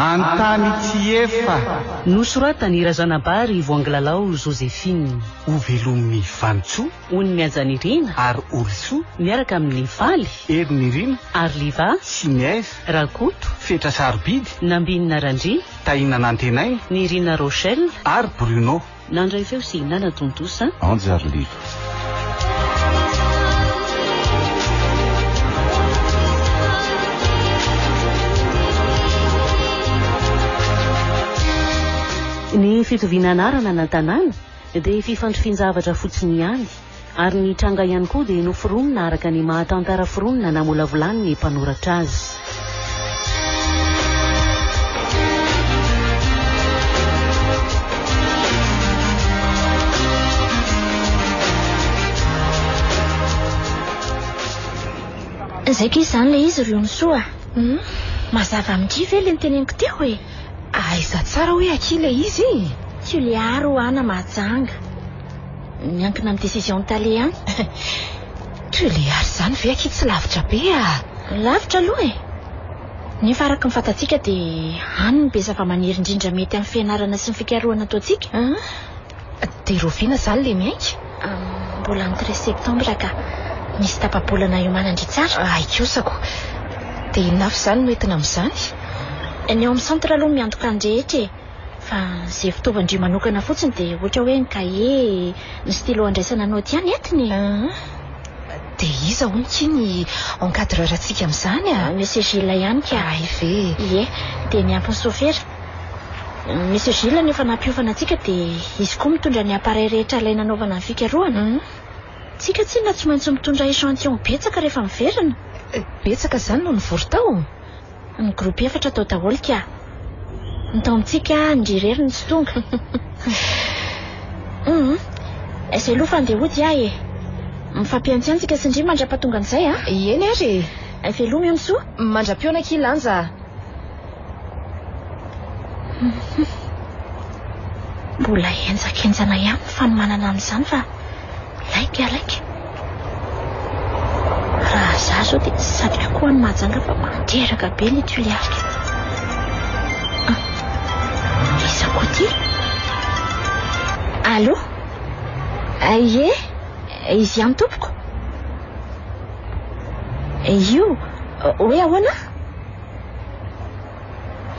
An-tany tsy efa. Nosoratan'i Razanabary Voangilalao Joséphine. Hovelomin'i Vanintsoa. Ony Mihajanirina. Ary Holisoa. Miaraka amin'i Faly. Herinirina. Ariliva. Siniaisa. Rakoto. Fetra Sarobidy. Nambinina Randria. Tahina Nantenaina. Nirina Rochelle. Ary Bruno. Nandray feo sy nanatontosa. Anjy Ariliva. Ny fitoviana anarana na tanàna dia fifandrifian-javatra fotsiny ihany. Ary ny tranga ihany koa dia noforonina araka ny maha tantara foronina namolavolan'ny mpanoratra azy. Zay kay izany ilay izy ry Onisoa a! Mazava amin-dry ve ilay noteneniko teo e? Aiza tsara hoe akia ilay izy e? Tuléar ho'a na Mahajanga. Miankina amin'ny décision-n'ny tale ihany. Tuléar izany ve akia tsy lavitra be a? Lavitra aloha e! Nefa araka ny fantatsika dia any no be zava-maniry indrindra mety amin'ny fianarana sy ny fikarohana ataontsika. Dia rahoviana izany ilay miainga? Mbola ny treize septembre ka. Misy tapa-bolana hiomanan-dry tsara. Hay kosako. Dia inona avy izany no entina amin'izany? Ny ao amin'ny centre aloha miantoka ny rehetra e! Fa izay fitaovan-dry manokana fotsiny dia ohatra hoe ny kahie, ny stylo andraisana naoty ihany entiny e! Dia iza hono ki ny encadreur antsika amin'izany a? Monsieur Gilles ihany ka. Hay ve? Ie, dia miampy ny sofera. Monsieur Gilles no efa nampiofana antsika dia izy koa mitondra ny appareil rehetra ilaina anaovana ny fikarohana. Tsika tsinona tsy maintsy mitondra échantillon betsaka rehefa miverina. Betsaka izany no nivory tao? Ny groupe efatra tao daholo ka. Ny tao amintsika ndry irery no tsy tonga. Hum. Izay aloha fa andeha hody aho e. Mifampihantsihantsika sy ndry mandra-pahatonga an'izay a. Eny ary e. Veloma Onisoa. Mandra-pihaona akia Lanja a. Mbola henjakenjana ihany ny fanomanana an'izany fa lainga lainga. Raha za zao dia tsy satriko koa any Mahajanga fa mandreraka be ilay Tuléar. Ah, iza koa ity? Allô? Ie, izy ihany tompoko. Io, hoe ahoana?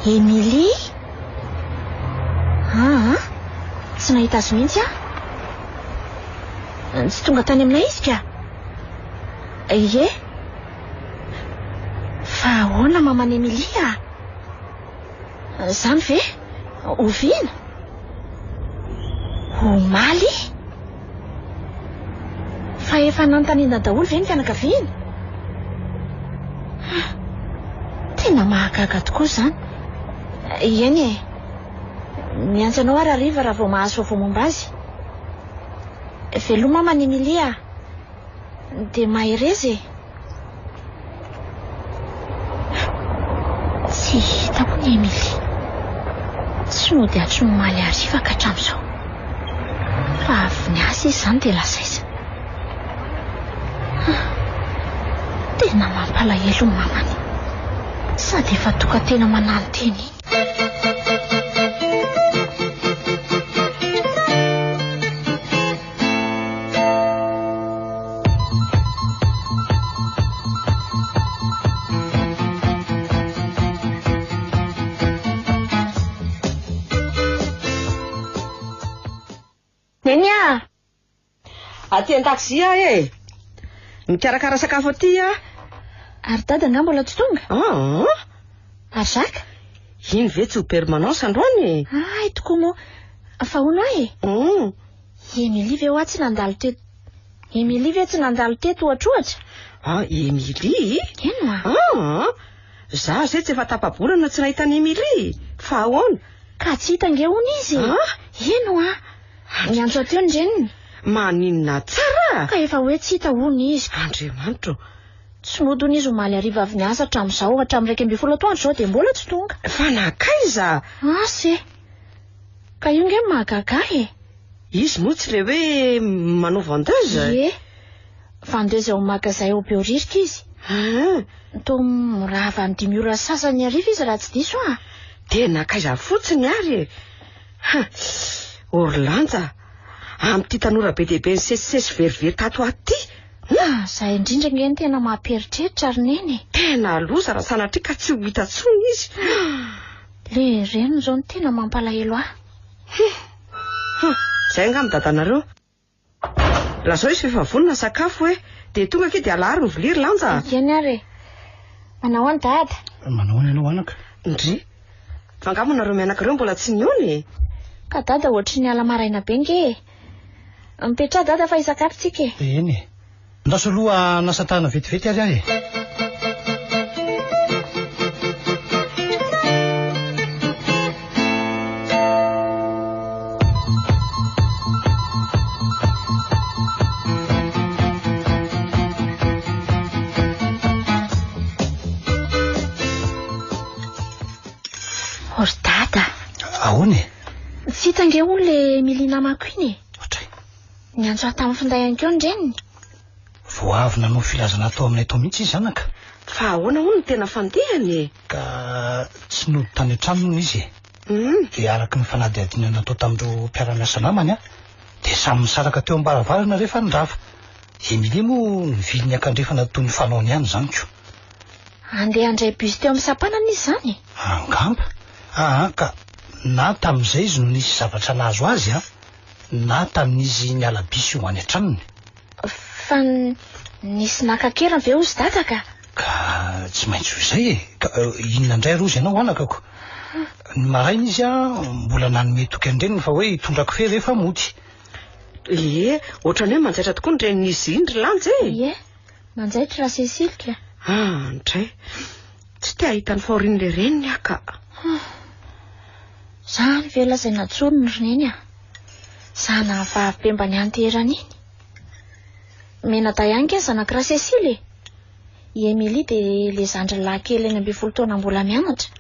Emilie? Aa, tsy nahita azy mihitsy aho. Tsy tonga tany aminay izy ka. Ie. Fa ahoana maman'i Emilie a? Izany ve? Oviana? Omaly? Fa efa nanontaniana daholo ve ny fianakaviana? Tena mahagaga tokoa izany. Eny e. Miantso anao aho rahariva raha vao mahazo vaovao momba azy. Veloma maman'i Emilie a. Dia mahereza e. Tsy hita hono i Emilie. Tsy nody hatry ny omaly hariva ka hatramin'izao. Fa avy niasa izy izany dia lasa aiza? Tena mampalahelo ny mamany. Sady efa tokan-tena manano-tena iny. Neny a! Aty an-taxi aho e! Mikarakara sakafo aty aho. Ary dada angaha mbola tsy tonga? Aa! Ary Jacques? Iny ve tsy ho permanence androany e? Hay tokoa moa. Fa hono aho e! Hum. I Emilie ve hoa tsy nandalo teto Emilie ve tsy nandalo teto ohatrohatra? Ah, Emilie? Eny hoa. Ah, za zay tsy efa tapa-bolana tsy nahita an'i Emilie. Fa ahoana? Ka tsy hita ange hono izy e. Ah? Eny hoa. Niantso ahy teo ny reniny. Maninona tsara? Ka efa hoe tsy hita hono izy. Andriamanitro. Tsy nody hono izy omaly hariva avy niasa hatramin'izao, hatramin'ny 11 atoandro izao dia mbola tsy tonga. Fa nankaiza? Asa e. Ka io nge no mahagaga ahy e. Izy moa tsy le hoe manao vendeuse? Ie. Vendeuse ao amin'ny magazay ao Behoririka izy. Ah. Toa mirava amin'ny dimy ora sasany hariva izy raha tsy diso aho. Dia nankaiza fotsiny ary e? Ha! O ry Lanja, amin'ity tanora be dia be nisesisesy verivery tato ato ity, Ah, izay indrindra ange no tena mampieritreritra ry Neny e. Tena loza raha sanatria ka tsy ho hita intsony izy. Le reniny izao no tena mampalahelo ahy. Hum, izay angamba dadanareo. Lazao izy fa efa vonona ny sakafo hoe. Dia tonga akia dia alaharo ny vilia ry Lanja a. Eny ary e. Manao ahoana dada? Manao ahoana ianao anaka? Ndry. Fa angaha moa nareo mianaka ireo mbola tsy nihaona e? Ka dada ohatry ny ala maraina be nge e. Mipetraha dada fa hisakafo tsika e. Eny e. Andraso aloha hanasa tanana vetivety ary aho e. O ry dada. Ahoana e? Tsy hita ange hono le Emilie namako iny e. Ohatray. Niantso ahy tamin'ny finday ihany koa ny reniny. Vao avy nanao filazana tao aminay tao mihitsy izy zanaka. Fa ahoana hono ny tena fandehany e? Ka tsy nody tany an-trano hono izy e. Dia araka ny fanadihadiana natao tamin'ireo mpiara-miasa namany dia samy nisaraka teo am-baravarana rehefa nirava. Emilie moa nivily niankandrefana toy ny fanaony ihany izany ko. Handeha handray bus teo amin'ny sampanana izy izany e? Angamba. Aa ka na tamin'izay izy no nisy zavatra nahazo azy an, na tamin'izy niala bus ho any an-tranony. Fa nisy naka an-keriny ve hozy dada ka? Ka tsy maintsy ho izay e! Ka inona indray ary hozy ianao anakako? Ny maraina izy an, mbola nanome toky an-dreniny fa hoe hitondra kofehy rehefa mody. Ie, ohatran'ny hoe manjaitra tokoa ny renin'izy iny ry Lanja e! Ie, manjaitra raha Cécile ka. Ah, ndray. Tsy te hahita ny fahorian'ilay reniny aho ka. Zany ve lazaina intsony ry neny a! Zanany vavy be mba nianteherana iny. Mianadahy ihany kay zanak'i Ra-Cécile e! I Emilie dia ilay zandriny lahy kely 16 taona mbola mianatra.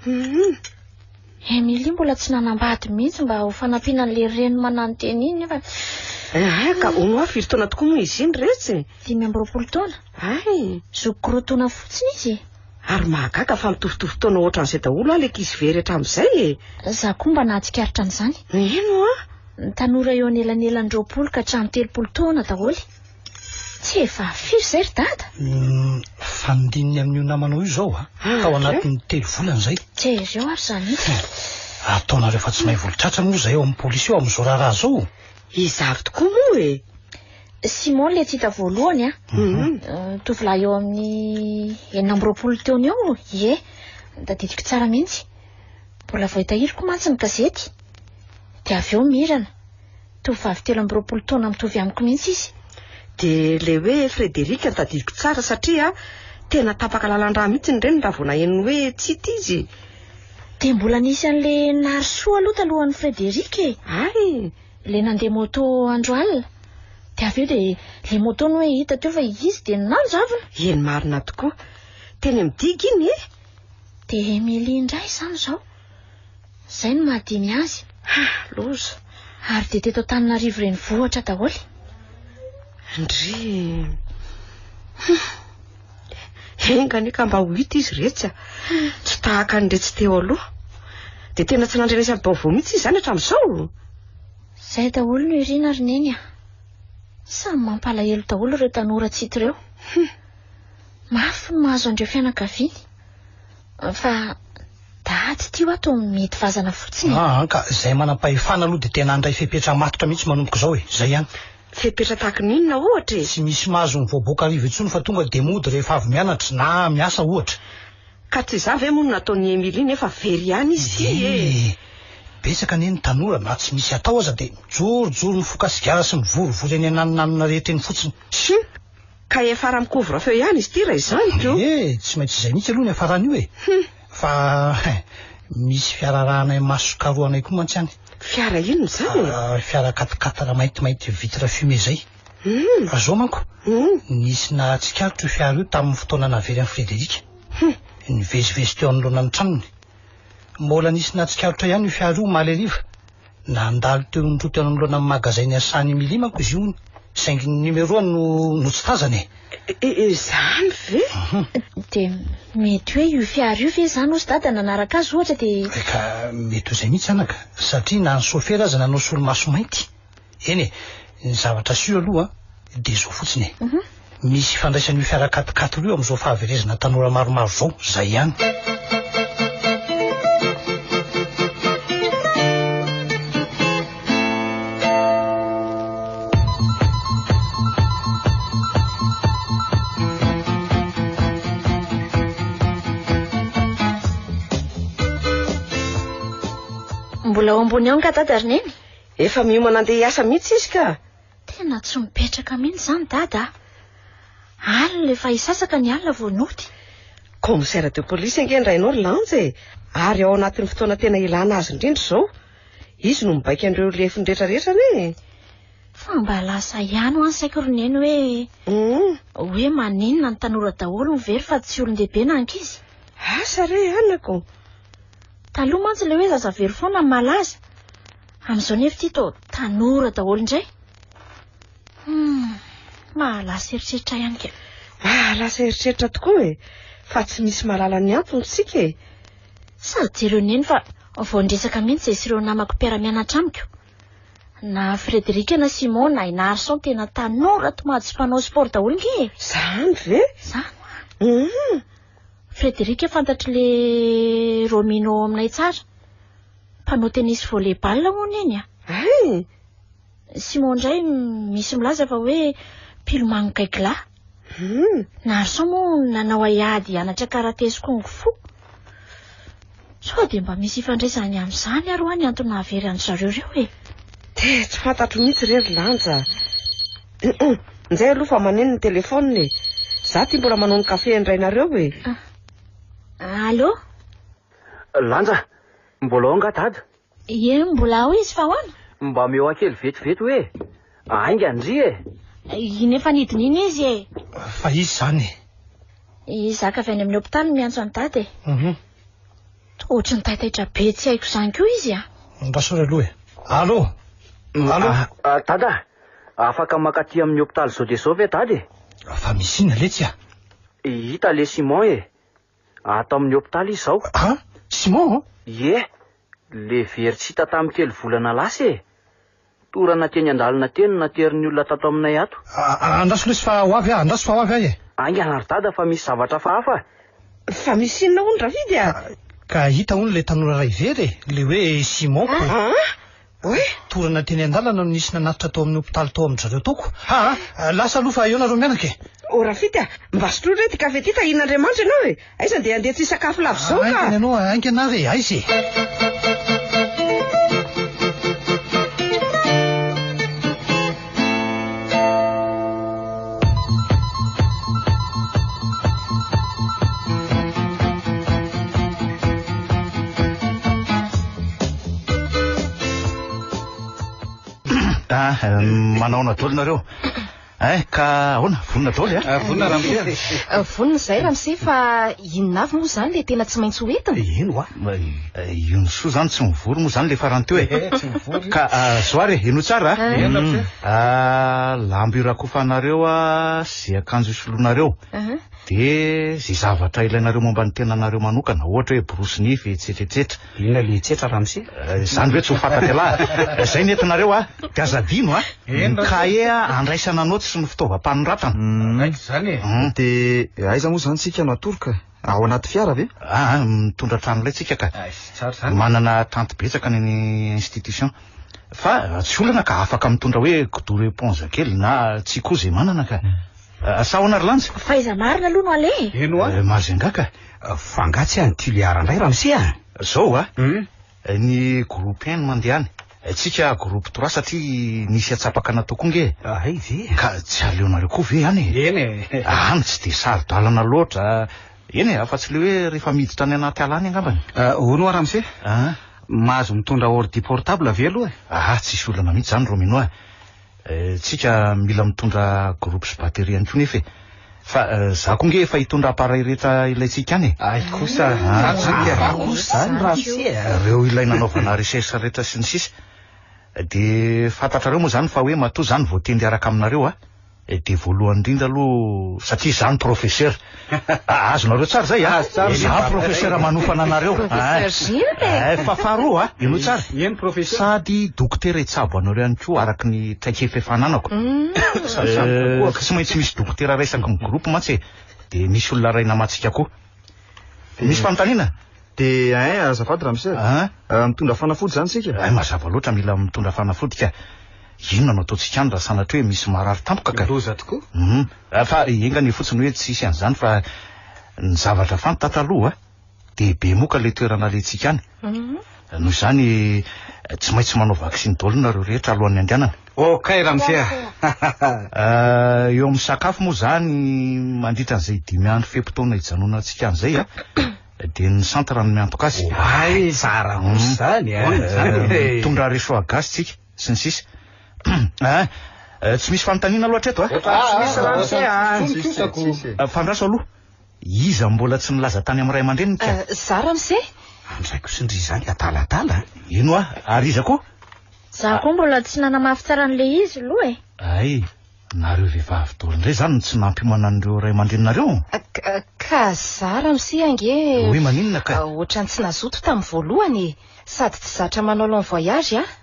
Emilie mbola tsy nanambady mihitsy mba ho fanampiana an'ilay reny mananotena iny nefa. Ay ka hono hoa firy taona tokoa moa izy iny retsy? 25 taona. Ay! Zokiko roa taona fotsiny izy e! Ary mahagaga fa mitovitovy taona ohatran'izay daholo aho ilay ankizy very hatramin'izay e! Za koa mba nahatsikaritra an'izany. Eny hoa! Ny tanora eo anelanelan'ny 20 ka hatramin'ny 30 taona daholo. Tsy efa firy izay ry dada? Fanindininy amin'io namanao io izao a! Tao anatin'ny telo volana izay. Jereo ary izany. Ataonareo fa tsy mahay volo-tratra moa izahay ao amin'ny polisy ao amin'izao raharaha izao? Iza avy tokoa moa e? Simon ilay tsy hita voalohany a. Tovolahy eo amin'ny 26 taona eo, ie. Tadidiko tsara mihitsy. Mbola voatahiriko mantsy ny gazety. Dia avy eo Mirana. Tovovavy 23 taona mitovy amiko mihitsy izy. Dia ilay hoe Frédéric no tadidiko tsara satria tena tapaka lalan-drà mihitsy ny reniny raha vao naheno hoe tsy hita izy. Dia mbola nisy an'ilay Narisoa aloha talohan'i Frédéric e. Hay! Ilay nandeha moto andro alina. Dia avy eo dia ilay moto no hoe hita teo fa izy dia nanjavona. Eny marina tokoa. Teny amin'ny digy iny e. Dia Emilie indray izany izao. Izay no mahadimy azy. Ha, loza. Ary dia teto Antananarivo renivohitra daholo. Ndry. Enga anie ka mba ho hita izy retsy a. Tsy tahaka an'iretsy teo aloha. Dia tena tsy nandrenesam-baovao mihitsy izy izany hatramin'izao. Izay daholo no irina ry Neny a. Samy mampalahelo daholo ireo tanora tsy hita ireo. Mafy ny mahazo an'ireo fianakaviany. Fa dady ity ho ato mety vazana fotsiny e. Ah, ka izay manam-pahefana aloha dia tena handray fepetra matotra mihitsy manomboka izao e. Izay ihany. Fepetra tahaka ny inona ohatra e? Tsy misy mahazo mivoaboaka hariva intsony fa tonga dia mody rehefa avy mianatra na miasa ohatra. Ka tsy izany ve moa no nataon'i Emilie nefa very ihany izy ity e? Ie. Betsaka anie ny tanora na tsy misy atao aza dia mijorojoro mifoka sigara sy mivorivory eny ananonanona rehetra eny fotsiny. Hum! Ka hiafara amin'ny couvre feu ihany izy ity raha izany ko! Ie, tsy maintsy izay mihitsy aloha ny hiafaran'io e! Hum! Fa misy fiara arahanay maso karohanay koa mantsy any. Fiara inona izany e? Fiara quatre-quatre maintimainty vitre fumée izay. Hum! Fa izao manko, Hum! nisy nahatsikaritra io fiara io tamin'ny fotoana nahavery an'i Frédéric. Hum! Nivezivezy teo anoloana ny tranony. Mbola nisy nahatsikaritra ihany io fiara io omaly hariva. Nandalo teo indroa teo anoloana ny magazay niasan'i Emilie manko izy io hono. Saingy ny numéro-ny no no tsy tazana e. Izany ve? Dia mety hoe io fiara io ve izany hozy dada nanaraka azy ohatra dia... Ka mety ho izay mihitsy anaka, satria na ny sôfera aza nanao solomaso mainty. Eny e, ny zavatra sûr aloha dia izao fotsiny e. Misy ifandraisan'io fiara quat-quatre io amin'izao fahaverezana tanora maromaro izao, izay ihany. Mbola ao ambony ao nga dada ry neny? Efa miomana andeha hiasa mihitsy izy ka. Tena tsy mipetraka mihitsy izany dada a. Alina efa hisasaka ny alina vao nody. Commissaire de police ange ny rainao ry Lanja e. Ary ao anatin'ny fotoana tena ilana azy indrindra izao. Izy no mibaika an'ireo lefiny rehetra rehetra anie e. Fa mba lasa ihany ho any saiko ry neny hoe hoe maninona ny tanora daholo no very fa tsy olon-dehibe na ankizy. Asa re anako. Taloha mantsy ilay hoe zaza very foana no malaza. Amin'izao nefa ity toa tanora daholo indray. Hum, mahalasa eritreritra ihany ka. Mahalasa eritreritra tokoa e. Fa tsy misy mahalala ny antony isika e. Sady jereo neny fa vao niresaka mihitsy izay sy ireo namako mpiara-mianatra amiko. Na Frédéric na Simon na i Narson tena tanora tomady sy mpanao sport daholo nge e. Zany ve? Zany hoa. Frédéric fantatry le Romino ao aminay tsara. Mpanao tennis volley ball hono iny a. Hay! Simon indray misy milaza fa hoe mpilomano gaigilahy. Narson moa nanao haiady hianatra karate sy kung fu. Sao dia mba misy ifandraisany amin'izany ary hoa ny antony nahavery an-dry zareo ireo e? Dia tsy fantatro mihitsy re ry Lanja. Njay aloha fa maneno ny telefaonina e. Za ty mbola manao ny kafe an-drainareo e. Allô? Lanja, mbola ao angaha dada? Ie, mbola ao izy fa ahoana? Mba omeo ahy kely vetivety hoe haingana ndry e! Iny efa nidina iny izy e! Fa iza izany e? I Zaka avy any amin'ny hopitaly no miantso an'i Dada e. Toa ohatry ny taitaitra be tsy haiko izany koa izy a! Andraso re aloha e! Allô? Allô? Dada, afaka mankaty amin'ny hopitaly izao dia izao ve Dada e? Fa misy inona letsy a? Hita le Simon e! Ato amin'ny hopitaly izy izao. An? Simon? Ie, le very tsy hita tamin'ny telo volana lasa e! Torana teny an-dalana teny no naterin'ny olona tato aminay ato. Andraso lesy fa ho avy aho, andraso fa ho avy aho e! Haingana ry dada fa misy zavatra hafahafa. Fa misy inona hono Ravidy a? Ka hita hono ilay tanora iray very e, ilay hoe Simon ko. An? Oe? Torana teny an-dalana no nisy nanatitra tao amin'ny hopitaly tao amin-dry zareo tao ko. Aa, lasa aloha fa eo nareo mianaka e! O Rafidy a, mba sotroy re ity kafe ity tahian'Andriamanitra ianao e! Aiza ndeha handeha tsy hisakafo lava izao ka! Haingana ianao, haingana ary e, aiza e! Ah, manao ahoana daholo nareo? Eh, ka ahoana? Vonona daholo eh? Vonona ramose. Vonona izay ramose fa inona avy moa izany ilay tena tsy maintsy ho entina? Eny hoa. Io ny soa izany tsy mivory moa izany ilay farany teo e. Eh, tsy mivory. Ka zao ary e, henoy tsara a. Eny ramose. Lambo irakofanareo a, sy akanjo isoloanareo. Dia izay zavatra ilainareo momba ny tenanareo manokana, ohatra hoe borosy nify, etsetra etsetra. Inona ilay etsetra ramose? Izany ve tsy ho fantatr'ialahy? Izay ny entinareo a! Dia aza adino a! Eny Ny ramose. kahie andraisana naoty sy ny fitaovam-panoratana. Raikitra izany e. Dia aiza moa izany isika no atoroka? Ao anaty fiara ve? Aa, mitondra tranolay tsika ka. Aiza, tsara izany. Manana tanty betsaka ny institution. Fa tsy olana ka, afaka mitondra hoe kidoro éponge kely na tsy koa izay manana ka. Sa ahoana ry Lanja? Fa aiza marina aloha no aleha e? Eny hoa. Majunga ka. Fa angaha tsy any Tuléar indray ramose a? Zao a! Ny groupe un no mandeha any. Tsika groupe trois satria nisy atsapaka natao koa nge e. Hay ve? Ka tsy aleonareo koa ve any e? Eny e. Any tsy dia saro-dalana loatra. Eny e, afa-tsy le hoe rehefa miditra any anaty ala any angambany. Hono hoa ramose? An? Mahazo mitondra ordi portable ve aloha e? Ah, tsisy olana mihitsy izany Romino a. Tsika mila mitondra groupe sy batterie ihany koa nefa e. Fa za koa nge efa hitondra appareil rehetra ilaintsika any e. Ay kosa, Ah, tsara zany ka. ah, kosa Zany ramose a. Ireo ilay nanaovana recherche rehetra sy ny sisa. Dia fantatrareo moa izany fa hoe matoa izany voatendry hiaraka aminareo aho, dia voalohany indrindra aloha satria izaho no professeur. Azonareo tsara izay a? Izaho professeur manofana anareo. Professeur Gilles e! Fa faharoa a, henoy tsara. Eny professeur. Sady dokotera hitsabo anareo ihany koa araka ny traikefa efa ananako. Tsy maintsy misy dokotera iray isaky ny groupe mantsy e. Dia misy olona iray namantsika koa. Misy fanontaniana? Dia hein, azafady ramose. Mitondra fanafody izany isika? Hay mazava loatra mila mitondra fanafody ka. Inona no ataontsika any raha sanatria hoe misy marary tampoka ka? Loza tokoa. Hum. Fa enga anie fotsiny hoe tsy hisy an'izany fa ny zavatra fantatra aloha dia be moka ilay toerana alehantsika any. Noho izany tsy maintsy manao vaksiny daholo nareo rehetra alohan'ny handehanana. Ok ramose a. Eo amin'ny sakafo moa izany mandritra an'izay dimy andro fe-potoana hijanonantsika any izay a, dia ny centre no miantoka azy. Oay, tsara kosa izany a. Mitondra réchaud à gaz tsika sy ny sisa. Ah, tsy misy fanontaniana aloha hatreto a. Tsy misy ramose a. Fandraso aloha. Iza mbola tsy nilaza tany amin'ny ray aman-dreniny ka? Za ramose. Andraiko sy ndry izany adaladala. Ino ah, ary iza koa? Za koa mbola tsy nanamafy tsara an'ilay izy aloha e. Hay, nareo vehivavy daholo indray izany no tsy nampiomana an'ireo ray aman-dreninareo? Ka za ramose ange. Hoe maninona ka? Ohatran'ny tsy nazoto tamin'ny voalohany e. Sady tsy zatra manao long voyage aho.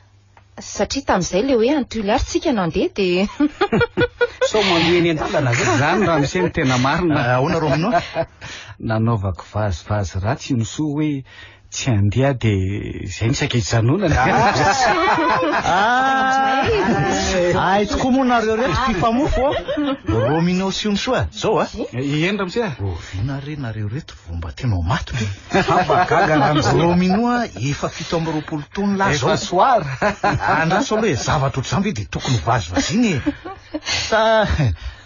Satria tamin'izay ilay hoe any Toliara tsika no handeha dia. Sao mandoa eny an-dalana ve? Izany ramose no tena marina. Ahoana Romino? Nanaovako vazivazy ratsy i Misoa hoe tsy handeha aho dia izay no saika hijanonana. Hay tokoa moa nareo reto mpifamofo ô! Romino sy Misoa, zao a! Eny ramose a! Oviana re nareo reto vao mba tena ho matotra e? Mba gaga ramose. Romino a, efa 27 taona lahy zao. Efa soir. Andraso aloha e, zavatra ohatr'izany ve dia tokony ho vazivaziana e? Sa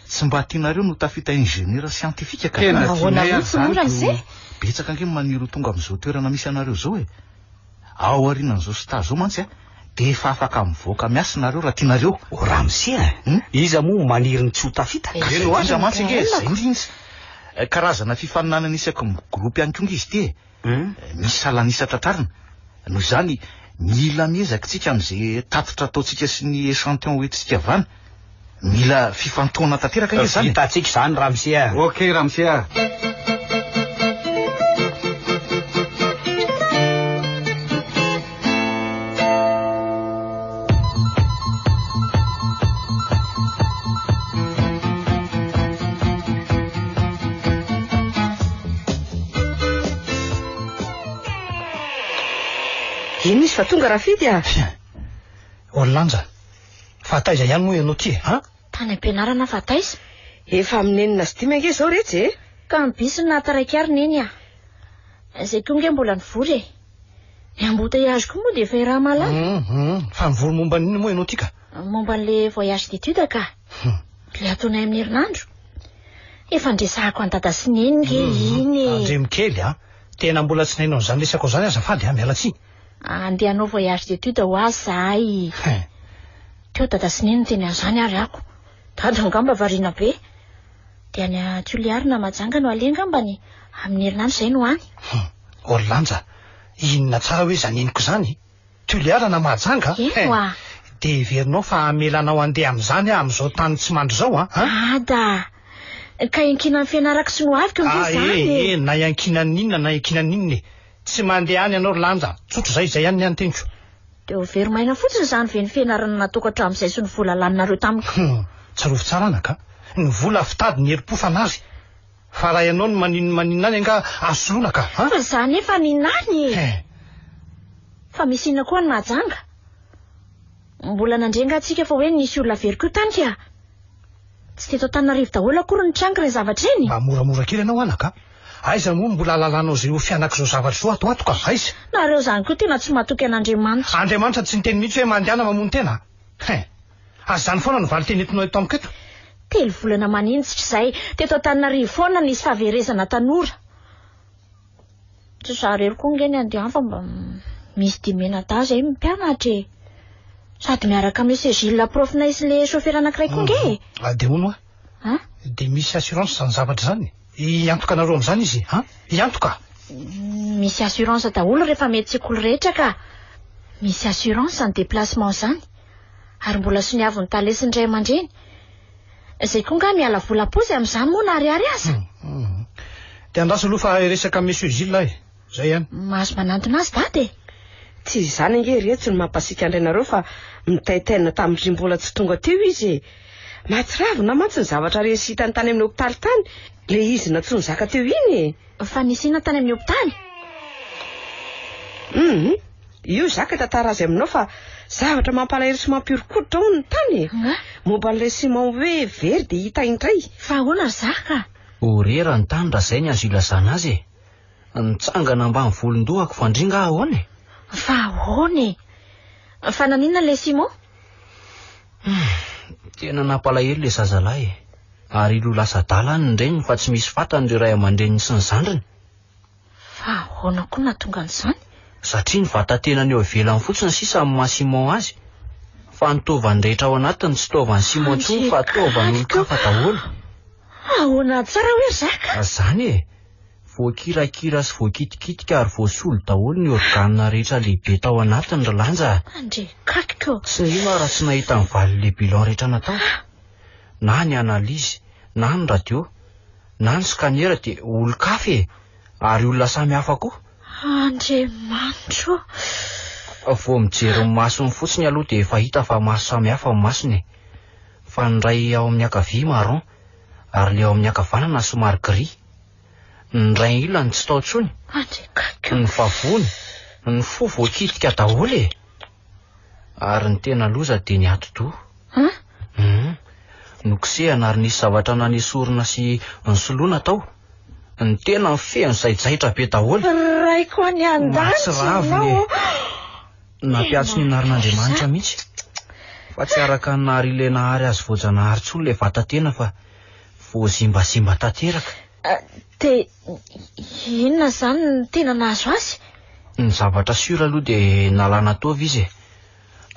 tsy mba tianareo no tafita ingénieur scientifique ka? Tena Ahoana tianay ary mihitsy moa izany ramose? ko. Betsaka ange ny maniry ho tonga amin'izao toerana misy anareo izao e. Ao aorianan'izao stage izao mantsy a, dia efa afaka mivoaka miasa nareo raha tianareo. O ramose a, iza moa maniry ny tsy ho tafita? Ka izay indrindra mantsy ange, izay indrindra. Karazana fifaninanana isaky ny groupe ihany koa ange izy ity e. Misy salan'isa tratrarina. Noho izany, mila miezaka isika amin'izay tatitra ataontsika sy ny échantillon hoentintsika avy any. Mila fifantohana tanteraka ange izany e. Vitantsika izany ramose a. Ok ramose a. Ino izy fa tonga Rafidy a? Ô Lanja, fa taiza ihany moa ianao ty e? An? Tany am-pianarana fa taiza? Efa amin'ny 6:05 ange izao retsy e! Ka ny bisy no nahataraiky ary neny a! Izay koa ange mbola nivory e! Ny embouteillage koa moa dia efa iaraha-mahalala. Hum, fa nivory momba an'inona moa ianao ty ka? Momba an'ilay voyage d'étude ka. Ilay ataonay amin'ny herinandro. Efa ndresahako an'i dada sy neny nge iny e. Andremo kely a! Tena mbola tsy nainao an'izany resako izany azafady a, miala tsiny. Andeha hanao voyage d'étude ho azy zahay. Teo dada sy neny niteny an'izany ary ako. Dada angamba variana be. Dia any Toliary na Mahajanga no aleha angambany. Amin'ny herinandro izay no any. Ô ry Lanja, inona tsara hoe izany henoko izany? Toliara na Mahajanga? Eny hoa. Dia heverinao fa hamela anao handeha amin'izany aho amin'izao tany tsy mandry izao an? Dada, ka iankinan'ny fianarako sy ny hoaviko ange izany e. Ah, e, na iankinan'ny inona na iankinan'ny inona e. Tsy mandeha any ianao ry Lanja, tsotra izay, izay ihany ny anteniko. Dia ho very maina fotsiny izany ve ny fianarana nataoko hatramin'izay sy ny vola laninareo tamiko? Hum, tsarovy tsara anaka, ny vola fitady ny herim-po fanary. Fa raha ianao no maninona maninona any angaha azo soloina ka, an? Fa za nefa ninany e! Fa misy inona koa any Mahajanga? Mbola nandre angaha tsika fa hoe nisy olona very koa tany ka? Tsy teto Antananarivo daholo akory no nitranga ireny zavatra ireny? Mba moramora kely ianao anaka a! Aiza moa no mbola ahalalanao izay ho fianak'izao zavatra izao ato ato ka? Aiza? Nareo izany koa tena tsy matoky an'Andriamanitra. Andriamanitra tsy niteny mihitsy hoe mandehana mamono tena a! Hein! Aza izany foana no valin-teny entinao eto amiko eto. Telo volana maninjitra izay, teto Antananarivo foana nisy fahaverezana tanora. Tsy izaho irery koa ange ny handeha any fa mba misy dimy mianadahy izay mpianatra e. Sady miaraka amin'i Monsieur Gilles prof-nay sy ilay chauffeur anankiray koa ange e. Ah, dia hono hoa. An? Dia misy assurance izany zavatra izany? Hiantoka anareo amin'izany izy, an? Hiantoka? Misy assurance daholo rehefa mety sekoly rehetra ka. Misy assurance izany déplacement izany. Ary mbola soniavin'ny tale sy ny ray aman-dreny. Izay koa angaha miala vola am-paosy amin'izany moa na ariary aza. Dia andraso aloha fa hiresaka amin'i Monsieur Gilles aho e. Izay ihany. Mahazo manantona azy dada e. Tsy izany ange ry reto no mampasiaka an-drainareo fa mitaintaina tamin-dry mbola tsy tonga teo izy e. Mahatsiravina mantsy ny zavatra re sy hitany tany amin'ny hopitaly tany, ilay izy nantsoin'i Zaka teo iny e. Fa nisy inona tany amin'ny hopitaly? Hum, io Zaka hitantara azy aminao fa zavatra mampalahelo sy mampihoron-koditra hono ny tany e. Momba an'ilay Simon hoe very dia hita indray. Fa ahoana ry Zaka? Horera ny tany raha izay ny azo ilazana azy e. Nitsangana ambany volon-dohako fa ndry nga ahoana e? Fa ahoana e? Fa naninona ilay Simon? Hum, tena nampalahelo ilay zazalahy e. Ary ilo lasa adala any ny reniny fa tsy misy fatany ireo ray aman-dreniny sy ny zandriny. Fa ahoana koa nahatonga an'izany? Satria ny vatan-tenany eo ivelany fotsiny sisa no maha Simon azy. Fa ny taovany rehetra ao anatiny tsy taovan'i Simon intsony fa taovan'olon-kafa daholo. Ahoana tsara hoe ry Zaka? Izany e! Voakirakira sy voakitikitika ary voasolo daholo ny organe rehetra lehibe tao anatiny ry Lanja a! Andrekakiko! Tsy nino aho raha tsy nahita ny valin'ilay bilan rehetra natao. Na ny analyse, na ny radio, na ny scanner dia olon-kafa e! Ary olona samy hafa koa. Andriamanitro ô! Vao mijery ny masony fotsiny aloha dia efa hita fa maso samy hafa ny masony e! Fa ny iray ao amin'ny ankavia marron, ary ilay ao amin'ny ankavanana somary gris. Ny iray ilany tsy tao intsony. Ny vavony, ny fo voakitika daholo e! Ary ny tena loza dia ny atidoha. An? Hum. Nokosehana ary nisy zavatra nanesorina sy nosoloina tao. Ny tena feno zaijaitra be daholo. Raiko any an-danitra Mahatsiravina e! ianao. Nampiantso ny anaran'Andriamanitra mihitsy. Fa tsy araka ny nahary ilay nahary azy voajanahary intsony ilay vatan-tena fa voazimbazimba tanteraka. Dia inona izany no tena nahazo azy? Ny zavatra sûr aloha dia nalana taova izy e.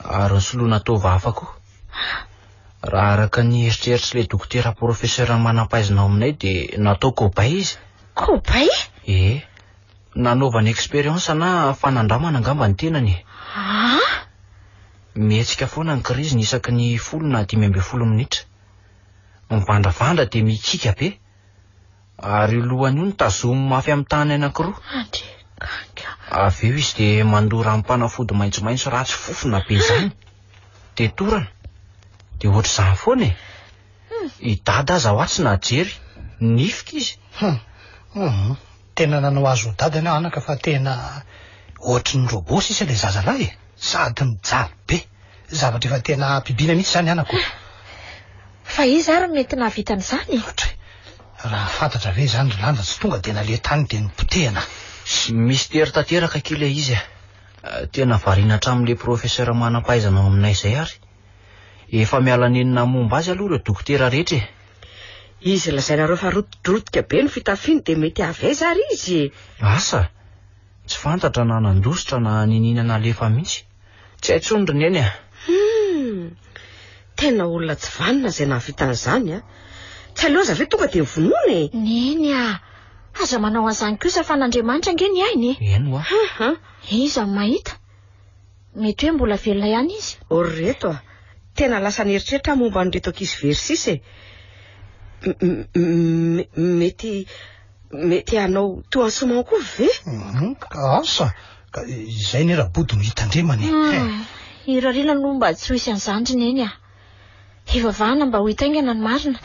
Ary nosoloina taova hafa koa. Raha araka ny eritreritr'ilay dokotera professeur manam-pahaizana ao aminay dia natao cobaye izy. Cobaye? Ee. Nanaovana expérience na fanandramana angamba ny tenany e. Ah! Mihetsika foana ny crise-ny isaky ny folo na 15 minitra. Mivandravandra dia mikiaka be. Ary io lohany io no tazominy mafy amin'ny tany anankiroa. Andriakanka. Avy eo izy dia mandoa ranom-panafody maitsomaitso ratsy fofona be izany. Dia torana. Dia ohatr'izany foana e. I Dada aza hoa tsy nahajery. Nifika izy. Hum. Hum. Tena nanao azy ho dada ianao anaka fa tena ohatry ny robot sisa ilay zazalahy e. Sady mijaly be. Zavatra efa tena habibiana mihitsy izany anako. Fa iza ary no mety nahavita an'izany e? Ohatry. Raha fantatra ve izany ry Lanja tsy tonga dia naleha tany dia nopotehina. Mistery tanteraka akia ilay izy e. Tena variana hatramin'ilay professeur manam-pahaizana ao aminay izay ary. Efa miala nenina momba azy aloha ireo dokotera rehetra e. Izy lazainareo fa rotidrotika be ny fitafiany dia mety avy aiza ary izy e? Asa! Tsy fantatra na nandositra na niniana nalefa mihitsy. Tsy hay intsony ry Neny a! Hum! Tena olona tsy vanona izay nahavita an'izany a! Tsy aleo aza ve tonga dia vonoina e? Neny a! Aza manao an'izany kosa fa an'Andriamanitra ange ny aina e! Eny hoa. Ha! Iza no mahita? Mety hoe mbola velona ihany izy. O ry reto a! Tena lasa nieritreritra aho momba an'ireto ankizy very sisa e! Mety mety hanao toa an'i Simon koa ve? Asa! Ka izay anie Rabodo no hitandremana e! Irariana aloha mba tsy ho hisy an'izany ry Neny a! Hivavahana mba ho hita haingana ny marina.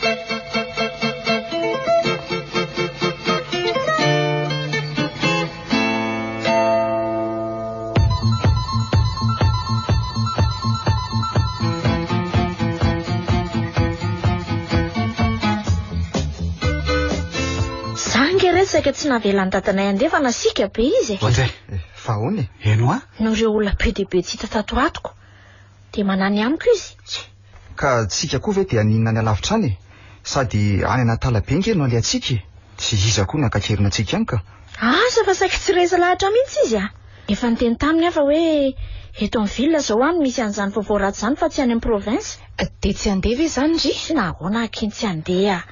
Za ange re saika tsy navelan'i dadanay handeha fa nasiaka be izy e. Ohatray, fa ahoana e? Heno ahy? Noho ireo olona be dia be tsy hita tato ho ato ko. Dia manany amiko izy. Ka tsika koa ve dia haninona any alavitra any e? Sady any Anatala be nge no alehantsika e! Tsy iza koa ny hankakerina antsika any ka. Asa fa saika tsy resy lahatra mihitsy izy a! Efa niteny taminy aho fa hoe eto amin'ny ville izao aho no misy an'izany vaovao ratsy izany fa tsy any amin'ny province. Dia tsy handeha ve izany ry? Tsy nahoana aky ny tsy handeha.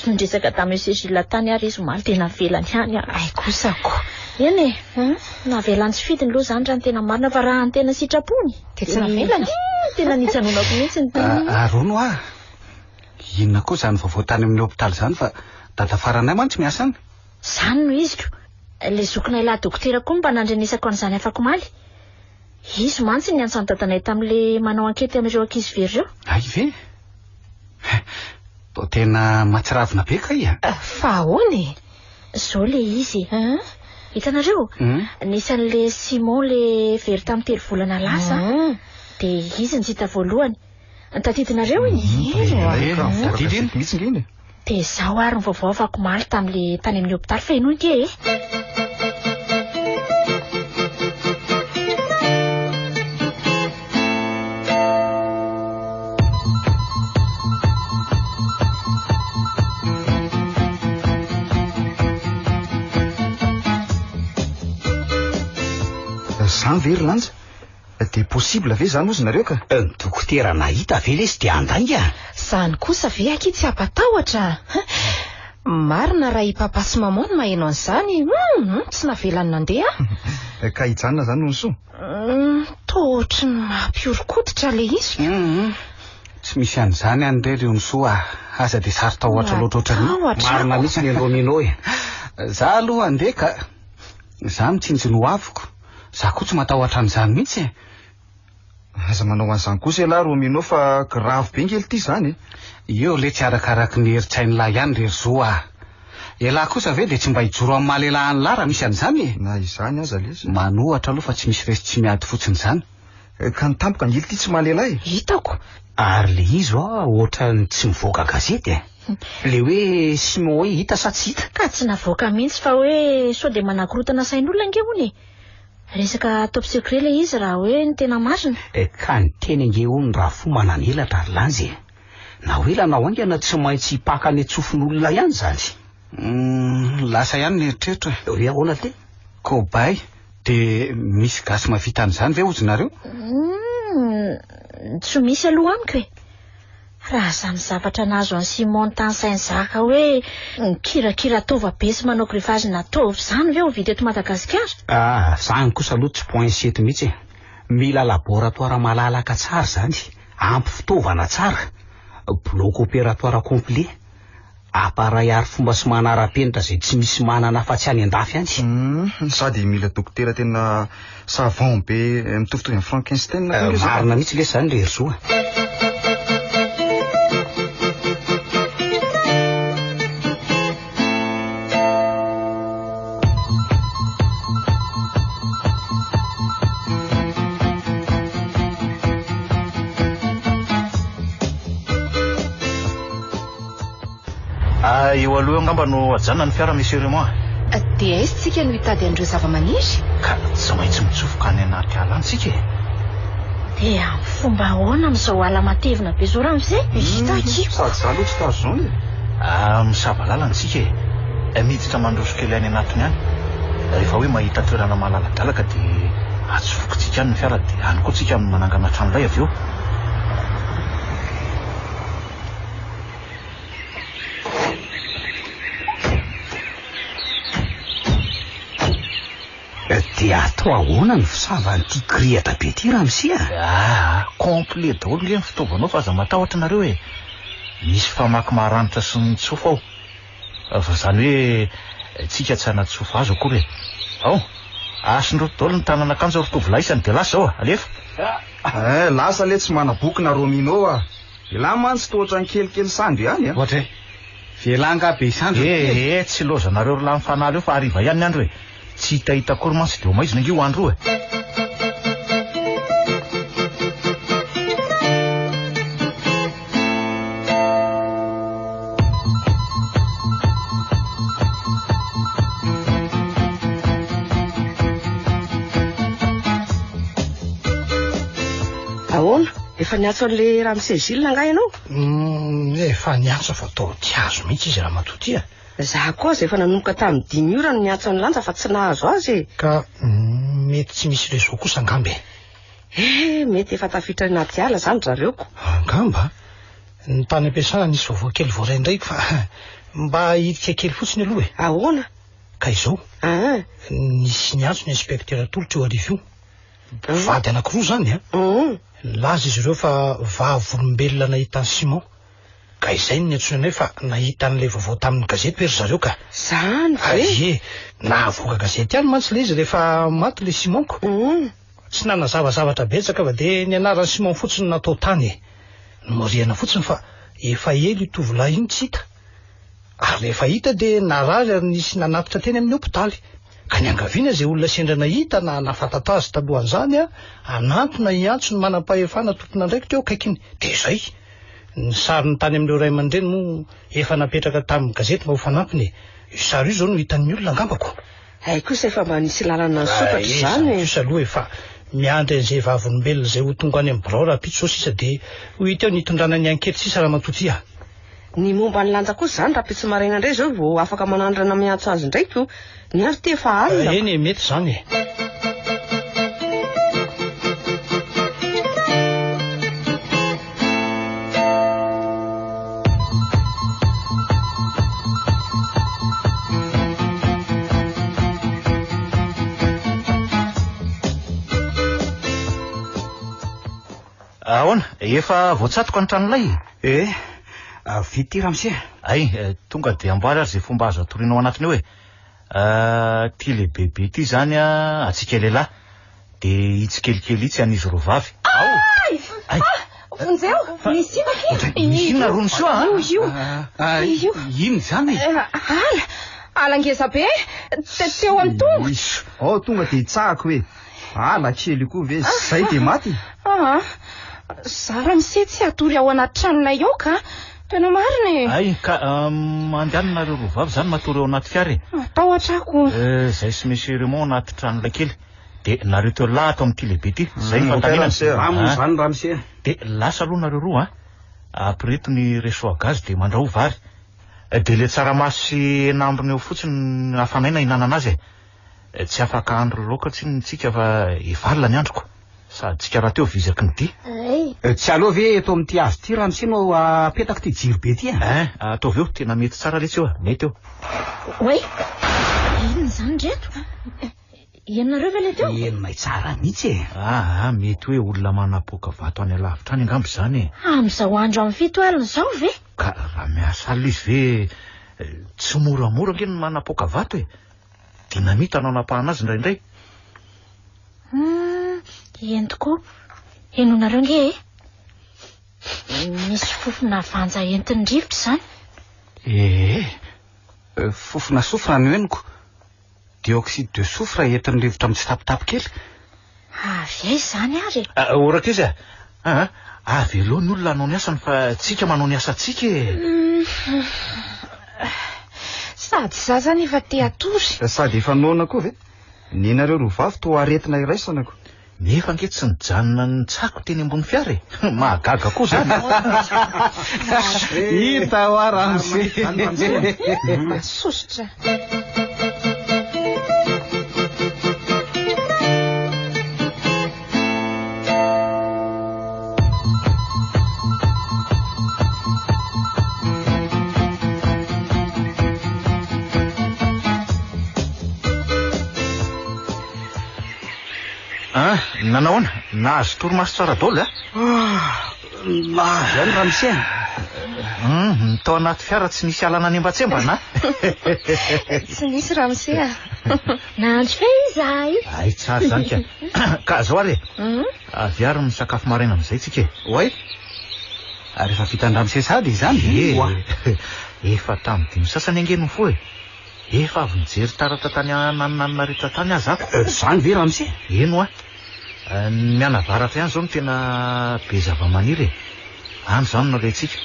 Niresaka tamin'i Monsieur Gilles tany ary izy omaly dia navelany ihany aho. Hay kosa ko! Eny e, navelany tsy fidiny aloha izany raha ny tena marina fa raha ny tena sitrapony. Dia tsy navelany? Tena nijanonako mihitsy ny teny. Ary hono hoa, inona koa izany vaovao tany amin'ny hopitaly izany fa dada faranay mantsy miasa any. Izany no iziko. Ilay zokinay lahy dokotera koa no mba nandrenesako an'izany afakomaly. Izy mantsy niantso an'i dadanay tamin'ilay manao ankety amin'ireo ankizy very ireo. Hay ve? Toa tena mahatsiravina be kay a! Fa ahoana e? Izao ilay izy e. Hitanareo? Nisy an'ilay Simon ilay very tamin'ny telo volana lasa. Dia izy no tsy hita voalohany. Tadidinareo iny? Eny oa. Tadidy iny mihitsy nge iny e. Dia izao ary ny vaovao afakomaly tamin'ilay tany amin'ny hopitaly fa henoy nge e. Zany ve ry Lanja? Dia possible ve zany ozy nareo ka? Ny dokotera nahita ve lesy dia handainga? Zany kosa ve akia tsy hampatahotra a! Marina raha i papa sy maman no maheno an'izany, hum tsy navelany nandeha aho. Ka hijanona zany hono soa? Hum toa ohatry ny mampihoron-koditra ilay izy ko. Hum tsy misy an'izany any re ry Onisoa a! Aza dia saro-tahotra loatra ohatran'io. Matahotra Marina aho. mihitsy ny Romino e! Za aloha handeha ka! Za mitsinjo ny hoaviko. Za koa tsy matahotra an'izany mihitsy e! Aza manao an'izany kosa ialahy Romino fa grave be nge lty izany e! Io letsy arakaraky ny herin-tsain'lah ihany ry Zo a! Elah kosa ve dia tsy mba hijoro amin'ny maha lehilahy an'lah raha misy an'izany e? Na izany aza lesy. Manohatra aloha fa tsy misy resy tsy miady fotsiny izany. Ka ny tampoka ange lty tsy maha lehilahy e! Hitako. Ary le izy hoa ohatran'ny tsy mivoaka gazety e! Le hoe Simon hoe hita sa tsy hita? Ka tsy navoaka mihitsy fa hoe sao dia manakorotana sain'olona ange hono e! Resaka top secret ilay izy raha hoe ny tena marina. Ka ny teny ange hono raha fo manan'elatra ry Lanjy e! Na ho ela na ho haingana tsy maintsy hipaka any an-tsofin'olona ihany izany. Humm, lasa ihany ny eritreritro e. Hoe ahoana te? Kobay, dia misy gasy mahavita an'izany ve hozy nareo? Humm, tsy misy aloha amiko e. Raha izany zavatra nahazo an'i Simon tany Saint-Jacques hoe mikirakira taova be sy manao greffage na taova izany ve ho vita eto Madagasikara? Ah, izany kosa aloha tsy poince eto mihitsy e. Mila laboratoire malalaka tsara izany, ampy fitaovana tsara, bloc opératoire complet, appareil arifomba sy manara-penitra izay tsy misy manana afa-tsy any an-dafy any. Hum, sady mila dokotera tena savant be mitovitovy amin'i Frankenstein koa nge zany. Marina mihitsy lesy izany ry Herizo a. Ah, eo aloha eo angamba no ajanona ny fiara, Monsieur Raymond a. Dia aiza tsika no hitady an'ireo zava-maniry? Ka tsy maintsy mitsofoka any anaty ala any tsika e. Dia amin'ny fomba ahoana amin'izao ala matevina be izao ramose? Hita akia. Sady za aloha tsy tazo e. Ah, misava lalana tsika e. Eh, miditra mandroso kely any anatiny any. Rehefa hoe mahita toerana malaladalaka dia atsofokintsika any ny fiara dia any koa tsika no manangana tranolay avy eo. Dia atao ahoana ny fisavan'ity kirihitra be ity ramose a? Aa, complet daholo nge ny fitaovanao fa aza matahotra nareo e. Misy famaky maranitra sy ny tsofa ao. Fa izany hoe tsika tsy hanatsofa azy akory e. Ao, asindroto daholo ny tanan'akanjo ry tovolahy isany dia lasa izao a, alefa. Eh, lasa letsy manaboky na Romino a. Elah mantsy toa ohatran'ny kelikely sandry ihany a. Ohatra e. V'elah angaha be sandry ry Eh, eh, tsy lozanareo ry lahy mifanala eo fa hariva ihany ny andro e. Tsy hitahita akory mantsy dia ho maizina ange io andro io e. Ahoana? Efa niantso an'ilay ramose Gilles angaha ianao? Mm, efa niantso fa toa tsy azo mihitsy izy ramatoa ty a. Za koa aza efa nanomboka tamin'ny dimy ora no niantso an'i Lanja fa tsy nahazo azy e. Ka mety tsy misy réseau kosa angamba e. Eh, mety efa tafiditra any anaty ala zany ry zareo ko. Angamba. Ny tany am-piasana nisy vaovao kely voaray indray fa mba hidika kely fotsiny aloha e. Ahoana? Ka izao, nisy niantso ny inspecteur Tolotra io hariva io. Mpivady anankiroa izany an. Nilaza izy ireo fa vavolombelona nahita an'i Simon. Ka izay no niantsoany anay fa nahita an'ilay vaovao tamin'ny gazety hoe ry zareo ka. Zany ve? Ie, nahavoaka gazety ihany mantsy ilay izy rehefa maty ilay Simon ko. Tsy nanazava zavatra betsaka fa dia ny anaran'i Simon fotsiny no natao tany e. Nomarihana fotsiny fa efa ela io tovolahy io no tsy hita. Ary rehefa hita dia narary ary nisy nanatitra teny amin'ny hopitaly. Ka niangaviana izay olona sendra nahita na nahafantatra azy talohan'izany hanantona hiantso ny manam-pahefana tompon'andraikitra eo akaikiny. Dia izay. Ny sariny tany amin'ireo ray aman-dreny moa efa napetraka tamin'ny gazety mba ho fanampiny e. Io sary io izao no hitan'ny olona angamba ko. Hay kosa efa mba nisy lalana nisokatra izany e. Izany kosa aloha efa miandry an'izay vavolombelona izay ho tonga any amin'ny birao rahampitso izao sisa dia ho hita eo ny hitondrana ny ankety sisa ramatoa ty a. Ny momba ny lanja kosa izany rahampitso maraina indray izao vao afaka manandrana miantso azy indray ko. Ny andro ity efa alina. Eny e, mety izany e. Ahoana? Efa voatsatoka ny tranolay? Eh, vita ity ramose. Hay, tonga dia amboary ary izay fomba azo atoriana ao anatiny eo e. Ity lehibebe ity izany antsika lehilahy, dia itsy kelikely itsy an'izy roa vavy. Ao! Ay! Vonjeo! Misy inona akia? Misy inona rony soa a? Io, io. Io. Inona izany e? Ala! Ala ngeza be! Teo amin'ny tongotra! Ao tonga dia hitsahako hoe. Ala kely io koa ve zay dia maty? Aa, za ramose tsy hatory ao anaty tranolay ao ka. Tena marina e. Hay ka mandehana nareo roa vavy zany matory ao anaty fiara e. Matahotra aho ko. Zay sy monsieur Raymond anaty tranolay kely. Dia nareo telo lahy ato amin'ity lehibe ity. Zay ny fandaminana. Ramo izany ramose. Dia lasa aloha nareo roa a. Ampireto ny réchaud à gaz dia mandrahoa vary. Dia le tsaramaso sy hena ambiny eo fotsiny hafanaina hihinanana azy e. Tsy afaka handro laoka tsinona tsika fa efa alina ny androko. Sady tsika rahateo vizaky ny dia. Tsy aleo ve eto amin'ity hazo ity ramose no apetako ity jiro be ity e? Ein, ataovy eo, tena mety tsara letsy eo a, mety eo. Oay! Inona izany ry reto? Henonareo ve ilay teo? Henonay tsara mihitsy e. Aa, mety hoe olona manapoaka vato any alavitra any angamba izany e. Amin'izao andro amin'ny 7 alina izao ve? Ka raha miasa alina izy ve, tsy moramora ange ny manapoaka vato e. Dinamita no anapahana azy indraindray. Hum, eny tokoa. Henonareo nge e. Misy fofona vanja entin'ny rivotra izany. Ee, fofona soufre no henoko. Dioxyde de soufre entin'ny rivotra mitsitapitapy kely. Avy aiza izany ary e? O Rankizy a! Aa, avelao ny olona hanao ny asany fa tsika manao ny asantsika e! Sady za zany efa te hatory. Sady efa noana koa ve? Nenareo roa vavy toa aretina iraisana ko. Nefa ange tsy nijanona nitsako teny ambony fiara e! Mahagaga koa zany. Hita hoa ramose. Masosotra. Ah, nanao ahoana? Nahazo torimaso tsara daholo a? Ah, nahazo ihany ramose a. Ny tao anaty fiara tsy nisy ala nanembatsembana a? Tsy nisy ramose a. Nahandro fe izahay. Ay, tsara izany ka. Ka zao ary e. Avy ary misakafo maraina amin'izay tsika e. Oay. Ary efa vitan-dramose sahady izany? Ie. Efa tamin'ny dimy sasany ange no nifoha e. Efa avy nijery taratra tany anananina rehetra tany aza ako. Izany ve ramose? Eny hoa. Ny mianavaratra ihany izao no tena be zava-maniry e. Any izany no alehantsika.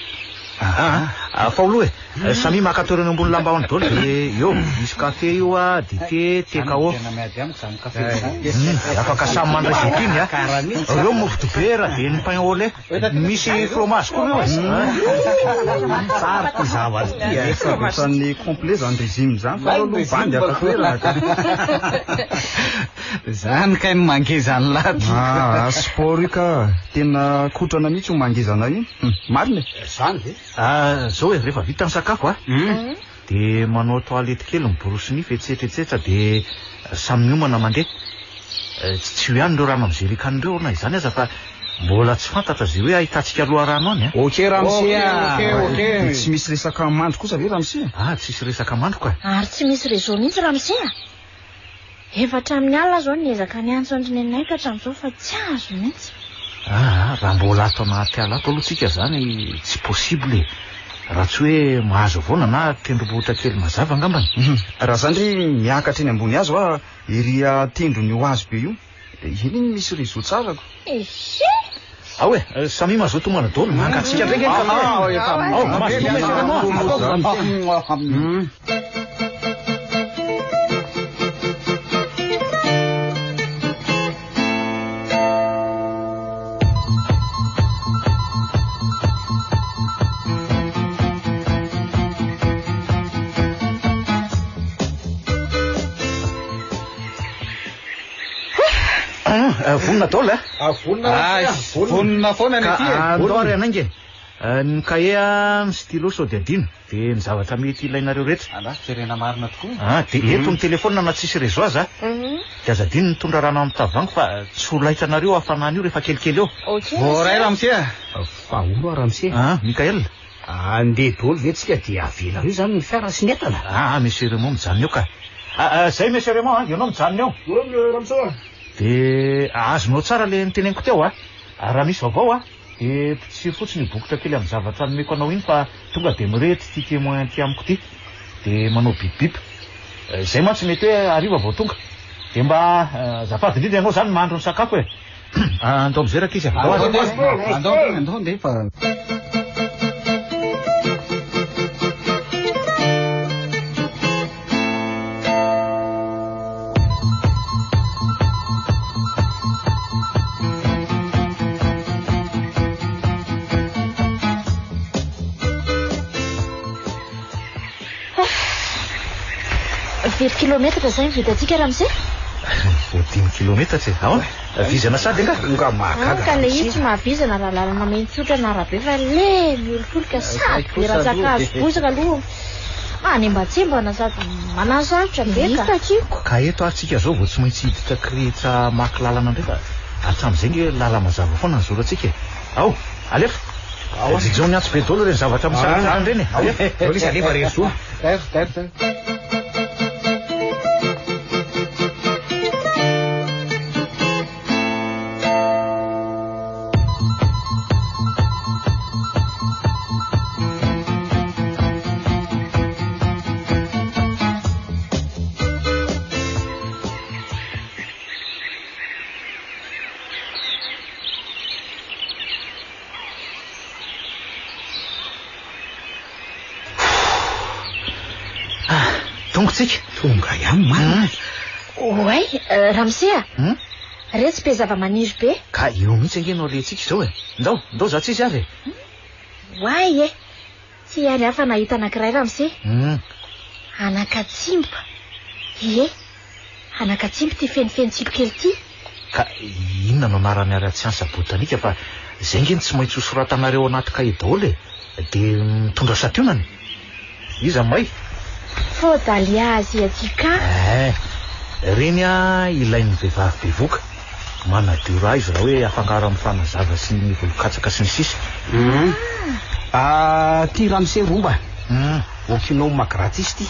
Aa, fa aloha e, samia maka toerana eo ambony lambahoany daholo dia eo, misy kafe io a, dite, thé KO. Afaka samy mandray izay tiany a. Ireo mofo dibera dia ny pain au lait. Misy fromage koa ireo e. Tsara ity zavatra ity e. Sady ohatran'ny complet izany régime izany fa aleo aloha bandy haka toerana ka. Zany kay ny mangeza ny lahy. Ah, sport io ka. Tena kotrana mihitsy io mangeza anay io. Marina e. Zany ve? Ah, zao e, rehefa vita ny sakafo a. Dia manao toilette kely, miborosy nify, etsetra etsetra dia samy miomana mandeha. Tsy io ihany ireo rano amin'ny jerrycan ireo na izany aza fa mbola tsy fantatra izay hoe ahitantsika loharano any a. Ok ramose a! Ok ok. Dia tsy misy resaka mandry kosa ve ramose a? Ah, tsisy resaka mandry ka. Ary tsy misy réseau mihitsy ramose a! Efa hatramin'ny alina aho izao niezaka niantso an-dry Nenay ka hatramin'izao fa tsy azo mihitsy. Aa, raha mbola ato anaty ala ato aloha tsika izany tsy possible e! Raha tsy hoe mahazo havoana na tendrombohitra kely mazava angambany. Raha izany ry miakatra eny ambony hazo aho ery an-tendron'io hazo be io. Eny iny misy réseau tsara ko. Ehe! Ao e, samia mazoto homana daholo, mangatsiaka indray ange ny kafe e! Ao, mazotoa monsieur Raymond! Vonona daholo eh? Ah, vonona ah, vonona foana ny aty. Eh. Andao ary hanainga e. Eh, ny kahie, ny stylo sao dia adino. Dia ny zavatra mety ilainareo rehetra. Andraso jerena marina tokoa. Ah, dia eto ny telefaonina na tsisy réseau aza. Dia aza adino ny mitondra rano amin'ny tavoahangy fa tsy ho laitra anareo hafanana io rehefa kelikely eo. Ok. Voaray ramose a. Fa hono hoa ramose. Ah, Mickaël. Andeha daholo ve tsika dia avelareo izany ny fiara sy ny entana? Ah, Monsieur Raymond mijanona eo ka. Ah, ah, zay Monsieur Raymond a, ianao mijanona eo. Eo ramose a. Dia azonao tsara le noteneniko teo a. Raha misy vaovao a. Dia potsiho fotsiny io bokotra kely amin'ny zavatra nomeko anao iny fa tonga dia mirehitra ity témoin aty amiko ity. Dia manao bip bip. Izay mantsy mety hoe hariva vao tonga. Dia mba azafady indrindra ianao izany mahandro ny sakafo e. Andao amin'izay rankizy a. Andao andao andao andeha fa. Firy kilometatra izay ny vitantsika ramose? Vao dimy kilometatra e. Ahoana? Vizana sady angaha? Nga mahagaga. Ka le izy tsy mahavizana raha lalana maintsotra na arabe fa le miolitolika sady be rantsan-kazo bozaka aloha. Manembatsembana sady manasarotra be ka. Hitakiko. Ka eto ary tsika zao vao tsy maintsy hiditra kirihitra maka lalana indray fa hatramin'izay nge lala mazava foana ny zorantsika e. Ao, alefa. Ao. Jijao ny antso be daholo ireny zavatra misaratsarana ireny e. Alefa. Daholo izy alefa ry zo. Tairo, tairo, tairo. Tonga tsika. Tonga ihany marina. Oay, eh, ramose a. Hmm? Retsy be zava-maniry be. Ka eo mihitsy ange no alehantsika izao e. Ndao, ndao za tsisy ary e. Oay e. Tsy ary hafa nahita anankiray ramose. Hmm. Anakatsimba. Ie. Anakatsimba ity fenifeno tsilo kely ity. Ka inona no anarany ara-tsiansa botanika fa izay nge no tsy maintsy ho soratanareo anaty kahie daholo e. Dia mitondra santionany. Iza may? Phodalia asiatica. Eh, ireny ah ilain'ny vehivavy bevoka. Manadio ra izy raha hoe afangaro amin'ny fanazava sy ny volon-katsaka sy ny sisa. Hum. Ah, ty ramose romba. Hum. Okinoma gratis ty.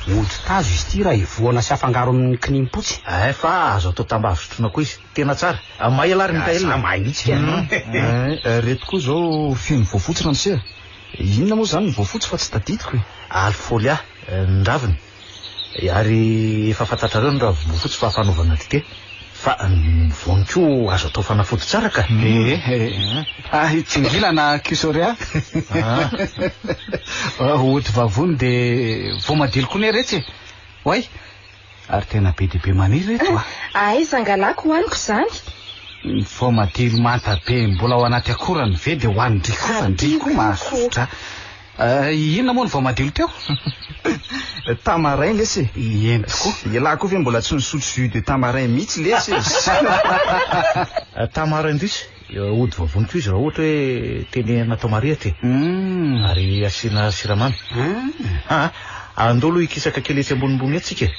Hodi-tazo izy ity raha evohana sy afangaro amin'ny kinim-potsy. Eh, fa azo atao tambavy sotroina koa izy. Tena tsara. Mahay ialahy ry Mickaël. Za mahay mihitsy ka. Eh, reto koa izao feno voafotsy ramose a. Inona moa izany ny voafotsy fa tsy tadidiko e? Alfolia, ny raviny. Ary efa fantatrareo ny ravim-boafotsy fa fanaovana dite. Fa ny voany koa azo atao fanafody tsara ka. Ee, ah, tsingila na cusoria. Ody vavony dia voamadilo koa ne retsy e. Oay, ary tena be dia be maniry reto a. Aiza angalako hohaniko izany? Ny voamadilo manta be mbola ao anaty akorany ve dia hohanin-dry koa fa ndry koa mahasosotra. Inona moa ny voamadilo teo? Tamarin lesy e. Eny tokoa. Ialahy koa ve mbola tsy nisotro jus de tamarin mihitsy lesy e. Tamarin indrisy, ody vavony koa izy raha ohatra hoe tenehina atao marihitra e. Ary asiana siramamy. Ah. Andao aloha hikisaka kely etsy ambonimbony etsy tsika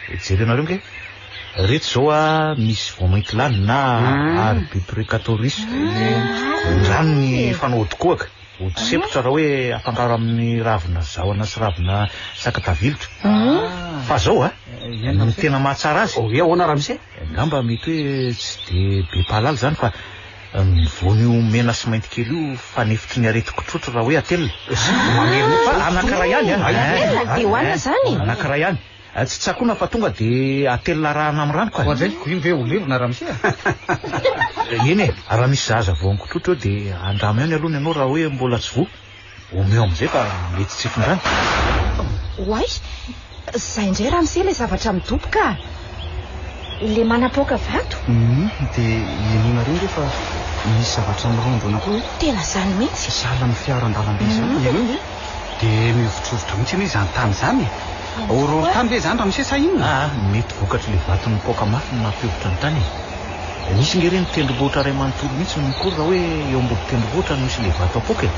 e. Jerenareo nge. Reto izao a, misy voamaintilany na Arbuprecatorus. Ny ranony fanao ody kohaka, ody sempotra raha hoe afangaro amin'ny ravina zahona sy ravina sakatavilotra. Fa zao a, ny tena mahatsara azy. Hoe ahoana ramose? Angamba mety hoe tsy dia be mpahalala izany fa ny voan'io mena sy mainty kely io fanefitry ny aretin-kitrotro raha hoe atelina. Fa anankiray ihany a. Dia hohanina izany? Anankiray ihany. Tsy tsakoana fa tonga dia atelina arahana amin'ny rano ka. Oadray, iny ve ho levona ramose a? Eny e, raha misy zaza voan-kitrotro eo dia andramo ihany aloha ny anao raha hoe mbola tsy voa. Omeo amin'izay fa mety tsy hifindrany. Oay, izay indray ramose ilay zavatra midoboka a. Ilay manapoaka vato? Dia henoinareo nge fa misy zavatra mirondrona koa e. Tena izany mihitsy. Sahala amin'ny fiara an-dalambe izany. Henoy nge. Dia mihovitrovitra mihitsy anie izany tany izany e. Horohorontany ve izany ramose sa inona? Aa, mety vokatr'ilay vato nipoaka mafy no nampihovitra ny tany e. Misy nge ireny tendrombohitra iray manontolo mihitsy no mikory raha hoe eo ambody tendrombohitra no misy ilay vato apoaka e.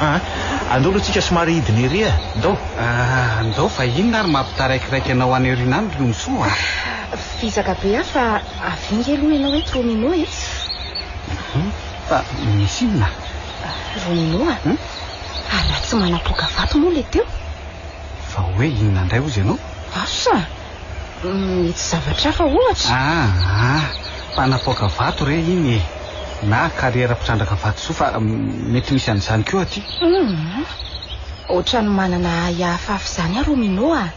Aa, andao aloha tsika somary hidina ery e. Ndao. Aa, ndao fa inona ary mampitaraikiraiky anao any aoriana any ry Omsoa a? Vizaka be aho fa avia nge aloha ianao eto Romino e. Fa misy inona? Romino a! Ary raha tsy manapoaka vato moa ilay teo? Fa hoe inona indray hozy ianao? Asa! Mety zavatra hafa ohatra. Aa, mpanapoaka vato re iny e! Na kariera mpitrandraka vatosoa fa mety misy an'izany koa aty. Hum! Ohatran'ny manana ahiahy hafahafa izany aho Romino a!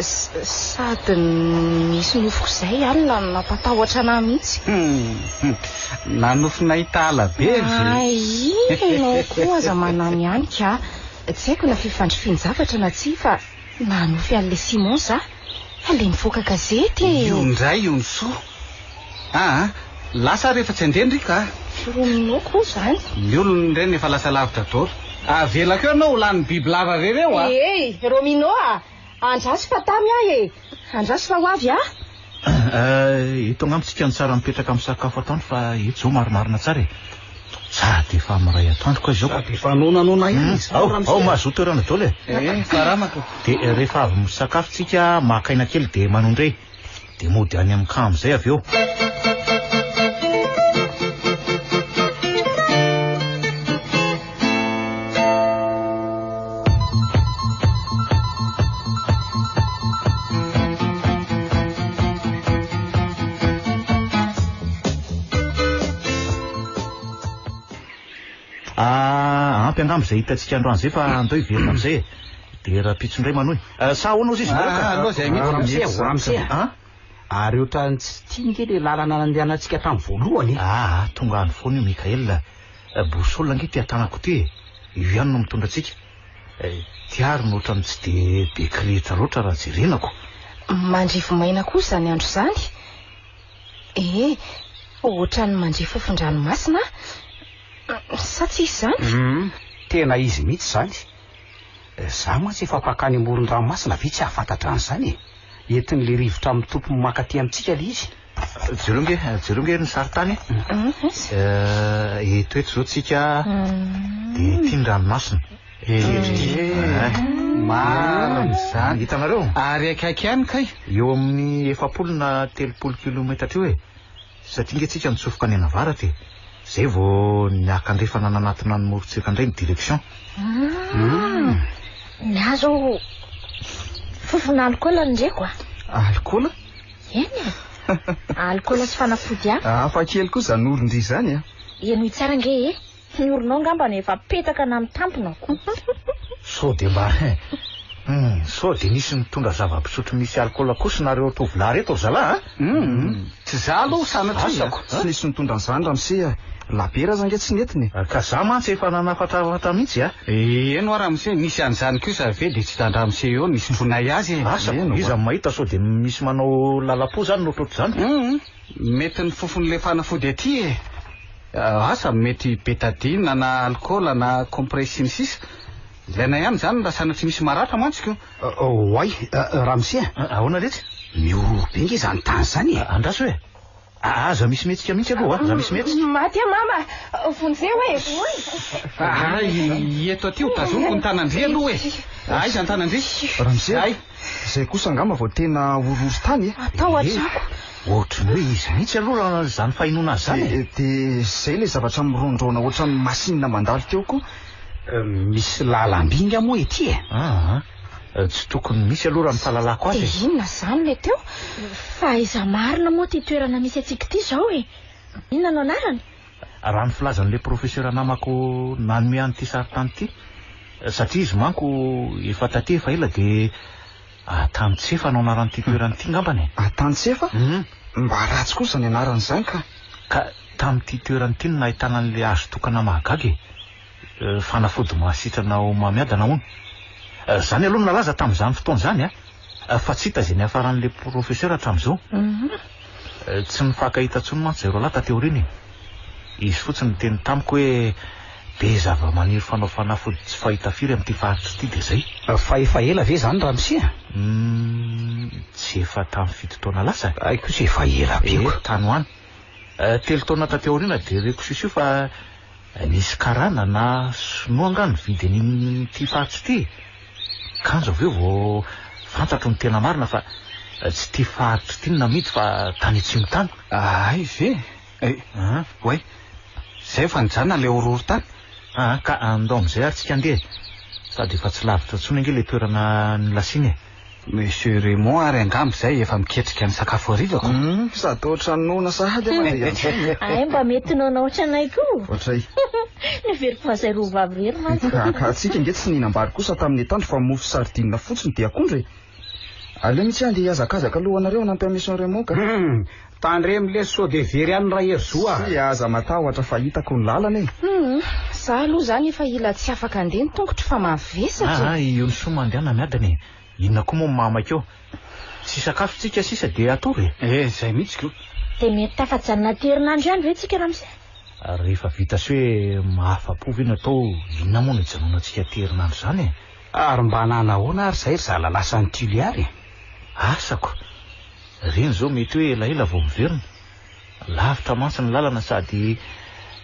Sady nisy nofiko izay alina nampatahotra anah mihitsy. Hum! Nanofy nahita ala be ry. Ay, ianao koa aza manany ihany ka. Tsy haiko na fifandrifian-javatra na tsia fa nanofy an'ilay Simon za. Ilay nivoaka gazety e. Io indray io ny soa. Aa, lasa ary efa tsy handeha ndry ka. Romino koa izany. Ny olona ireny efa lasa lavitra daholo. Avelako eo ianao ho lanin'ny bibilava irery eo a. Ee, Romino a! Andraso fa tamy aho e! Andraso fa ho avy aho. Eto angamba tsika no tsara mipetraka misakafo atoandro fa eto izao marimarina tsara e. Sady efa miray atoandro koa izao. Sady efa noananoana ihany izao Ao, ramose. ao mahazoa toerana daholo e. Ee, faramako. Dia rehefa avy misakafo tsika maka aina kely dia manondre. Dia mody any amin'ny camp amin'izay avy eo. Ah, ampy angamba izay hitantsika androany izay fa andao hiverina amin'izay e. Dia rahampitso indray manohy. Sa ahoana ozy izy Ah, aloha izay mihitsy. Ramose, oh, ramose. Ah? Ary ohatran'ny tsy tia nge le lalana nandehanantsika tamin'ny voalohany e. Ah, tonga any foana io Mickaël. Boussole ange ity an-tanako ity e. Io ihany no mitondra antsika. Ity ary no ohatran'ny tsy dia be kirihitra loatra raha jerena ko. Mandrivo maina koa izany andro izany. Ee, ohatran'ny mandre fofon-dranomasina aho. Sa tsy izy izany? Hum, tena izy mihitsy izany. Za mantsy efa mpankany amoron-dranomasina ve tsy hahafantatra an'izany e. Entin'ilay rivotra mitopy maka aty amintsika ilay izy. Jereo nge, jereo nge ny sarintany e. Eto eto izao tsika dia ity ny ranomasina. Eto ity. Marina izany. Hitanareo? Ary akaiky ihany kay. Eo amin'ny 40 na 30 kilometatra eo e. Satria nge tsika nitsofoka any anavaratra e. Zay vao niakandrefana nanatona ny morontsiraka indray ny direction. Ny ahy zao fofona alikaola no reko a. Alikaola? Eny e. Alikaola sy fanafody hafa. Hafa kely koa izany oron-dry izany a. Henoy tsara ange e. Ny oronao angamba no efa petaka na mitampina ko. Sao dia mba Hum, sao dia nisy nitondra zava-pisotro misy alikaola kosa nareo tovolahy reto ry zalahy a? Hum, tsy za aloha sanatria. Asako. Tsy nisy nitondra an'izany ramose a. Labiera aza ange tsy nentiny e. Ka za mantsy efa nanafatrafatra mihitsy a. Eny hoa ramose, nisy an'izany kosa ve dia tsy hitan-dramose eo ny nisotronay azy e. Asako, iza no mahita sao dia misy manao lalam-po zany no ohatrohatr'izany? Hum, mety ny fofon'ilay fanafody aty e. Asa, mety betadine na alikaola na compresse sy ny sisa. Ilaina ihany izany raha sanatria misy maratra mantsy ko. Oay, ramose a. Ahoana letsy? Mihorohoro be nge izany tany izany e. Andraso e. Aza misy mihetsika mihitsy aloha, aza misy mihetsika. Maty aho mama, vonjeo e. Ay, eto aty ho tazomiko ny tanan-dry aloha e. Aiza ny tanan-dry? Ramose, Ay. izay kosa angamba vao tena horohorontany e. Matahotra ako. Ohatry ny hoe izy mihitsy aloha raha izany fahenoana azy izany e. Dia izay ilay zavatra mirondraona ohatran'ny masinina mandalo teo koa. Misy lalam-by nga moa ety e? Aa, tsy tokony misy aloha raha ny fahalalako azy Dia e. inona izany ilay teo? Fa aiza marina moa ity toerana misy antsika ity izao e? Inona no anarany? Raha ny filazan'ilay professeur namako nanome an'ity sarintany ity, satria izy manko efa taty efa ela dia Atanitsefa no anaran'ity toerana ity ngambany e. Atanitsefa? Mba ratsy kosa ny anarany izany ka. Ka tamin'ity toerana ity no nahitana an'ilay hazo tokana mahagaga e. Fanafody mahasitrana homamiadana hono. Izany aloha no nalaza tamin'izany fotoana izany a. Fa tsy hita izay niafaran'ilay professeur hatramin'izao. Tsy nifankahita intsony mantsy izay roalahy taty aoriana e. Izy fotsiny niteny tamiko hoe be zava-maniry fanao fanafody tsy fahita firy amin'ity faritra ity dia izay. Fa efa ela ve izany ramose a? Humm, tsy efa tamin'ny fito taona lasa e. Hay kosa efa ela be ko. Eh, tany ho any. Telo taona taty aoriana dia reko sisio fa nisy karana na sinoa angaha nividy an'ity faritra ity e. Kanjo avy eo vao fantatro ny tena marina fa tsy ity faritra ity no namidy fa tany atsimo tany. Hay ve? Eh, oay, zay efa nijanona ilay horohorontany. Aa, ka andao amin'izay ary tsika andeha e. Sady efa tsy lavitra intsony ange ilay toerana nilasiana e. Monsieur Raymond ary angamba izay efa miketrika ny sakafo harivako. Hum, sady ohatran'ny noana sahady aho mandeha an'izay e. Ay, mba mety noana ohatranay koa. Ohatray. Neveriko fa izay roa vavy irery mantsy. Ka, ka antsika ange tsy nihinam-bary kosa tamin'ny atoandro fa mofo sardine fotsiny dia akondro e. Aleo mihitsy andeha hihazakazaka aloha anareo hanampy an'i Monsieur Raymond ka. Hum, tandremo lesy sao dia very any Raherizo a. Tsia, aza matahotra fa hitako ny lalana e. Hum, za aloha izany efa hila tsy afaka handeha ny tongotro fa mavesatra e. Aa, i Onisoa mandehana miadana e. Inona koa moa no mahamaika eo? Tsy hisakafo tsika sisa dia hatory e. Eh, izay mihitsy ko. Dia mety tafajanona aty herinandro ihany ve tsika ramose? Rehefa vita sy hoe mahafa-po ve ny atao, inona moa no hijanonantsika aty herinandro izany e? Ary mba nanahoana ary izay ry zala lasa any Tuliary e? Asako! Ireny izao mety hoe elaela vao miverina. Lavitra mantsy ny lalana sady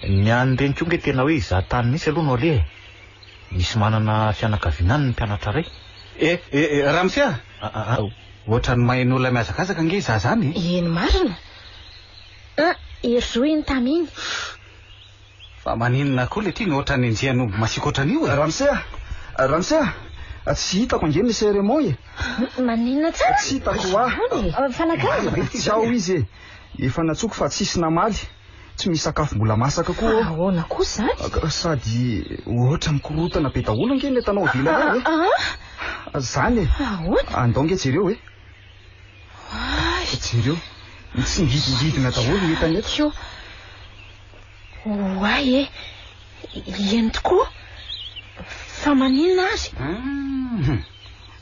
ny an'ireny koa nge tena hoe hizaha tany mihitsy aloha no aleha e. Misy manana fianakaviana any ny mpianatra iray. Eh, eh, eh, ramose a! Ohatran'ny maheno olona mihazakazaka ange izaho izany e! Eny marina. Ah, Herizo iny tamy iny. Fa maninona koa le ty no ohatran'ny enjehan'omby masiaka ohatran'io e? Ramose a! Ramose a! Tsy hitako ange Monsieur Raymond e! Maninona tsara? Tsy hitako hoa! Fa nankaiza? Tsy ao izy e! Efa nantsoiko fa tsisy namaly. Tsy misy sakafo mbola masaka koa ao. Ahoana koa izany? Sady ohatra mikorontana be daholo ange ny entanao ivelany ao e! Zany e! Ahoana? Andao ange jereo e! Jereo, mitsingidingidina daholo ny entana eto. Oay e! Eny tokoa! Fa maninona ary? Hum,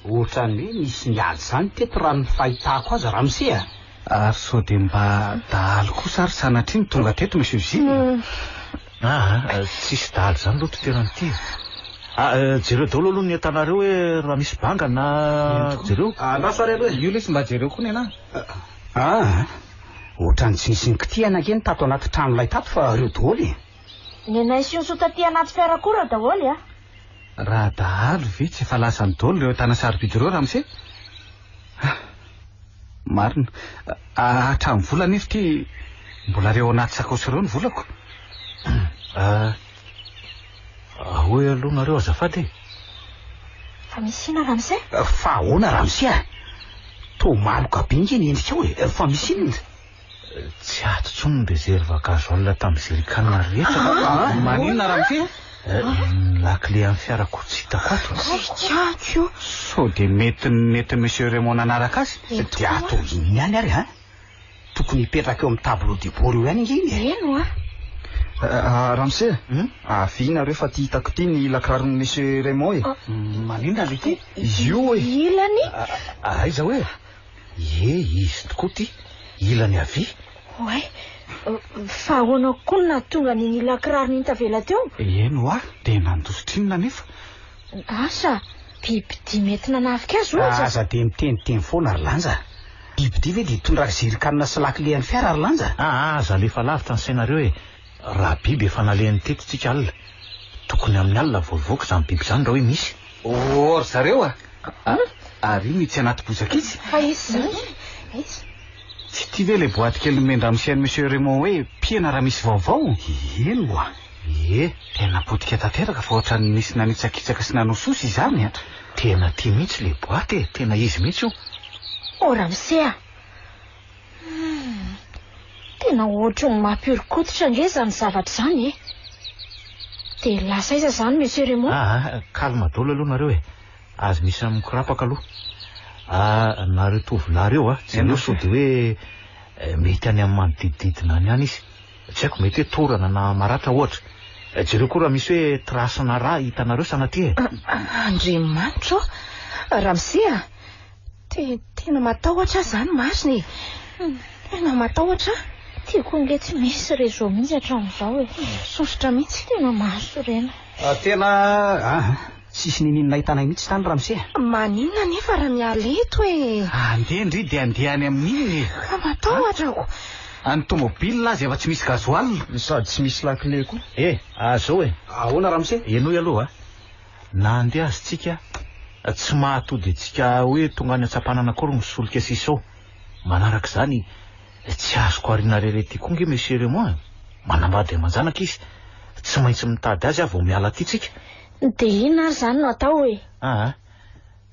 ohatran'ny hoe nisy niady izany teto raha ny fahitako azy ramose a! Ary sao dia mba dahalo kosa ary sanatria no tonga teto Monsieur Gilles? Aa, tsisy dahalo izany aloha ity toerana ity e. Ah, jereo daholo aloha ny entanareo hoe raha misy banga na jereo. Andraso ary aloha e. Io lesy mba jereo koa ny anah. Aa, ohatran'ny tsy nisy nikitihana ange ny tato anaty tranolay tato fa ireo daholo e. Ny anay sy Onso taty anaty fiara koa ireo daholo a. Raha dahalo ve tsy efa lasany daholo ireo entana sarobidy ireo ramose? Ah, marina. Hatramin'ny vola anefa ity mbola ireo anaty sakaosy ireo ny volako. Ah, ahoy aloha nareo azafady e. Fa misy inona ramose? Fa ahoana ramose a? Toa maloka be nge ny endrikao e, fa misy inona? Tsy ato intsony ny réserve gasoil tamin'ny jerrycan rehetra. Ah, maninona ramose? Ny lakile an'ny fiarako tsy hitako ato. Tsy ato io. Sao dia mety nentin'i Monsieur Raymond nanaraka azy? Dia atao inona ihany ary a? Tokony hipetraka eo amin'ny tableau de bord eo ihany ange iny e. Eny oa. Ramose, avia nareo fa ty hitako ty ny lakiraron'i Monsieur Raymond e. Maninona le ty? Io e. Ilany? Aiza hoe? Ie, izy tokoa ty. Ilany havia. Oay, fa ahoana koa no nahatonga an'iny ila kirarony iny tavela teo? Eny hoa, dia nandositra inona anefa? Asa, bibidia mety nanafika azy ohatra. Aza dia miteniteny foana ry Lanja. Bibidia ve dia hitondra zerikanina sy lakile an'ny fiara ry Lanja? Aa, aza alefa lavitra ny sainareo e. Raha biby efa nalehany teto tsika alina. Tokony amin'ny alina vao hivoaka izany biby izany raha hoe misy. Oh, ry zareo a! Ary iny itsy anaty bozaka itsy? Fa iza izany? Aiza? Tsy ity ve ilay boaty kely nomen-dramose an'i Monsieur Raymond hoe mpiana raha misy vaovao? Eny oa! Ie, tena potika tanteraka fa ohatran'ny nisy nanitsakitsaka sy nanososy izany a! Tena ity mihitsy ilay boaty e! Tena izy mihitsy io! Oh ramose a! Hum, tena ohatry ny mampihoron-koditra ange izany zavatra izany e! Dia lasa aiza izany Monsieur Raymond? Aa, calme daholo aloha nareo e! Aza misy mikorapaka aloha. Ah, nareo tovolahy ireo a, jereo sao dia hoe mety any amin'ny manodidididina any ihany izy. Tsy haiko, mety hoe torana na maratra ohatra. Jereo koa raha misy hoe trace-na rà hitanareo sanatria e. Andriamanitra ô! Ramose a! Tena matahotra aho izany marina e! Tena matahotra aho. Tiako ange tsy misy réseau mihitsy hatramin'izao e. Sosotra mihitsy. Tena mahasorena. Tena ah, tsisy niniana nahitanay mihitsy tany ramose a. Maninona anefa raha miala eto e? Andeha ndry dia andeha any amin'inona e? Ka matahotra aho. Any tomobile aza efa tsy misy gasoil. Sady tsy misy lakile koa. Eh, azao e. Ahoana ramose? Henoy aloha a. Na handeha aza tsika, tsy mahatody antsika hoe tonga any Antsapanana akory ny solika sisa ao. Manaraka izany, tsy azoko ariana irery aty koa nge Monsieur Raymond e. Manambady aman-janaka izy. Tsy maintsy mitady azy aho vao miala aty tsika. Dia inona ary izany no atao e? Aa,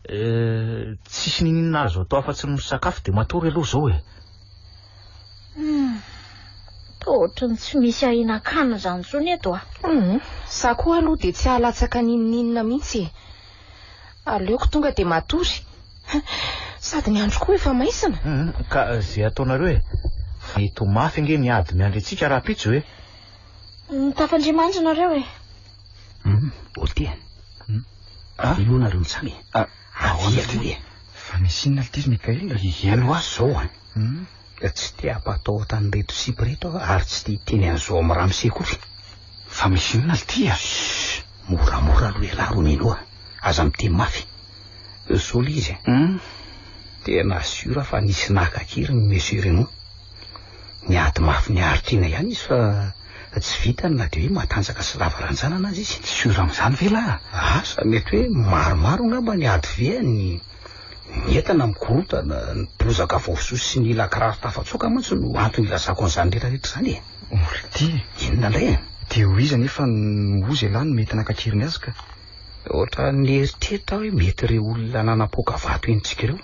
eh, tsisy niniana azo atao afa-tsy ny misakafo dia matory aloha izao e. Hum, toa ohatran'ny tsy misy ahinan-kanina izany intsony eto a. Hum, za koa aloha dia tsy hahalatsaka n'inon'inona mihitsy e. Aleoko tonga dia matory. Sady ny andro koa efa maizina. Hum, ka izay ataonareo e. Fa mety ho mafy ange ny ady miandry antsika rahampitso e. Mitafandriamandry nareo e. Hum, Ôty e. Hum, aloha nareo mitsamy e. Ahoana ity e? Fa misy inona ity ry Mickaël? Eny hoa zao a. Tsy te hampatahotra an'ireto sipa ireto aho ary tsy te hiteny an'izao amin'ny ramose akory. Fa misy inona ity a? Shh! Moramora aloha ialahy Romino a! Aza miteny mafy. Zao ilay izy e. Tena sûr fa nisy naka an-keriny Monsieur Raymond. Niady mafy niaro tena ihany izy fa tsy vitany na dia hoe matanjaka sy lava ranjanana aza izy. Sûr amin'izany ve lahy? Asa, mety hoe maromaro angamba ny ady viany. Ny entana mikorontana, ny bozaka voasoso sy ny ila kiraro tafatsoaka mantsy no antony ilazako an'izany rehetra rehetra izany e. Ordi. Inona indray e? Dia ho iza anefa no ho iza ialahy no mety naka an-keriny azy ka? Ohatran'ny nieritreritra aho hoe mety ireo olona nanapoaka vato henontsika ireo.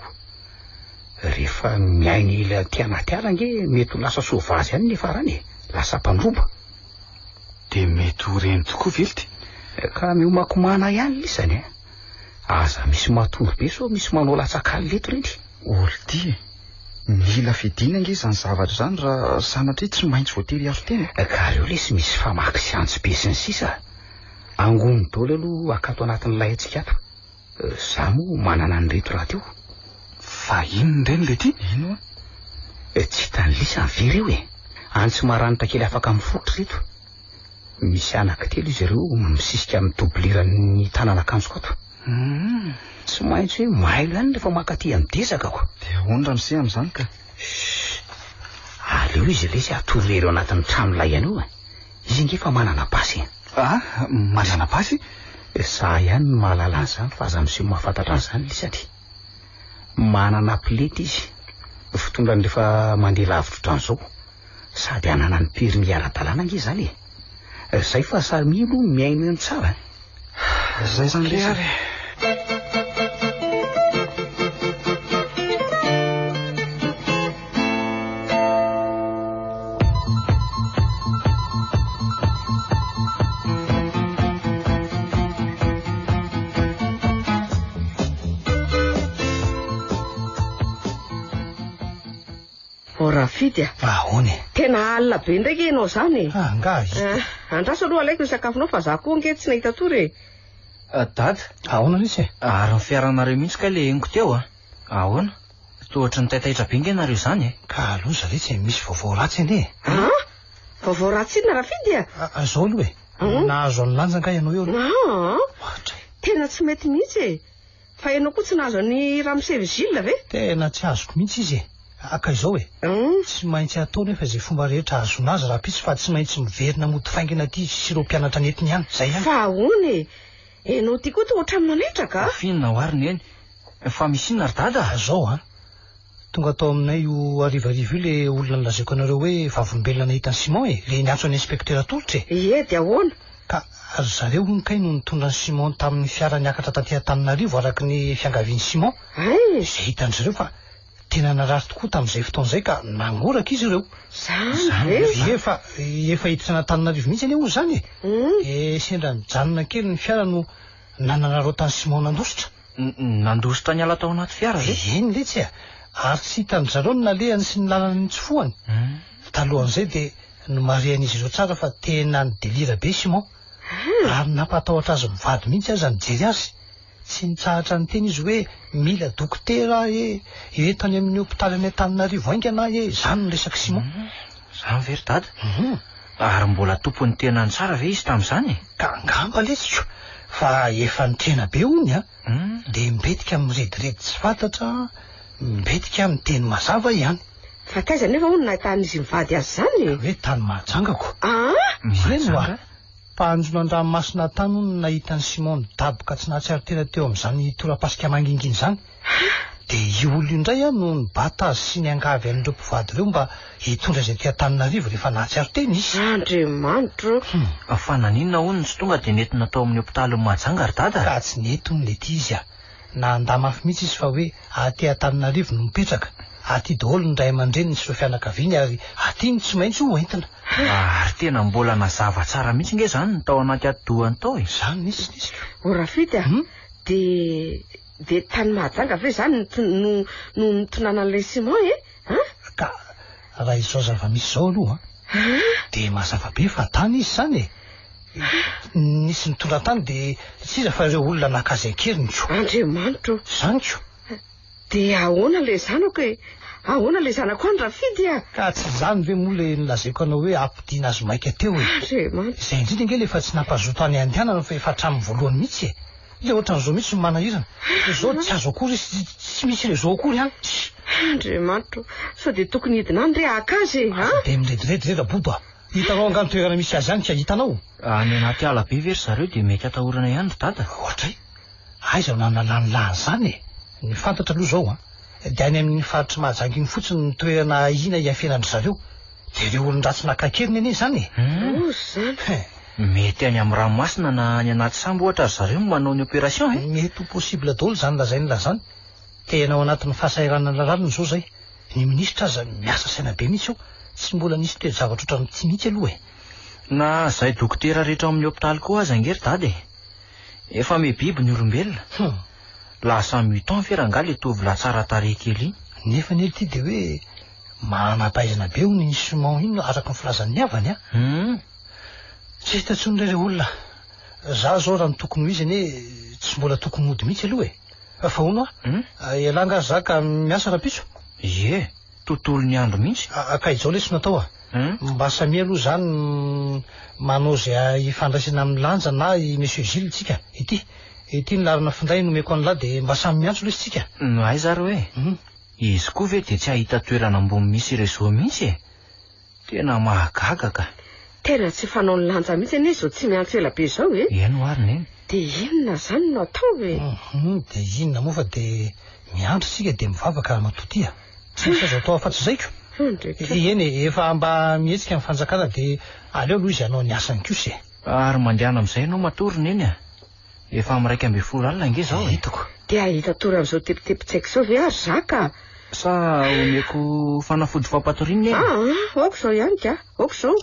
Rehefa miaina ela aty anaty ala ange mety ho lasa soavazy ihany ny farany e, lasa mpandroba. Dia mety ho reny tokoa ve lty? Ka miomakomana ihany lisany e. Aza misy matory be sao misy manao latsak'alina eto reny. Ordi e! Mila fiadiana ange izany zavatra izany raha sanatria tsy maintsy voatery hiaro tena e. Ka aleo lesy misy famaky sy antsy be sy ny sisa. Angony daholo aloha akato anatin'ny lay antsika ato. Za moa manana an'ireto rahateo. Fa inona ireny lety? Inona? Tsy hitan'i lisany ve ireo e? Antsy maranitra kely afaka miforitra ireto. Misy anankitelo izy ireo misisika amin'ny dobliran'ny tanan'akanjoko ato. Tsy maintsy hoe mailo ihany rehefa mankaty amin'ny dezaka ko. Dia ahoana ramose amin'izany ka? Chut! Aleo izy lesy hatory irery ao anatin'ny trano lay any io e. Izy ange efa manana basy e. Ah, manana basy? Za ihany no mahalala an'izany fa aza miseho mahafantatra an'izany lisany. Manana pilety izy, fitondrany rehefa mandeha lavitra ohatran'izao. Sady ananany permis ara-dalàna ange izany e! Zay fa samia aloha mihaino eny tsara e! Zay izany lesy e! Oh Rafidy a! Ahoana e? Tena alina be indray nge ianao izany e! Ah, angaha hita. Ah, andraso aloha alaiko ny sakafonao fa za koa ange tsy nahita tory e! Ah, Dada. Ahoana lesy e? Ary ny fiaranareo mihitsy kay le henoko teo a! Ahoana? Toa ohatry ny taitaitra be nge nareo izany e! Ka loza lesy e, misy vaovao ratsy anie e! Ah! Vaovao ratsy inona Rafidy a? Ah, zao aloha e! Nahazo an'i Lanja angaha ianao eo aloha? Ah! Tena tsy mety mihitsy e! Fa ianao koa tsy nahazo an'i Ramose Vigile ve? Tena tsy azoko mihitsy izy e! Ka izao e! Tsy maintsy atao nefa izay fomba rehetra ahazoana azy rahampitso fa tsy maintsy miverina mody faingana aty izy sy ireo mpianatra nentiny ihany. Izay ihany. Fa ahoana e? Enao ty koa toa ohatran'ny manaitra ka. F'inona ho ary neny? Fa misy inona ry dada? Zao an. Tonga tao aminay io harivariva io le olona nolazaiko anareo hoe vavolombelona nahita an'i Simon e, le niantso an'i inspecteur Tolotra e. Ie, dia ahoana? Ka ry zareo hono kay no nitondra an'i Simon tamin'ny fiara niakatra taty Antananarivo araka ny fiangavian'i Simon. Hay! Izay hitan-dry zareo fa tena narary tokoa tamin'izay fotoana izay ka nangoraka izy ireo. Izany ve? Ie, fa efa hiditra an'Antananarivo mihitsy anie hono izany e. Dia sendra nijanona kely ny fiara no nanararaotan'i Simon nandositra. Nandositra niala tao anaty fiara ve? Eny letsy a! Ary tsy hitan-dry zareo ny nalehany sy ny lalana nitsofohany. Talohan'izay dia nomarihan'izy ireo tsara fa tena nidelira be Simon. Ary nampatahotra azy mivady mihitsy aza nijery azy. Tsy nitsahatra niteny izy hoe mila dokotera aho e, eto any amin'ny hopitaly any Antananarivo haingana aho e, izany no resak'i Simon. Izany ve ry dada? Ary mbola tompon'ny tenany tsara ve izy tamin'izany e? Ka angamba letsiko fa efa nitrena be hono a! Dia mbetika mirediredy tsy fantatra, mbetika miteny mazava ihany. Fa taiza anefa hono nahitan'izy mivady azy izany e? Ka hoe tany Mahajanga ko. Aa! Eny hoa! Mpanjono an-dranomasina tany hono no nahita an'i Simon nidaboka tsy nahatsiaro tena teo amin'izany torapasika mangingina izany. Dia io olona io indray no nibata azy sy niangavy an'ireo mpivady ireo mba hitondra azy aty Antananarivo rehefa nahatsiaro tena izy. Andriamanitro o! Fa naninona hono no tsy tonga dia nentina tao amin'ny hopitalin'i Mahajanga ry Dada? Ka tsy nety hono ilay izy a! Nandà mafy mihitsy izy fa hoe aty Antananarivo no mipetraka, aty daholo ny ray aman-dreniny sy ireo fianakaviany ary aty no tsy maintsy ho entina. Ary tena mbola nazava tsara mihitsy nge izany ny tao anaty atidohany tao e! Izany mihitsy nisy ko. O Rafidy a! Dia dia tany Mahajanga ve izany no no nitonanan'ilay Simon e? An? Ka raha izao zava-misy izao aloha an, dia mazava be fa tany izy izany e! Nisy nitondra tany dia tsy iza fa ireo olona naka azy an-keriny ko. Andriamanitro o! Izany ko. Dia ahoana ilay zanako e? Ahoana ilay zanako any Rafidy a? Ka tsy izany ve moa ilay nolazaiko anao hoe hampodiana azy maika teo e? Andriamanitra. Izay indrindra ange ilay efa tsy nampazoto any handehanana fa efa hatramin'ny voalohany mihitsy e! Ilay ohatran'izao mihitsy no manahirana. Izao tsy azo akory izy, tsy misy réseau akory any. Andriamanitra o! Sao dia tokony hidina any re haka azy e? Aza dia mirediredy re Rabodo a! Hitanao angaha ny toerana misy azy any ka hitanao? Any anaty ala be ve ry zareo dia mety atahorana ihany ry dada? Ohatray! Aiza no hanalan'lah an'izany e? Ny fantatra aloha izao an, dia any amin'iny faritr'i Mahajanga iny fotsiny no toerana ahiana hiafenan-dry zareo. Dia ireo olon-dratsy naka an-keriny anie izany e! Loza izany! Mety any amin'ny ranomasina na any anaty sambo ohatra ry zareo no manao ny opération e! Mety ho possible daholo izany lazain'lah izany. Tena ao anatin'ny fahasahiranana lalina izao izay. Ny minisitra aza miasa saina be mihitsy eo. Tsy mbola nisy toe-javatra ohatran'ity mihitsy aloha e! Na izay dokotera rehetra ao amin'ny hopitaly koa aza ange ry dada e! Efa miha-biby ny olombelona. Hum. Lasa mutant ve rangahy le tovolahy tsara tarehy kely iny? Nefa anie ity dia hoe manam-pahaizana be hono iny Simon iny araka ny filazan'ny havany a. Hum. Tsy hita intsony re le olona. Za zao raha ny tokony ho izy anie tsy mbola tokony hody mihitsy aloha e. Fa hono a, ialahy angaha za ka miasa rahampitso? Ie, tontolon'ny andro mihitsy. Ka izao lesy no atao a. Mba samia aloha izany manao izay hifandraisana amin'i Lanja na i Monsieur Gilles tsika. Ity, ity ny laharana finday nomeko an'lah dia mba samy miantso lesy tsika. Aiza ary hoe? Izy koa ve dia tsy hahita toerana ambony misy réseau mihitsy e? Tena mahagaga ka. Tena tsy fanaon'i Lanja mihitsy anie izao tsy miantso ela be izao e. Eny ho'a ry Neny. Dia inona izany no atao e? Hum, dia inona moa fa dia miandry isika dia mivavaka ramatoa ty a. Tsy misy azo atao afa-tsy izay ko. Eny e, efa mba mihetsika ny fanjakana dia aleo aloha izy hanao ny asany kosa e. Ary mandehana amin'izay ianao matory ry Neny a. Efa amin'ny 11 alina ange izao e. Hitako. Dia hahita tory amin'izao tebitebin-tsaiko izao ve ary za ka? Sa omeko fanafody fampatoriana Neny? Aa, aoka izao ihany ka, aoka izao.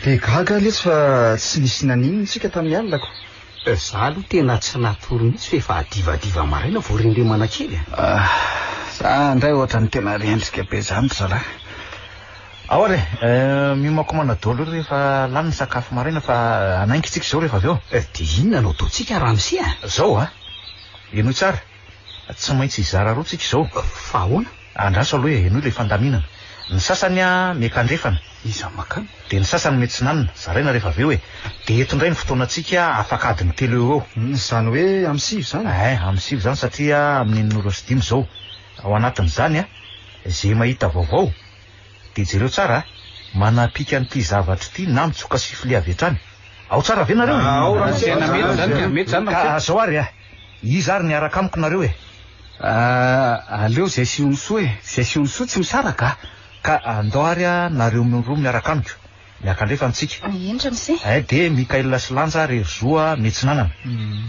Dia gaga aho letsy fa tsy nisy naninona tsika tamin'ny alina ko. Za aloha tena tsy natory mihitsy fa efa adivadiva maraina vao rendremana kely a. Ah, za indray ohatran'ny tena rendrika be zany ry zalahy. Ao ary e, miomankomana daholo ry rehefa lany ny sakafo maraina fa hanainga isika izao rehefa avy eo. Dia inona no ataontsika ramose a? Zao a! Henoy tsara, tsy maintsy hizara roa tsika izao. Fa ahoana? Andraso aloha e, henoy ilay fandaminana. Ny sasany miankandrefana, Iza makany? Dia ny sasany miatsinanana, zaraina rehefa avy eo e. Dia eto indray ny fotoanantsika afaka adiny telo eo ho eo. Izany hoe amin'ny sivy izany? Eh, amin'ny sivy izany satria amin'ny enina ora sy dimy izao. Ao anatin'izany a, izay mahita vaovao, dia jereo tsara a, manapiaka an'ity zavatra ity na mitsoka sifflet avy hatrany. Ao tsara ve nareo e? Ao ramose, tena mety izany, tena mety izany ramose. Ka zao ary a, iza ary ny hiaraka amiko nareo e? Aleo izay sy Onisoa e, izay sy Onisoa tsy misaraka a. Ka andao ary a, nareo roa miaraka amiko, miakandrefa antsika. Eny ramose. Eh, dia Mickaël sy Lanja ary ry Zo a, miatsinanana.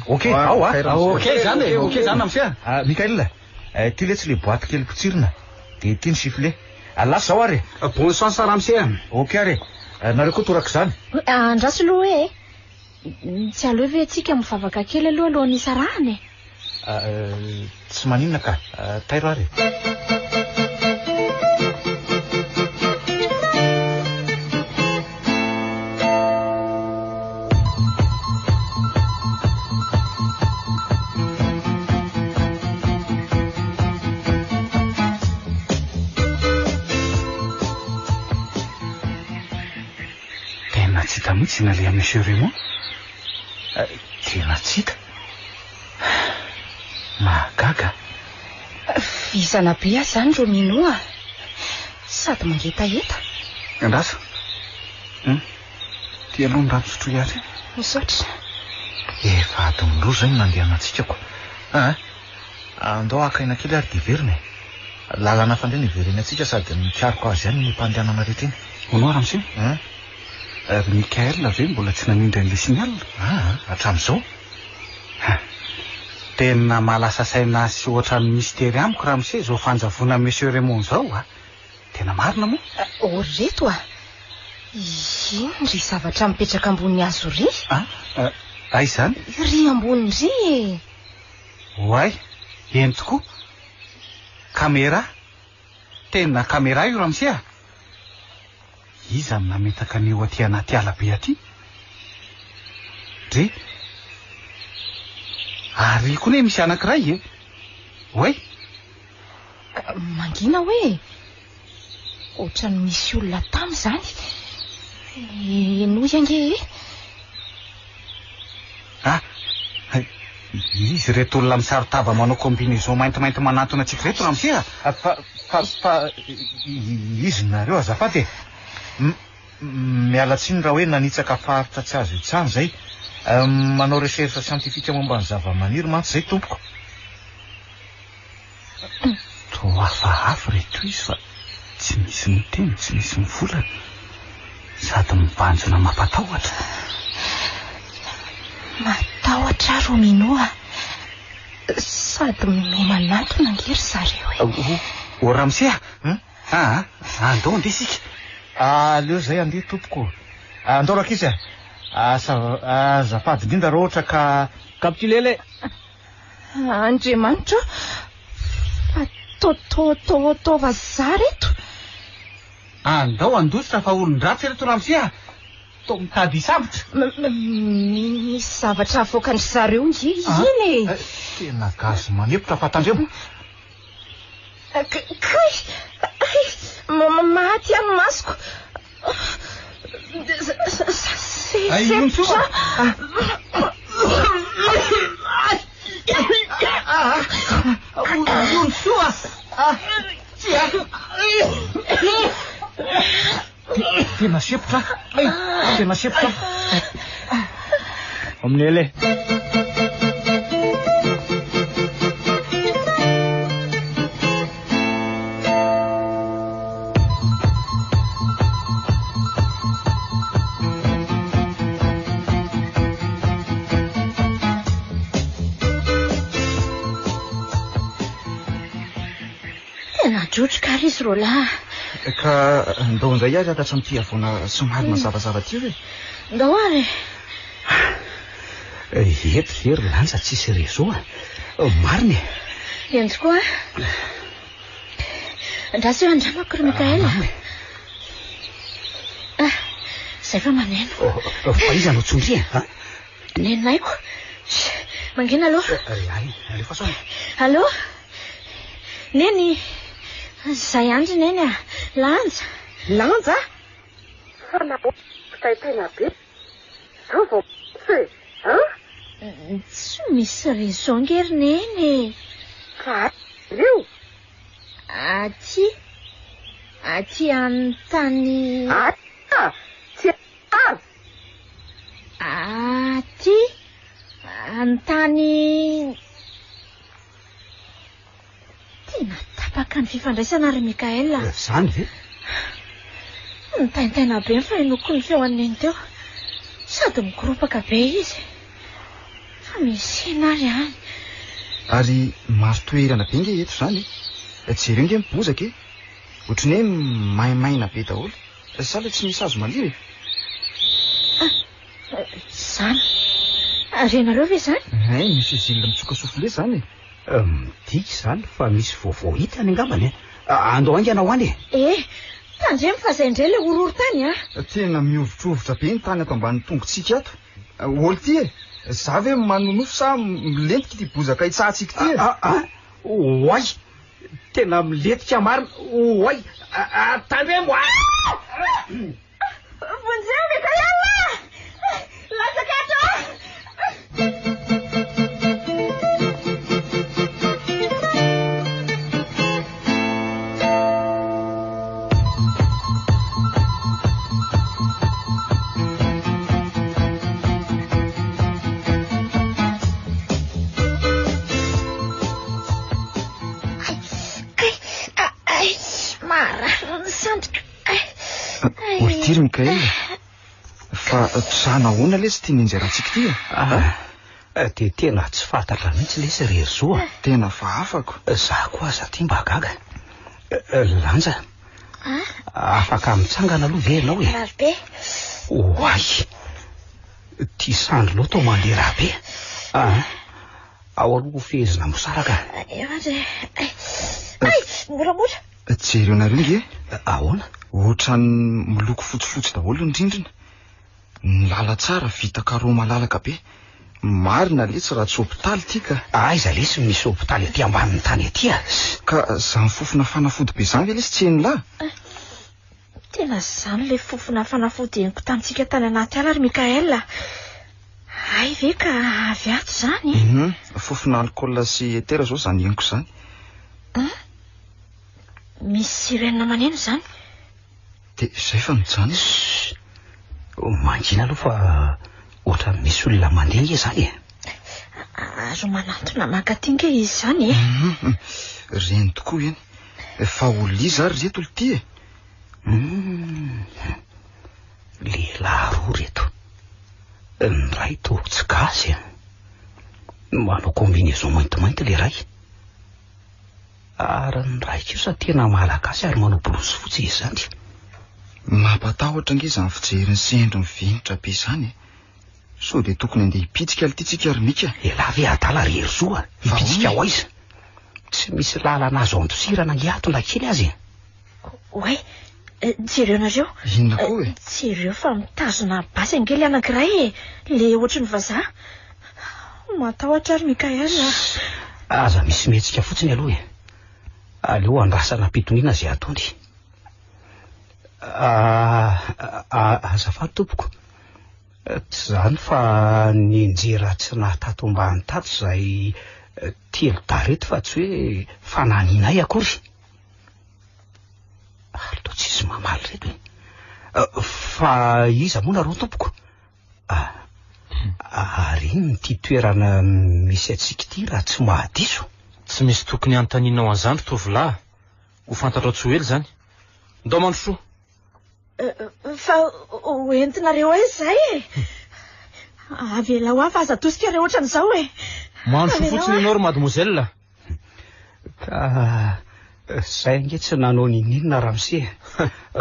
Ok, ao a. Ok izany e, ok izany ramose a. Ah, Mickaël, eh, ty letsy le boîte kely potsirina, dia ty ny sifflet. Ah, lasa zao ary e. Bonne chance ramose a. Ok ary e. Nareo koa torak'izany. Andraso aloha hoe e. Tsy aleo ve tsika mivavaka kely aloha alohan'ny hisarahana e? Tsy maninona ka. Tairo ary e. Tena tsy hita mihitsy izay nalehan'i Monsieur Raymond. Tena tsy hita? Mahagaga. Vizana be aho izany Romino a! Sady mangetaheta. Andraso. Hum. Ty aloha ny rano sotroy ary. Misaotra. Efa adiny roa izay no nandehanantsika ko. Aa. Andao haka aina kely ary dia hiverina e. Lalana hafa indray no hiverenantsika sady mikaroka azy ihany iny mpandehanana rehetra iny. Hono hoa ramose? Hum. Ry Mickaël ve mbola tsy nanindry an'ilay signal? Aa, hatramin'izao? Ha. Tena mahalasa saina ahy sy ohatran'ny mistery amiko ramose izao fanjavonan'i Monsieur Raymond izao a! Tena marina moa? Ô ry reto a! Inona ry zavatra mipetraka ambony hazo ry? A? Aiza izany? Ry ambony ry e! Oay, eny tokoa. Caméra. Tena caméra io ramose a! Iza no nametaka an'io aty anaty ala be aty? Dre. Ary koa ne misy anankiray e! Oay! Mangina hoe? Ohatran'ny misy olona tamy izany. Henoy ange e! Ah! Izy ireto olona misaron-tava manao combinaison maintimainty manantona antsika ireto ramose a! Fa, fa, fa izy nareo azafady e! Miala tsiny raha hoe nanitsaka faritra tsy azo itsahana izay. Manao recherche scientifique momba ny zava-maniry mantsy izay tompoko. Toa hafahafa ireto izy fa tsy misy miteny, tsy misy mivolana, sady mibanjina mampatahotra. Matahotra aho Romino a! Sady miha-manantona ange ry zareo e! O ramose a! Aa, andao andeha isika. Aleo izay andeha tompoko. Andao rankizy a! Asa, azafady indrindra raha ohatra ka. Capitulele! Andriamanitra ô! Fa to to to to vazaha reto! Andao handositra fa olon-dratsy ireto ramose a! Toa mitady hisambotra. Misy zavatra avoakan-dry zareo nge iny e! Tena gaz manepotra fa tandremo! Kay! Ay! Maty aho ny masoko! Sepotra! Onisoa! Tsia! Tena sepotra! Tena sepotra! Amin'ny ela e! Tena drotroka ary izy roalahy. Ka ndao indray ary hiakatra amin'ity havoana somary mazavazava ity ve? Ndao ary e. Eto ve ry Lanja tsisy réseau a? Marina e. Eny tokoa. Andraso eo andramako ry Mickaël. Ah, izay fa maneno. Fa iza no tsondriana? A? Nenaiko. Mangina aloha. Ay, alefaso any. Allô? Neny, izay ihany ry Neny a. Lanja. Lanja? Fa nahoana fitaitaina be zao vao e? An? Tsy misy raison nge ry neny e. Fa aiza ireo? Aty. Aty amin'ny tany. Aiza? Tsy ary. Aty an-tany. Tena tapaka ny fifandraisana ry Mickaël a. Izany ve? Nitaintaina be ny fahenoako ny feo an'i Neny teo. Sady mikoropaka be izy. Fa misy inona ary any? Ary maro toerana be nge eto izany e. Jereo nge ny bozaka e. Ohatran'ny hoe maimaina be daholo. Sa ilay tsy misy hazo maniry e? Izany. Renareo ve izany? Hay, misy usine mitsoka soufflé izany e. Midika izany fa misy vaovao hita any angambany e. Andao haingana ho any e. Eh, tandremo fa izay indray ilay horohorontany a. Tena mihovitrovitra be ny tany ato ambanin'ny tongotsika ato. Ol ty e! Za ve manonofy sa milentika ity bozaka itsahantsika ity e? Ah, ah, oay! Tena milentika marina, oay! Tandremo a! Vonjeo Mikael! Latsaka ato aho! Kay, marary ny sandriko. Ry ry Mickaël, fa za nahoana lesy ity nianjerantsika ity e? Ah, dia tena tsy fantatra mihitsy lesy ry Herizo a. Tena fa afako. Za koa aza aty mba gaga. Lanja, afaka mitsangana aloha ve ianao e? Marary be. Oay, ity sandrinao toa mandeha rà be. Ah, ao aloha ho fehezina mosaraka. Eo ary. Ay, moramora. Jereo nareo nge. Ahoana? Ohatran'ny miloko fotsifotsy daholo ny rindrina. Ny lalantsara vita carreaux malalaka be. Marina letsy raha tsy hopitaly ity ka. Aiza lesy no misy hopitaly aty ambanin'ny tany aty a? Ka zany fofona fanafody be zany ve lesy tsy henon'lah? Tena zany ilay fofona fanafody henoko tamintsika tany anaty ala ry Mickaël a. Hay ve ka avy ato izany e? Hum, fofona alcool sy éther zao zany henoko zany. Hum, misy sirène maneno izany. Dia izay fa mijanona. Shh! Mangina aloha fa ohatran'ny misy olona mandeha nge izany e. Ary manantona mankaty nge izy izany e. Hum, reny tokoa eny. Fa olona iza ary reto lty e? Hum, lehilahy roa reto. Ny iray toa tsy gasy a. Manao combinaison maintimainty ilay iray. Ary ny iray kosa tena malagasy ary manao blouse fotsy izy izany. Mampatahotra ange izany fijeriny sy endriny vinitra be izany e. Sao dia tokony handeha hipitsika lty tsika ry Mika? Elah ve adala ry Herizo a? Hipitsika ho aiza? Tsy misy lalana azo andosirana ange ato na kely aza e. Oay, jereo nareo. Inona koa e? Jereo fa mitazona basy ange ilay anankiray e. Ilay ohatry ny vazaha. Matahotra aho ry Mickaël a. Aza misy mihetsika fotsiny aloha e. Aleo andrasana am-pitoniana izay ataony. Azafady tompoko. Tsy izany fa nianjera tsy nahatato ambany tato izahay telo dahy ireto fa tsy hoe fanahinay akory. Ary toa tsisy mamaly ireto e. Fa iza moa nareo tompoko? Ary inona ity toerana misy antsika ity raha tsy mahadiso? Tsy misy tokony hanontanianao an'izany ry tovolahy. Ho fantatrao tsy ho ela izany. Ndao mandrosoa. Fa ho entinareo aiza izahay e? Avelao aho fa aza atosikareo ohatran'izao e. Mandrosoa fotsiny ianao ry mademoiselle. Ka izay ange tsy nanao n'inon'inona ramose e.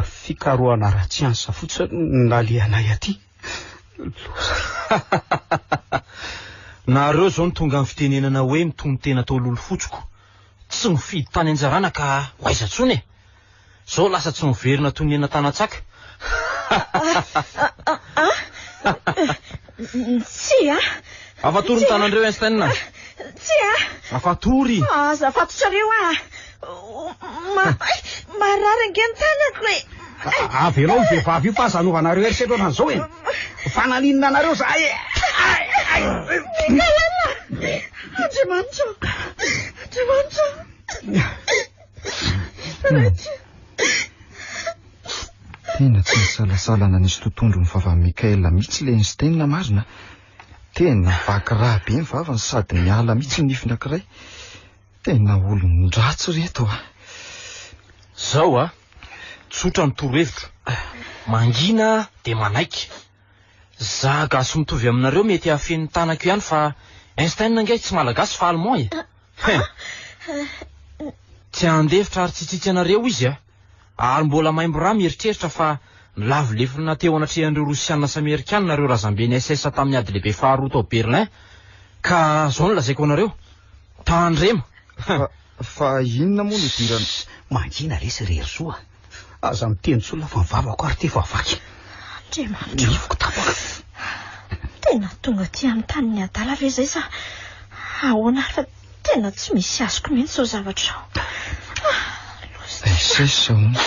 Fikarohana ara-tsiansa fotsiny no nalehanay aty. Loza. Nareo izao no tonga amin'ny fitenenana hoe mitonon-tena tao lolofotsiko. Tsy mifidy tany anjarana ka ho aiza intsony e. Zao lasa tsy miverina toy ny hena tanatsaka. Tsia. Afatory ny tanandreo Einstein. Tsia. Afatory. Aza afatotrareo aho. Marary ange ny tanako e. Avelao io vehivavy io fa aza anaovanareo herisetra ohatran'izao e. Fa naninona anareo zahay e? Mikaela! Andriamanitra ô! Andriamanitra ô! Raiko. Tena tsy nisalasala nanisy totohondry ny vavan'i Mickaël mihitsy ilay Einstein marina. Tena vaky rà be ny vavany sady miala mihitsy ny nifiny ankiray. Tena olon-dratsy reto a! Zao a! Tsotra ny torohevitro. Mangina dia manaiky. Za gasy mitovy aminareo mety hahafeno ny tanako ihany fa Einstein ange tsy malagasy fa allemand e! Hein! Tsy handefitra ary tsy hitsitsy anareo izy a! Ary mbola maimbo rà mieritreritra fa nilavo lefona teo anatrehan'ireo Rosiana sy Amerikana ireo razamben'ny SS tamin'ny ady lehibe faharoa tao Berlin. Ka zao no lazaiko anareo, tandrema! Fa, fa inona moa no idirana. Sss! Mangina lesy ry Herisoa a! Aza miteny intsony lah fa ny vavako ary ity efa vaky. Andriamanitra o! Nifiko tapaka. Tena tonga aty amin'ny tanin'ny adala ve izay sa ahoana ary fa Tena tsy misy azoko mihitsy izao zavatra izao. Ah, loza. SS hono.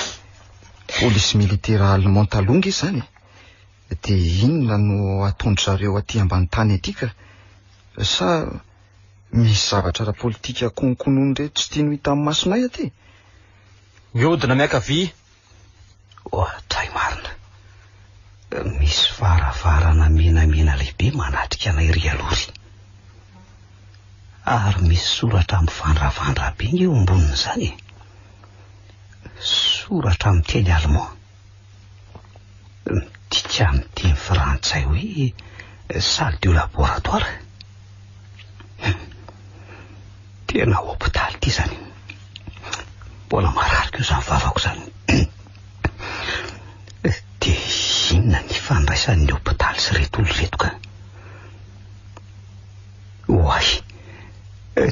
Polisy militera allemand taloha nge izany e. Dia inona no ataon-dry zareo aty ambany tany aty ka? Sa misy zavatra ara-politika konkonon'ireto tsy tiany ho hitan'ny masonay aty? Mihodina miankavia. Ohatray marina. Misy varavarana menamena lehibe manatrika anay ery aloha ery. Ary misy soratra mivandravandra be nge eo ambonin'izany e. Soratra amin'ny teny allemand. Midika amin'ny teny frantsay hoe salle de laboratoire. Tena hopitaly ity izany. Mbola marary koa izany vavako izany. Dia inona ny ifandraisan'ny hopitaly sy ireto olona ireto ka? Oay,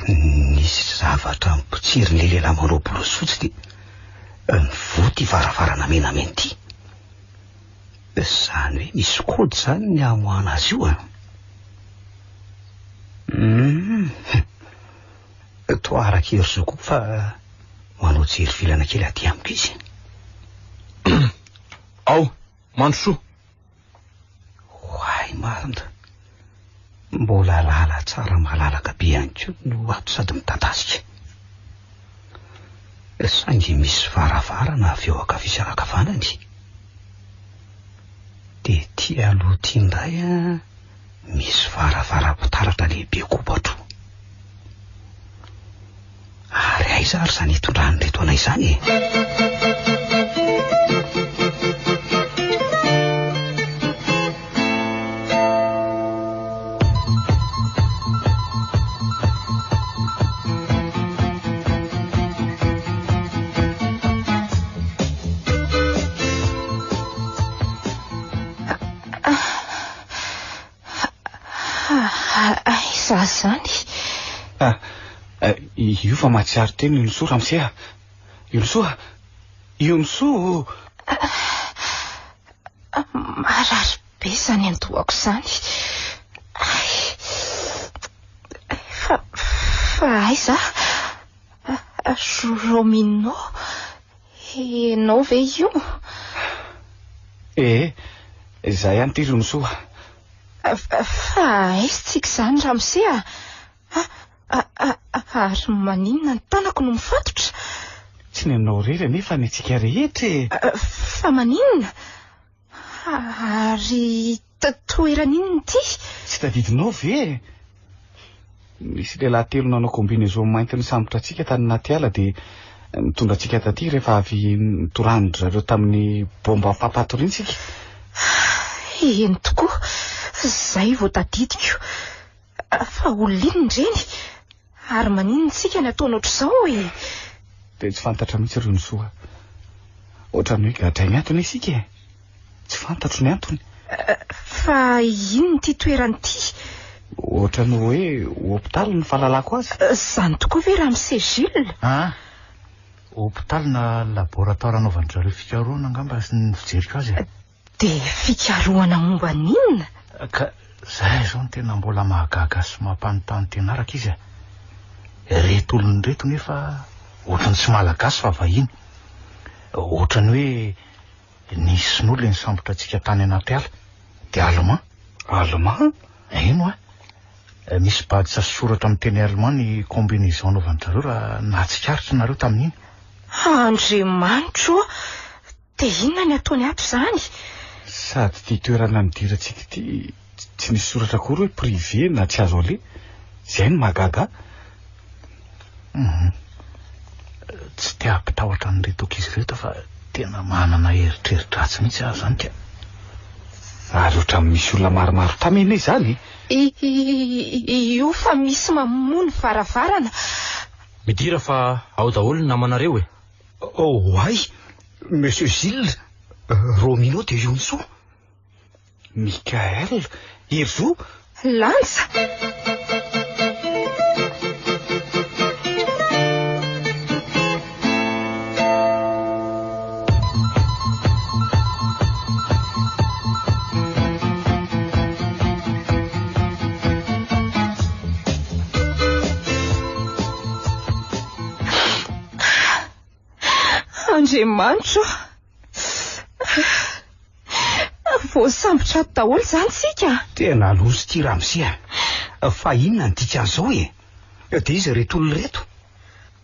nisy zavatra nipotsirin'ilay lehilahy manao bolozy fotsy dia nivoha ity varavarana menamena ity. Izany hoe misy kody izany ny hamoahana azy io an? Hum. Toa araka i Herzo koa fa manao jery vilana kely aty amiko izy. Ao, mandrosoa. Oay marina. Mbola lala tsara malalaka be ihany koa no ato sady midadasika. Saingy misy varavarana avy eo ankavia sy ankavanany. Dia ety aloha ety indray an, misy varavaram-pitaratra lehibe kobatro. Ary aiza ary izany hitondran'ireto anay izany e? Aiza izany? Ah, eh, io fa mahatsiaro tena Ionosoa ramose a. Ionosoa, Ionosoa. Marary be izany andohako izany. Ay. Fa, fa aiza? Romino, ianao ve io? Ee, izaho ihany ity Ronosoa. Fa aiza tsika izany ramose a? Ary maninona ny tanako no mifatotra? Tsy ny anao irery anefa ny antsika rehetra e! Fa maninona? Ary toerana inona ity? Tsy tadidinao ve e? Nisy lehilahy telo nanao combinaison mainty nisambotra antsika tany anaty ala dia nitondra antsika taty rehefa avy nitorahan-dry zareo tamin'ny bomba fampatoriana isika. Eny tokoa, izay vao tadidiko. Fa olona inona ireny? Ary maninona isika no ataonao ohatr'izao e? Dia tsy fantatra mihitsy ry Onisoa. Ohatran'ny hoe gadrainy antony isika e. Tsy fantatro ny antony. Fa inona ity toerana ity? Ohatran'ny hoe hopitaly ny fahalalako azy. Izany tokoa ve Ramose Jules? Ah, hopitaly na laboratoire anaovan-dry zareo fikarohana angamba ny fijeriko azy e. Dia fikarohana momba ny inona? Ka zay izao no tena mbola mahagaga sy mampanontany tena araka izy a! Ireto olona ireto nefa ohatran'ny tsy malagasy fa vahiny. Ohatran'ny hoe Nisy sinoa ilay nisambotra antsika tany anaty ala. Dia allemand. Allemand? Eny hoa. Misy badge sy soratra amin'ny teny allemand ny combinaison anaovan-dry zareo raha nahatsikaritra nareo tamin'iny. Andriamanitro ô! Dia inona ny ataony ato izany? Sady ity toerana nidirantsika ity tsy nisy soratra akory hoe privé na tsy azo aleha. Izay no mahagaga ahy. Hum. Tsy te hampitahotra an'ireto ankizy ireto aho fa tena manana eritreri-dratsy mihitsy aho izany ka. Ary ohatran'ny misy olona maromaro tamy anie izany e! Io fa misy mamoha ny varavarana. Midira fa ao daholo ny namanareo e! Oay! Monsieur Gilles, Romino de Yonso. Mickaël, Herizo. Lanja! Andriamanitro ô! Voasambotra ato daholo izany isika? Tena loza ity ramose a! Fa inona ny dikan'izao e? Dia iza ireto olona ireto?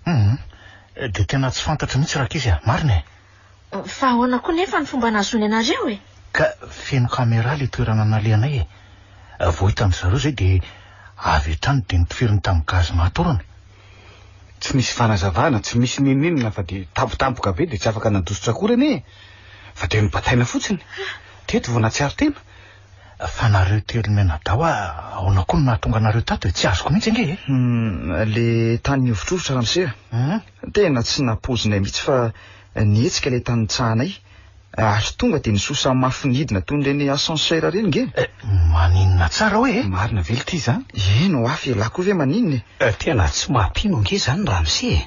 Hum, dia tena tsy fantatro mihitsy rankizy a! Marina e! Fa ahoana koa nefa ny fomba nahazoany anareo e? Ka feno caméra ilay toerana nalehanay e! Vao hitan-dry zareo izay dia avy hatrany dia notifiriny tamin'ny gaz mahatorana. Tsy nisy fanazavana, tsy misy n'inon'inona fa dia tampotampoka be dia tsy afaka nandositra akory anie e! Fa dia nobataina fotsiny. Teto vao nahatsiaro tena. Fa nareo telo mianadahy hoa ahoana koa no nahatonga anareo tato e? Tsy azoko mihitsy ange e! Hum, le tany nihovitrovitra ramose a! Tena tsy nampoizinay mihitsy fa nihetsika ilay tany nitsahanay ary tonga dia nisosa mafy nidina toy ireny ascenseur ireny nge! Eh, maninona tsara hoe e? Marina ve lty izany? Eny hoa f'ialahy koa ve maninona e? Tena tsy mampino ange izany ramose e!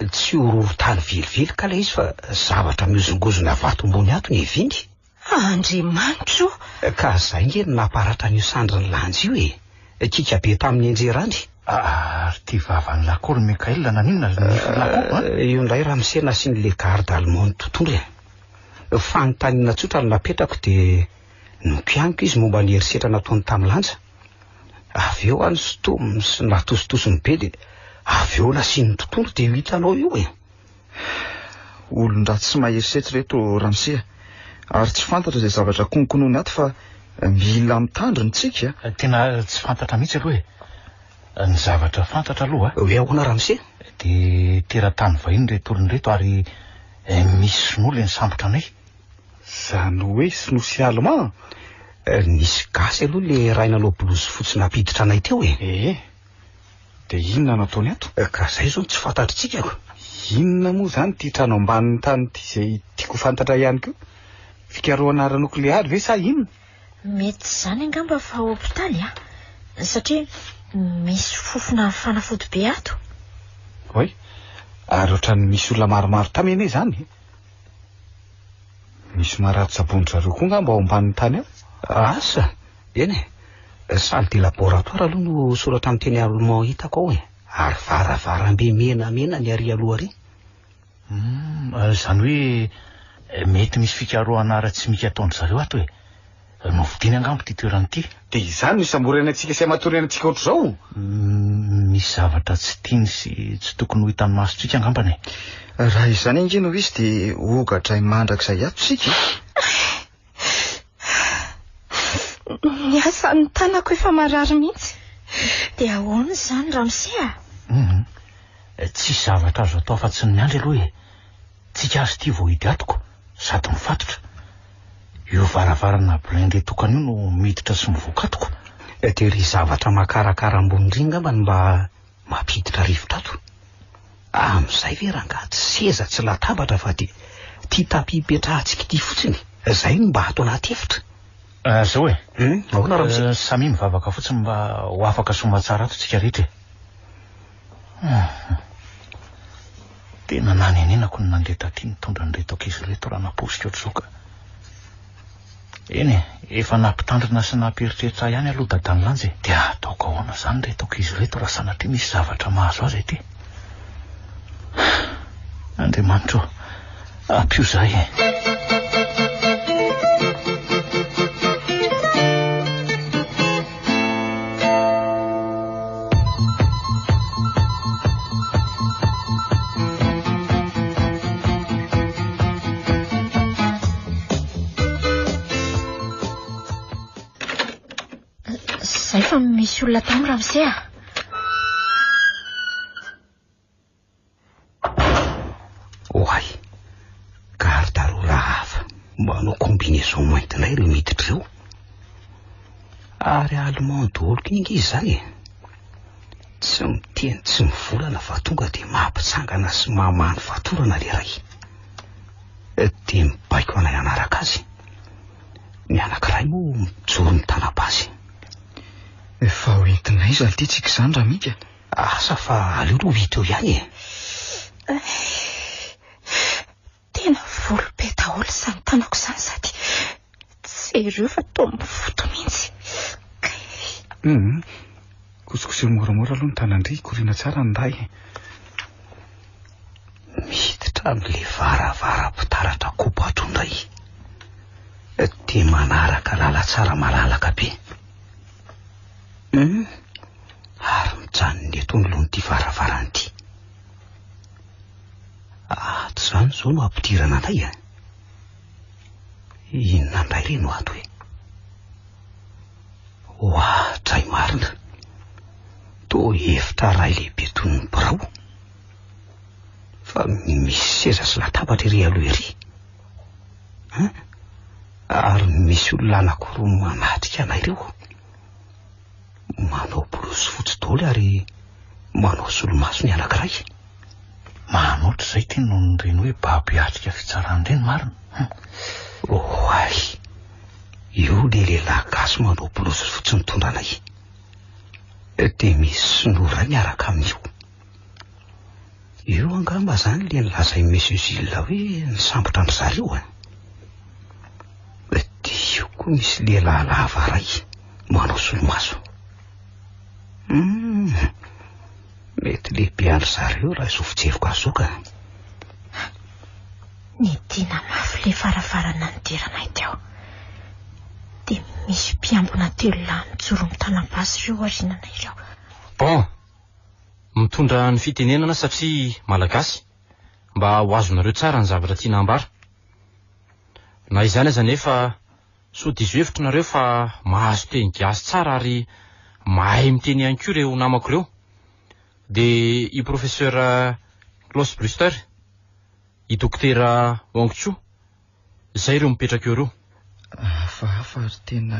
Tsy horohorontany velively ka ilay izy fa zavatra mihozongozona avy ato ambony ato ny heviny. Andriamanitro o! Ka zay nge no namparatra an'io sandrin'i Lanja io e! Kika be tamin'ny nianjerany. Ary ty vavan'i Lakoa ry Mickaël naninona ry nifin'i Lakoa an? Io indray ramose nasian'le garde allemande tontolo e! Fanontaniana tsotra no napetrako dia nokianiko izy momba ny herisetra nataony tamin'i Lanja. Avy eo aho nosintominy sy natositosiny be dia avy eo nasiany tontolo dia io hitanao io e! Olon-dratsy sy mahery setra ireto ramose a! Ary tsy fantatra izay zavatra konkonony ato fa mila mitandrina tsika a! Tena tsy fantatra mihitsy aloha e! Ny zavatra fantatra aloha a! Hoe ahoana ramose? Dia teratany vahiny ireto olona ireto ary misy sinoa ilay nisambotra anay. Izany hoe sinoa sy allemand? Nisy gasy aloha ilay iray nanao blouse fotsy nampiditra anay teo e! Ee. Dia inona no ataony ato? Ka zay izao no tsy fantatritsika ko. Inona moa izany ity trano ambanin'ny tany ity izay tiako ho fantatra ihany koa? Fikarohana ara-nokleary ve sa inona? Mety izany angamba fa hopitaly an! Satria misy fofona fanafody be ato. Oay, ary ohatran'ny misy olona maromaro tamy anie izany e! Misy marary tsaboin-dry zareo koa angamba ao ambanin'ny tany ao? Asa! Eny e! Salle de laboratoire aloha no soratra amin'ny teny allemand hitako ao e! Ary varavarambe menamena ny ary aloha ary. Humm, izany hoe mety misy fikarohana ara-tsimika ataon-dry zareo ato e! Novidiany angamba ity toerana ity. Dia izany no isamborana antsika sy amatorana antsika ohatr'izao? Misy zavatra tsy tiany sy tsy tokony ho hitan'ny masontsika angambany e. Raha izany ange no izy dia hogadrainy mandrakizay ato isika e. Ny asan'ny tanako efa marary mihitsy. Dia ahoana izany ramose a? Hum, tsisy zavatra azo atao afa-tsy ny miandry aloha e. Tsika azy ity vao hidy atoko sady mifatotra. Io varavarana blindé tokana io no miditra sy mivoaka atoko. Dia ry zavatra makarakara ambony ry angamba no mba mampiditra rivotra ato. Amin'izay ve rangaha tsy seza tsy latabatra fa dia ity tapis ipetrahantsika ity fotsiny. Izay no mba ato anaty efitra. Zao e. Hum, ahoana ramose? Samia mivavaka fotsiny mba ho afaka soamatsara ato tsika rehetra e. Hum. Tena nanenenako ny nandeha taty nitondra an'ireto ankizy ireto raha naposika ohatr'izao ka. Eny e, efa nampitandrina sy nampieritreritra ahy ihany aloha dadan'i Lanja e. Dia ataoko ahoana izany ireto ankizy ireto raha sanatria misy zavatra mahazo azy aty? Andriamanitra ô, ampio izahay e. Izay fa misy olona tamy ramose a. Oay, garde roa raha hafa manao combinaison mainty indray ireo miditra ireo. Ary allemand daholo koa ange izy izany e. Tsy miteny tsy mivolana fa tonga dia mampitsangana sy mamaha ny fatorana ilay iray. Dia mibaiko anay hanaraka azy. Ny anankiray moa mijoro mitana basy. Fa ho entina aiza ity tsika izany Ramika? Asa fa aleo aloha ho hita eo ihany e. Tena volo be daholo izany tanako izany sady jereo fa toa mifoto mihitsy. Kay. Hum. Kosokoseho moramora aloha ny tanan-dry, hikoriana tsara ny rà e. Miditra amin'ilay varavaram-pitaratra kobatro indray. Dia manaraka lalantsara malalaka be. Hum. Ary mijanona eto anoloan'ity varavarana ity. Ato izany izao no ampidirana anay e. Inona indray re no ato e? Oadray marina. Toa efitra iray lehibe toy ny birao. Fa misy seza sy latabatra ery aloha ery. Hein? Ary misy olona anankiroa manatrika anay ireo. Manao blouse fotsy daholo ary manao solomaso ny anankiray. Manoatra izay ity noho ny ireny hoe babo hiatrika fitsarana ireny marina. Hum. Oay! Io ilay lehilahy gasy manao blouse fotsy mitondra anay. Dia misy sinoa iray miaraka amin'io. Io angamba izany ilay nolazain'i Monsieur Gilles hoe nisambotra an-dry zareo e. Dia io koa misy lehilahy lava iray manao solomaso. Hum, mety lehibe an-dry zareo raha izao fijeriko azy izao ka. Nidina mafy ilay varavarana nidiranay teo. Dia misy mpiambina telo lahy mijoro mitana basy ireo aoriananay ireo. Bon, Mitondra ny fitenenana satria Malagasy, mba ho azonareo tsara ny zavatra tiana ambara. Na izany aza anefa, soa diso hevitra nareo fa mahazo teny gasy tsara ary mahay miteny ihany koa ireo namako ireo. Dia i Professeur Klaus Brewster, i Dokotera Wong Chu, Izay ireo mipetraka eo ireo. Hafahafa ary tena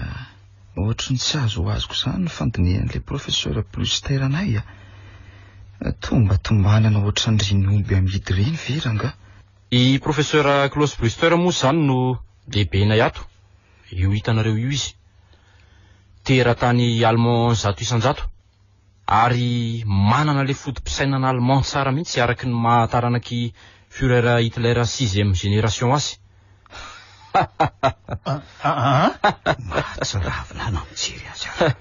ohatry ny tsy azoazoko izany ny fandinihan'ilay Professeur Brewster anay a! Tombatombanana ohatran'ireny omby amidy ireny ve rangahy? I Professeur Klaus Brewster moa izany no lehibenay ato. Io hitanareo io izy. Teratany allemand 100%. Ary manana ilay foto-pisainana allemand tsara mihitsy araky ny maha taranak'i Führer Hitler sixième génération azy. Mahatsiravina ahy na mijery azy aza.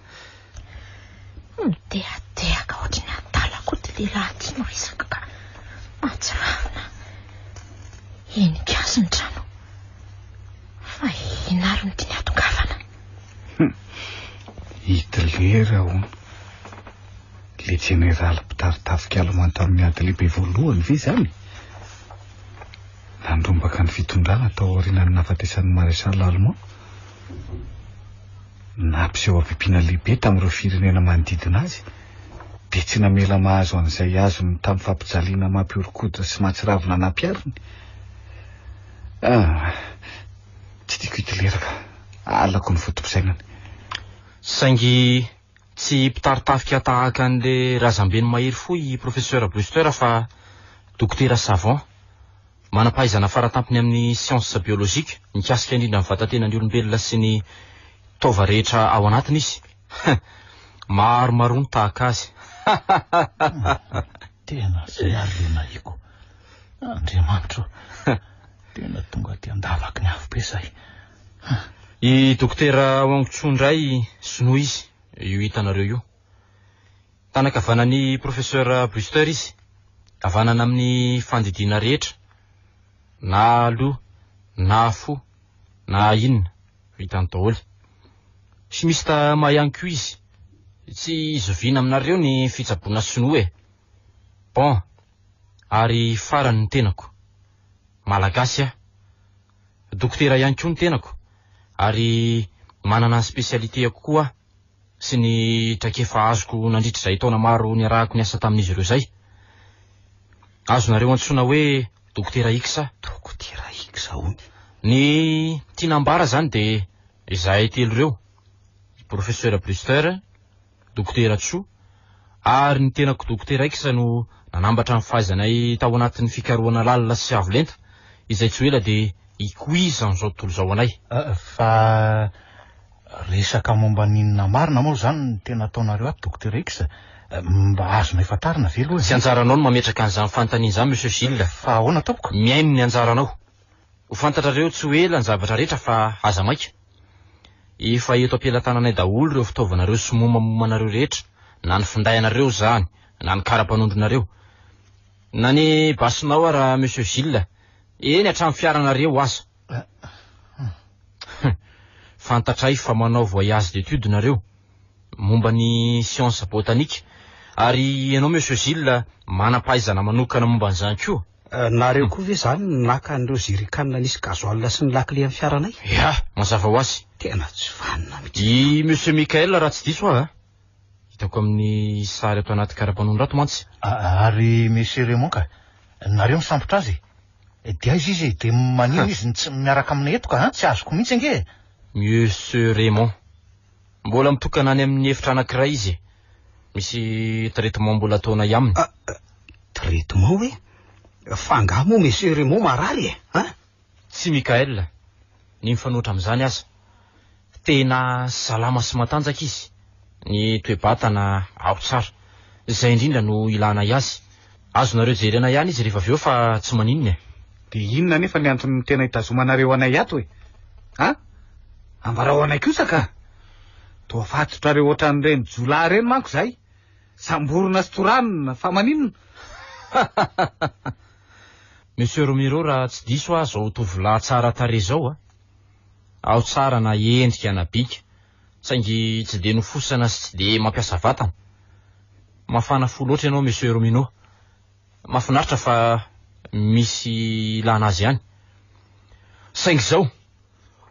Midehadehaka ohatry ny adala koa ity lehilahy ity no resaka ka. Mahatsiravina. Henika azy ny trano. Fa inona ary no tiany hatongavana? Hitler hono. Ilay jeneraly mpitari-tafika allemand tamin'ny ady lehibe voalohany ve izany? Nandrombaka ny fitondrana tao aorianan'ny nahafatesan'ny maréchal allemand. Nampiseho habibiana lehibe tamin'ireo firenena manodidina azy, dia tsy namela mahazo an'izay azony tamin'ny fampijaliana mampihoron-koditra sy mahatsiravina nampihariny. Ah, tsy tiako Hitler ka. Halako ny foto-pisainany. Saingy tsy mpitari-tafika tahaka an'ilay razambeny mahery fo i Professeur Brewster fa dokotera savant. Manam-pahaizana faratampony amin'ny siansa biolojika mikasika indrindra ny vatan-tenan'ny olombelona sy ny taova rehetra ao anatiny izy. Maromaroa ny tahaka azy. Tena izay ary ilay nahiko. Andriamanitra o. Tena tonga aty an-davaky ny afobe izay. I Dokotera Wang Chu indray sinoa izy, io hitanareo io. Tanan-kavanan'i Professeur Brewster izy. Havanana amin'ny fandidiana rehetra, na loha, na fo, na inona, vitany daholo. Chimiste mahay ihany koa izy. Tsy zoviana aminareo ny fitsaboana sinoa e. Bon, ary farany ny tenako. Malagasy aho. Dokotera ihany koa ny tenako ary manana ny spécialité-ako koa aho. sy ny traikefa azoko nandritra izay taona maro niarahako niasa tamin'izy ireo izay. Azonareo antsoina hoe Dokotera X aho. Dokotera X hono. Ny tiana ambara izany dia izahay telo ireo, i Professeur Brewster, Dokotera Tso, ary ny tenako Dokotera X no nanambatra ny fahaizanay tao anatin'ny fikarohana lalina sy avo lenta, izay tsy ho ela dia hikoizan'izao tontolo izao anay. Fa resaka momba ny inona marina moa izany no tena ataonareo ato Dokotera X? Mba azonay fantarina ve aloha e? Tsy anjaranao no mametraka an'izany fanontaniana izany Monsieur Gilles. Fa ahoana tompoko? Mihaino ny anjaranao. Ho fantatrareo tsy ho ela ny zavatra rehetra fa aza maika. Efa eto am-pelatananay daholo ireo fitaovanareo sy momamomanareo rehetra, na ny finday anareo izany, na ny kara-panondronareo. Na ny basinao ara Monsieur Gilles, eny hatramin'ny fiaranareo aza. Fantatray fa manao voyage d'étude nareo, momba ny science botanique, ary ianao Monsieur Gilles manam-pahaizana manokana momba an'izany koa. Nareo koa ve izany no naka an'ireo zerikanina nisy gasoil sy ny lakile an'ny fiaranay? Ya, mazava ho azy. Tena tsy vanona mihitsy. I Monsieur Michael raha tsy diso aho a. Hitako amin'ny sary ato anaty kara-panondro ato mantsy. Ary Monsieur Raymond ka, nareo misambotra azy e? Dia aiza izy e? Dia maninona izy no tsy miaraka aminay eto ka an? Tsy azoko mihitsy ange e! Monsieur Raymond, mbola mitokana any amin'ny efitra anankiray izy e. Misy traitement mbola ataonay aminy. Traitement hoe? Fa angaha moa Monsieur Raymond marary e? An? Tsy Mickaël, ny mifanohitra amin'izany aza. Tena salama sy matanjaka izy, ny toe-batana ao tsara. Izay indrindra no ilanay azy. Azonareo jerena ihany izy rehefa avy eo fa tsy maninona e. Dia inona anefa ny antony tena itazomanareo anay ato e? An? Ambarao anay kosa ka! Toa fatotrareo ohatran'ireny jiolahy ireny manko izahay. Samborina sy toranina, fa maninona? Monsieur Romero raha tsy diso aho zao tovolahy tsara tarehy zao a! Ao tsara na endrika na bika, saingy tsy dia nofosana sy tsy dia mampiasa vatana. Mafana fo loatra ianao Monsieur Romino. Mahafinaritra fa misy ilana azy ihany. Saingy izao,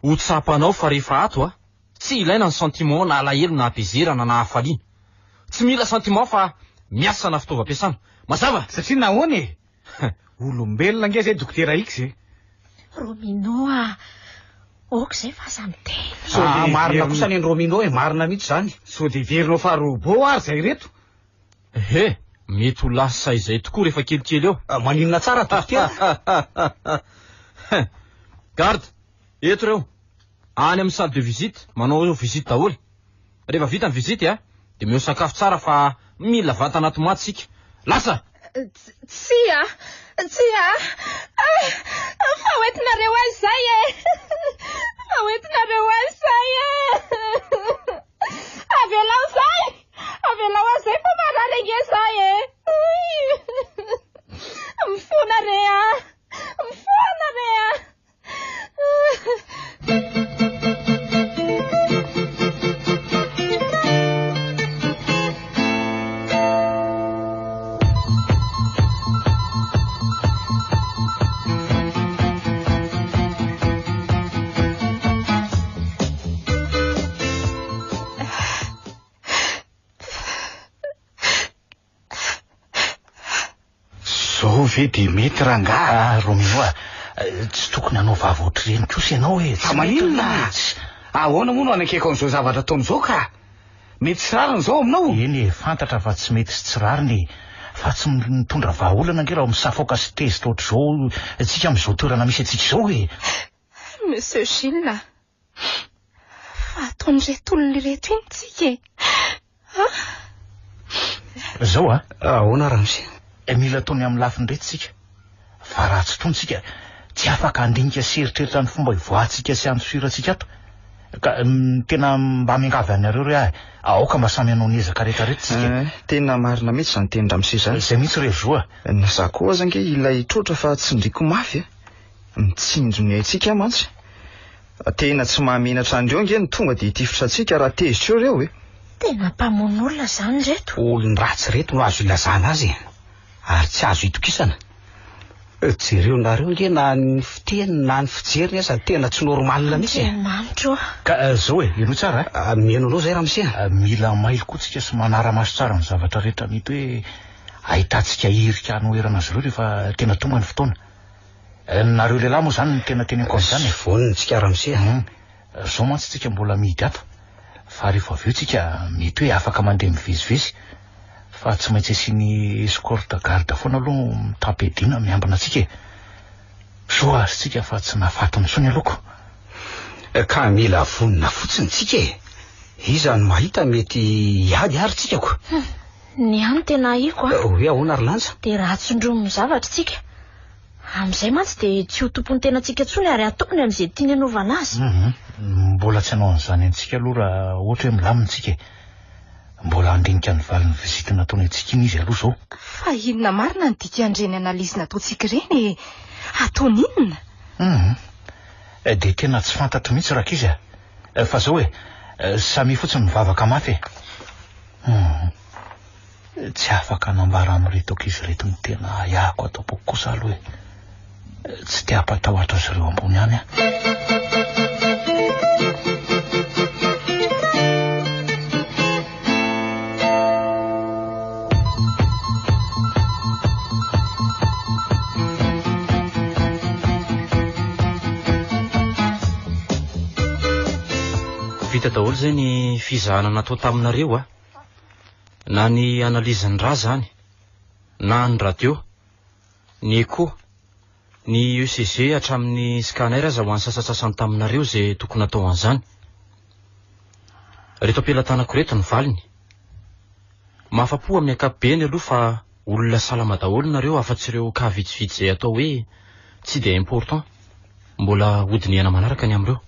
ho tsapanao fa rehefa ato a, tsy ilaina ny sentiment na alahelo na hatezerana na hafaliana. Tsy mila sentiment fa miasa na fitaovam-piasana. Mazava? Satria nahoana e? Olombelona ange zay Dokotera X e! Romino a! Ok izay fa aza miteny. Ah, marina kosa ny an'i Romino e, marina mihitsy izany. Sao dia heverinao fa robot ary zay reto? Ehe, mety ho lasa izay tokoa rehefa kelikely eo. Ah, maninona tsara Dokotera? Garde, eto ireo. Any amin'ny salle de visite, manao visite daholo. Rehefa vita ny visite a, dia omeo sakafo tsara fa mila vatana ato maty isika. Lasa! Tsia! Tsia! Fa hoentinareo aiza izay e! Fa hoentinareo aiza izay e! Avelao izay! Avelao aho izay fa marary ange izaho e! Mifona re a! Mifona re a! Zao ve dia mety rangaha? Ah, Romeo a, tsy tokony hanao vava ohatr'ireny kosa ianao e. Fa maninona? Ahoana moa no hanekeko an'izao zavatra ataony izao ka? Mety sy rariny izao aminao? Eny e, fantatra fa tsy mety sy tsy rariny e. Fa tsy mitondra vahaolana ange raha misafoaka sy tezitra ohatr'izao tsika amin'izao toerana misy antsika izao e. Monsieur Gilles a, fa ataon'ireto olona ireto iny tsika e. Ah! Zao a. Ahoana ramose? Eh, mila tony amin'ny lafiny ireto tsika. Fa raha tsy tony tsika, tsy afaka handinika sy hieritreritra ny fomba hivoahantsika sy handosirantsika ato. Ka mm, tena mba miangavy anareo re aho. Aoka mba samy hanao ny ezaka rehetra rehetra tsika. Eh, tena marina mihitsy izany tenin-dramose izany. Izay mihitsy re zo a. Na za koa aza ange ilay trotra fa tsindriako mafy e. Mitsinjo ny aintsika aho mantsy. Tena tsy mahamenatra an'ireo ange ny tonga dia hitifitra antsika raha tezitra eo ireo e! Tena mpamono olona izany ireto. Olon-dratsy ireto no azo ilazana azy e! Ary tsy azo itokisana. Jereo nareo nge na ny fiteny na ny fijeriny aza tena tsy normal mihitsy e. Andriamanitro a. Ka zao e, henoy tsara a. Mihaino anao zay ramose a. Mila mailo koa tsika sy manara-maso tsara ny zavatra rehetra mety hoe ahitantsika hirika hanoherana azy ireo rehefa tena tonga ny fotoana. Nareo lehilahy moa izany no tena teneniko an'izany e. Vonona tsika ramose a. Zao mantsy tsika mbola mihidy ato fa rehefa avy eo tsika mety hoe afaka mandeha mivezivezy fa tsy maintsy asiany escorte garde foana aloha mitam-piadiana miambina antsika e. Soa azy tsika fa tsy nahafaty intsony aloha ko. Ka mila vonona fotsiny tsika e. Iza no mahita mety hiady ary tsika ko. Ny ahy no tena ahiako a. Hoe ahoana ry Lanja? Dia raha tsindromin'ny zavatra tsika. Amin'izay mantsy dia tsy ho tompon'ny tenantsika intsony ary ataony amin'izay tiany hanaovana azy. Mbola tsy hanao an'izany antsika aloha raha ohatra hoe milamina isika e. Mbola handinika ny valin'ny visite nataony antsika iny izy aloha izao. Fa inona marina ny dikan'ireny analyse nataontsika ireny e? Ataony inona? Hum. Dia tena tsy fantatro mihitsy rankizy a. Fa izao e, samia fotsiny mivavaka mafy e. Hum. Tsy afaka hanambara amin'ireto ankizy ireto ny tena ahiahiko ato am-poko kosa aloha e. Tsy te hampatahotra azy ireo ambony any aho. Vita daholo izay ny fizahana natao taminareo a. Na ny analyse ny rà zany, na ny radio, ny echo, ny ECG hatramin'ny scanner aza ho an'ny sasantsasany taminareo izay tokony natao an'izany. Reto am-pelatanako ireto ny valiny. Mahafa-po amin'ny ankapobeny aloha fa olona salama daholo nareo afa-tsy ireo cas vitsivitsy izay atao hoe tsy dia important. Mbola hodinihana manaraka ny amin'ireo.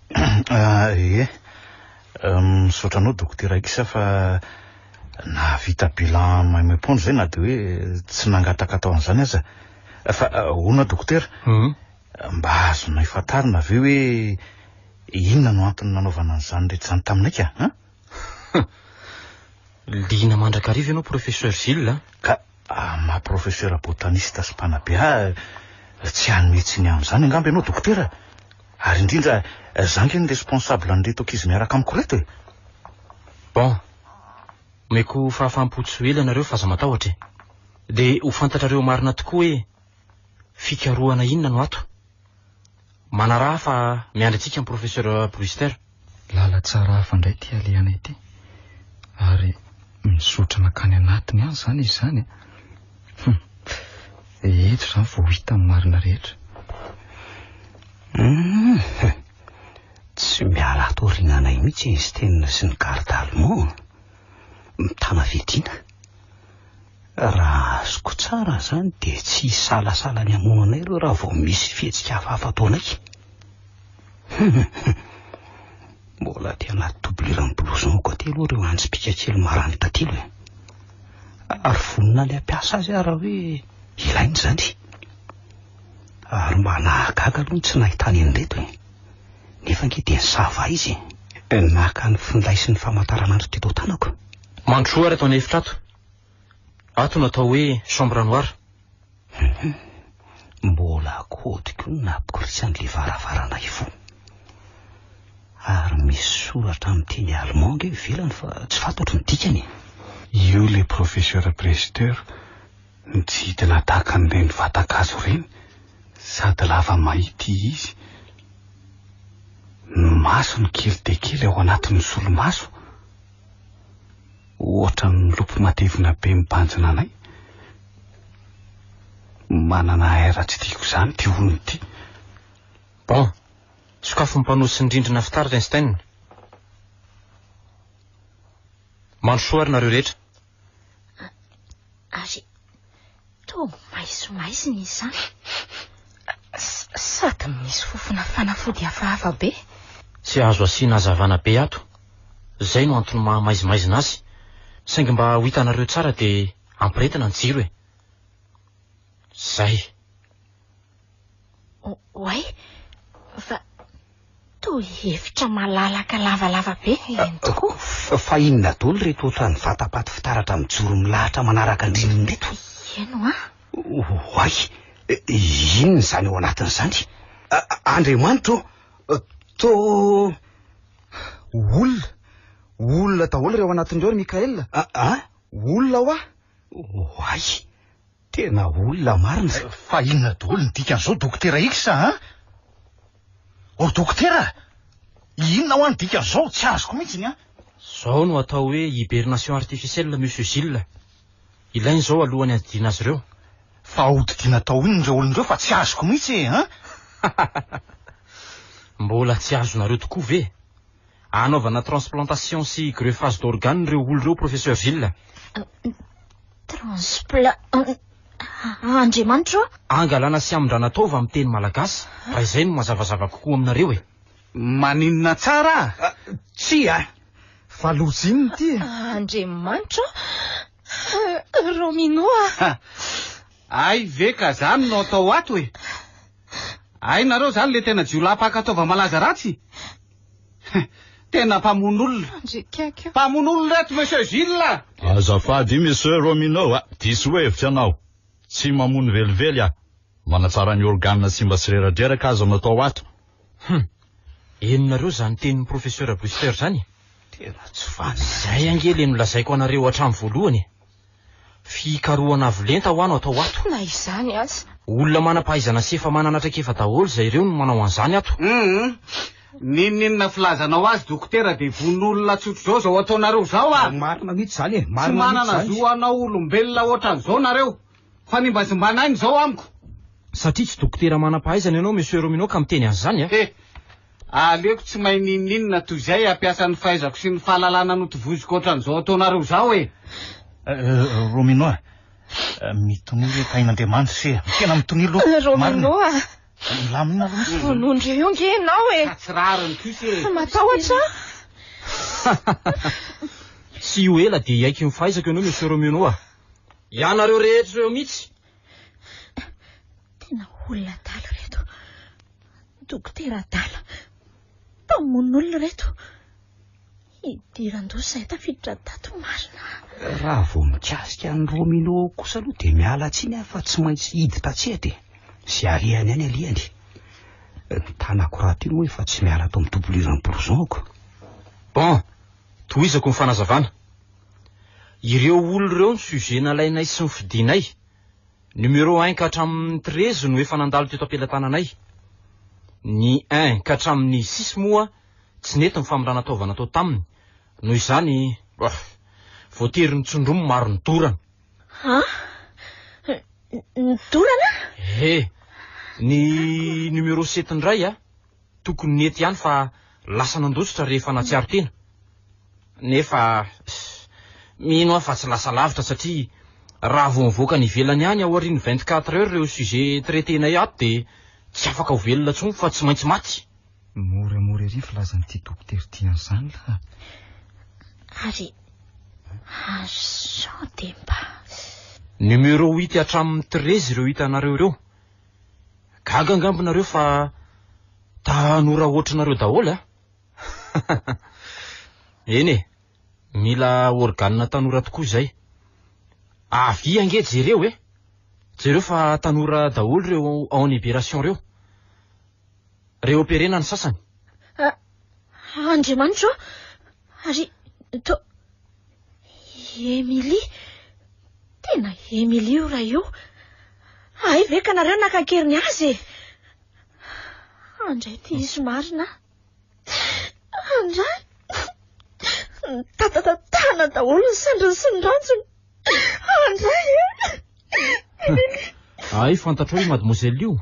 Ah, ie. Misaotra anao Dokotera X fa nahavita bilan maimaimpoana izay na dia hoe tsy nangataka atao an'izany aza. Fa hono aho Dokotera, mba azonay fantarina ve hoe inona no antony nanaovana an'izany rehetra izany taminay ka? An? Liana mandrakariva ianao Professeur Gilles a! Ka amin'ny maha professeur botaniste sy mpanabe ahy, tsy hanome tsiny amin'izany angamba ianao Dokotera? Ary indrindra, za ange ny responsable an'ireto ankizy miaraka amiko ireto e! Bon, omeko fahafaham-po tsy ho ela ianareo fa aza matahotra e! Dia ho fantatrareo marina tokoa hoe fikarohana inona no ato. Manaraha fa miandry antsika ny Professeur Brewster. Lalantsara hafa indray ity alehana ity. Ary mizotra mankany anatiny any izany izy izany e. Hum. Eto izany vao hita ny marina rehetra. Hum. Tsy miala ato aoriananay mihitsy i Einstein sy ny garde allemand. Mitana fiadiana. Raha azoko tsara izany dia tsy hisalasala ny hamono anay ireo raha vao misy fihetsika hafahafa ataonay. Mbola aty anaty doublure-n'ny blouson-ko aty aloha ireo antsipika kely maranitra aty aloha e. Ary vonona ny hampiasa azy aho raha hoe ilaina izany. Ary mba nahagaga aloha ny tsy nahitany an'ireto e. Nefa ange dia nisava izy e. Naka ny finday sy ny famantaranandro teto an-tanako. Mandrosoa ary ato an'efitra ato. Ato no atao hoe chambre noire. Hum, mbola kaody koa ny nampikorisan'ilay varavarana hivoha. Ary misy soratra amin'ny teny allemand ange ivelany fa tsy fantatro ny dikany e. Io ilay professeur Brewster nijidina tahaka an'ireny vatan-kazo ireny sady lava mahity izy. Ny masony kely dia kely ao anatin'ny solomaso. Ohatran'ny milopy matevina be mibanjina anay. Manana air tsy tiako izany ity olona ity. Bon, sokafy ny panneau sy ny rindrina fitaratra Einstein. Mandrosoa ary nareo rehetra. Ary toa maizimaizina izany. Sady misy fofona fanafody hafahafa be. Tsy azo asiana hazavana be ato. Izay no antony maha maizimaizina azy. Saingy mba ho hitanareo tsara dia ampiretina ny jiro e. Zay. Oay, fa toa efitra malalaka lavalava be. Eny tokoa. Fa inona daholo ireto ohatran'ny vatapaty fitaratra mijoro milahatra manaraka ny rindrina ireto? Eny hoa. Oay! Inona izany ao anatin'izany? Andriamanitra ô! Tô... Olona! Olona daholo ireo anatin'ireo ry Mickaël. A? Olona hoa! Oay! Tena olona marina. Fa inona daholo ny dikan'izao Dokotera X a? O Dokotera! Inona hoa ny dikan'izao? Tsy azoko mihitsy ny an! Izao no atao hoe hibernation artificielle Monsieur Gilles. Ilaina izao alohan'ny handidiana azy ireo. Fa hodidiana atao inona ireo olona ireo fa tsy azoko mihitsy e! An? Mbola tsy azonareo tokoa ve? Hanaovana transplantation sy greffage d'organes ireo olona ireo Professeur Gilles. Transpla. Andriamanitra ô! Angalana sy amindrana taova amin'ny teny malagasy raha izay no mazavazava kokoa aminareo e! Maninona tsara a? Tsia! Fa loza inona ity e? Andriamanitra ô! Romino a! Hay ve ka zany no atao ato e? Hay nareo zany le tena jiolahy mpaka taova malaza ratsy? Tena mpamono olona. Andrikako. Mpamono olona reto Monsieur Gilles a! Azafady Monsieur Romino a, diso hevitra ianao. Tsy mamono velively aho. Manatsara ny organe simba sy reradreraka aza no atao ato. Hum! Henonareo izany tenin'ny Professeur Brewster izany e? Tena tsy vanona. Izay ange le nolazaiko anareo hatramin'ny voalohany e! Fikarohana avo lenta hoa no atao ato. Na izany aza. Olona manam-pahaizana sy efa manana traikefa daholo izay ireo no manao an'izany ato. Hum! N'inon'inona filazanao azy dokotera dia vono olona tsotr'izao izao ataonareo izao a! Marina mihitsy izany e! Tsy Marina mihitsy manana izany. zo hanao olombelona ohatran'izao nareo. Fanimbazimbana aina izao amiko. Satria tsy dokotera manam-pahaizana ianao Monsieur Romino ka miteny an'izany a! He! Aleoko tsy mahay n'inon'inona toy izay hampiasa ny fahaizako sy ny fahalalana notovoziko ohatran'izao ataonareo izao e! Romino a! Mitonia re tahin'Andriamanitra se a! Tena mitonia aloha! Romino a! Milamina aloha mihitsy. Vonoindreo io nge ianao e! Ka tsy rariny kosa e! Matahotra aho. Tsy ho ela dia hiaiky ny fahaizako ianao Monsieur Romino a! Ianareo rehetra ireo mihitsy! Tena olona adala ireto. Dokotera adala. Mpamono olona ireto. Hidiran-doza izay tafiditra tato marina. Raha vao mikasika an'i Romino kosa aloha dia miala tsiny aho fa tsy maintsy hiditra an-tsehatra e. Izay alehany any alehany. Ny tanako rahateo moa efa tsy miala ato amin'ny doublure-n'ny blouson-ko. Bon, tohizako ny fanazavana. Ireo olona ireo ny sujet nalainay sy nofidinay. Numéro un ka hatramin'ny 13 no efa nandalo teto am-pelatananay. Ny un ka hatramin'ny six moa tsy nety ny famindrana taova natao taminy. Noho izany, bof, voatery nitsondromy maro nidorana. An? Nidorana? He! Ny numéro sept indray a, tokony nety ihany fa lasa nandositra rehefa nahatsiaro tena. Nefa mino aho fa tsy lasa lavitra satria raha vao mivoaka any ivelany any aorian'ny 24 heures ireo sujet traité-nay ato dia tsy afaka ho velona intsony fa tsy maintsy maty. Moramora ery filazan'ity dokotera ity an'izany lah. Ary ary sao dia mba. Numéro huit hatramin'ny 13 ireo hitanareo ireo. Gaga angamba nareo fa tanora ohatranareo daholo a! Eny e, mila organe tanora tokoa izay. Avia ange jereo e! Jereo fa tanora daholo ireo en hibération ireo. Réopérena ny sasany. Andriamanitra ô! Ary to Emilie! Tena Emilie io ray io! Hay ve ka nareo naka an-keriny azy e! Andray ty izy marina. Andray! Nitatatatahana daholo ny sandriny sy ny ranjony. Andray e! Hay fantatrao io mademoiselle io.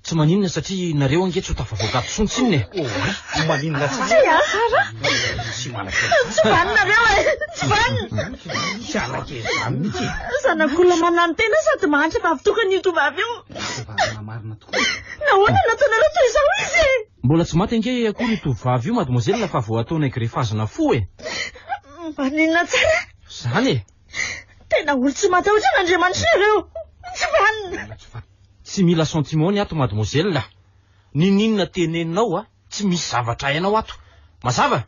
Tsy maninona satria nareo ange tsy ho tafavoaka ato intsony tsinona e. Oay, maninona tsara. Tsia. Tsy manan-kery. Tsy vanona nareo e! Tsy vanona. Tsy hanan-kery izany mihitsy e. Zanak'olona mananotena sady mahantra vavy tokana io tovovavy io. Vanona marina tokoa. Nahoana no nataonareo toy izao izy e? Mbola tsy maty ange akory io tovovavy io mademoiselle fa vao ataonay greffage-na fo e. Maninona tsara? Izany e. Tena olo tsy matahotra an'Andriamanitra nareo. Tsy vanona. Tsy mila sentiment ny ato mademoiselle a! Ninoninona teneninao a, tsy misy zavatra hainao ato. Mazava?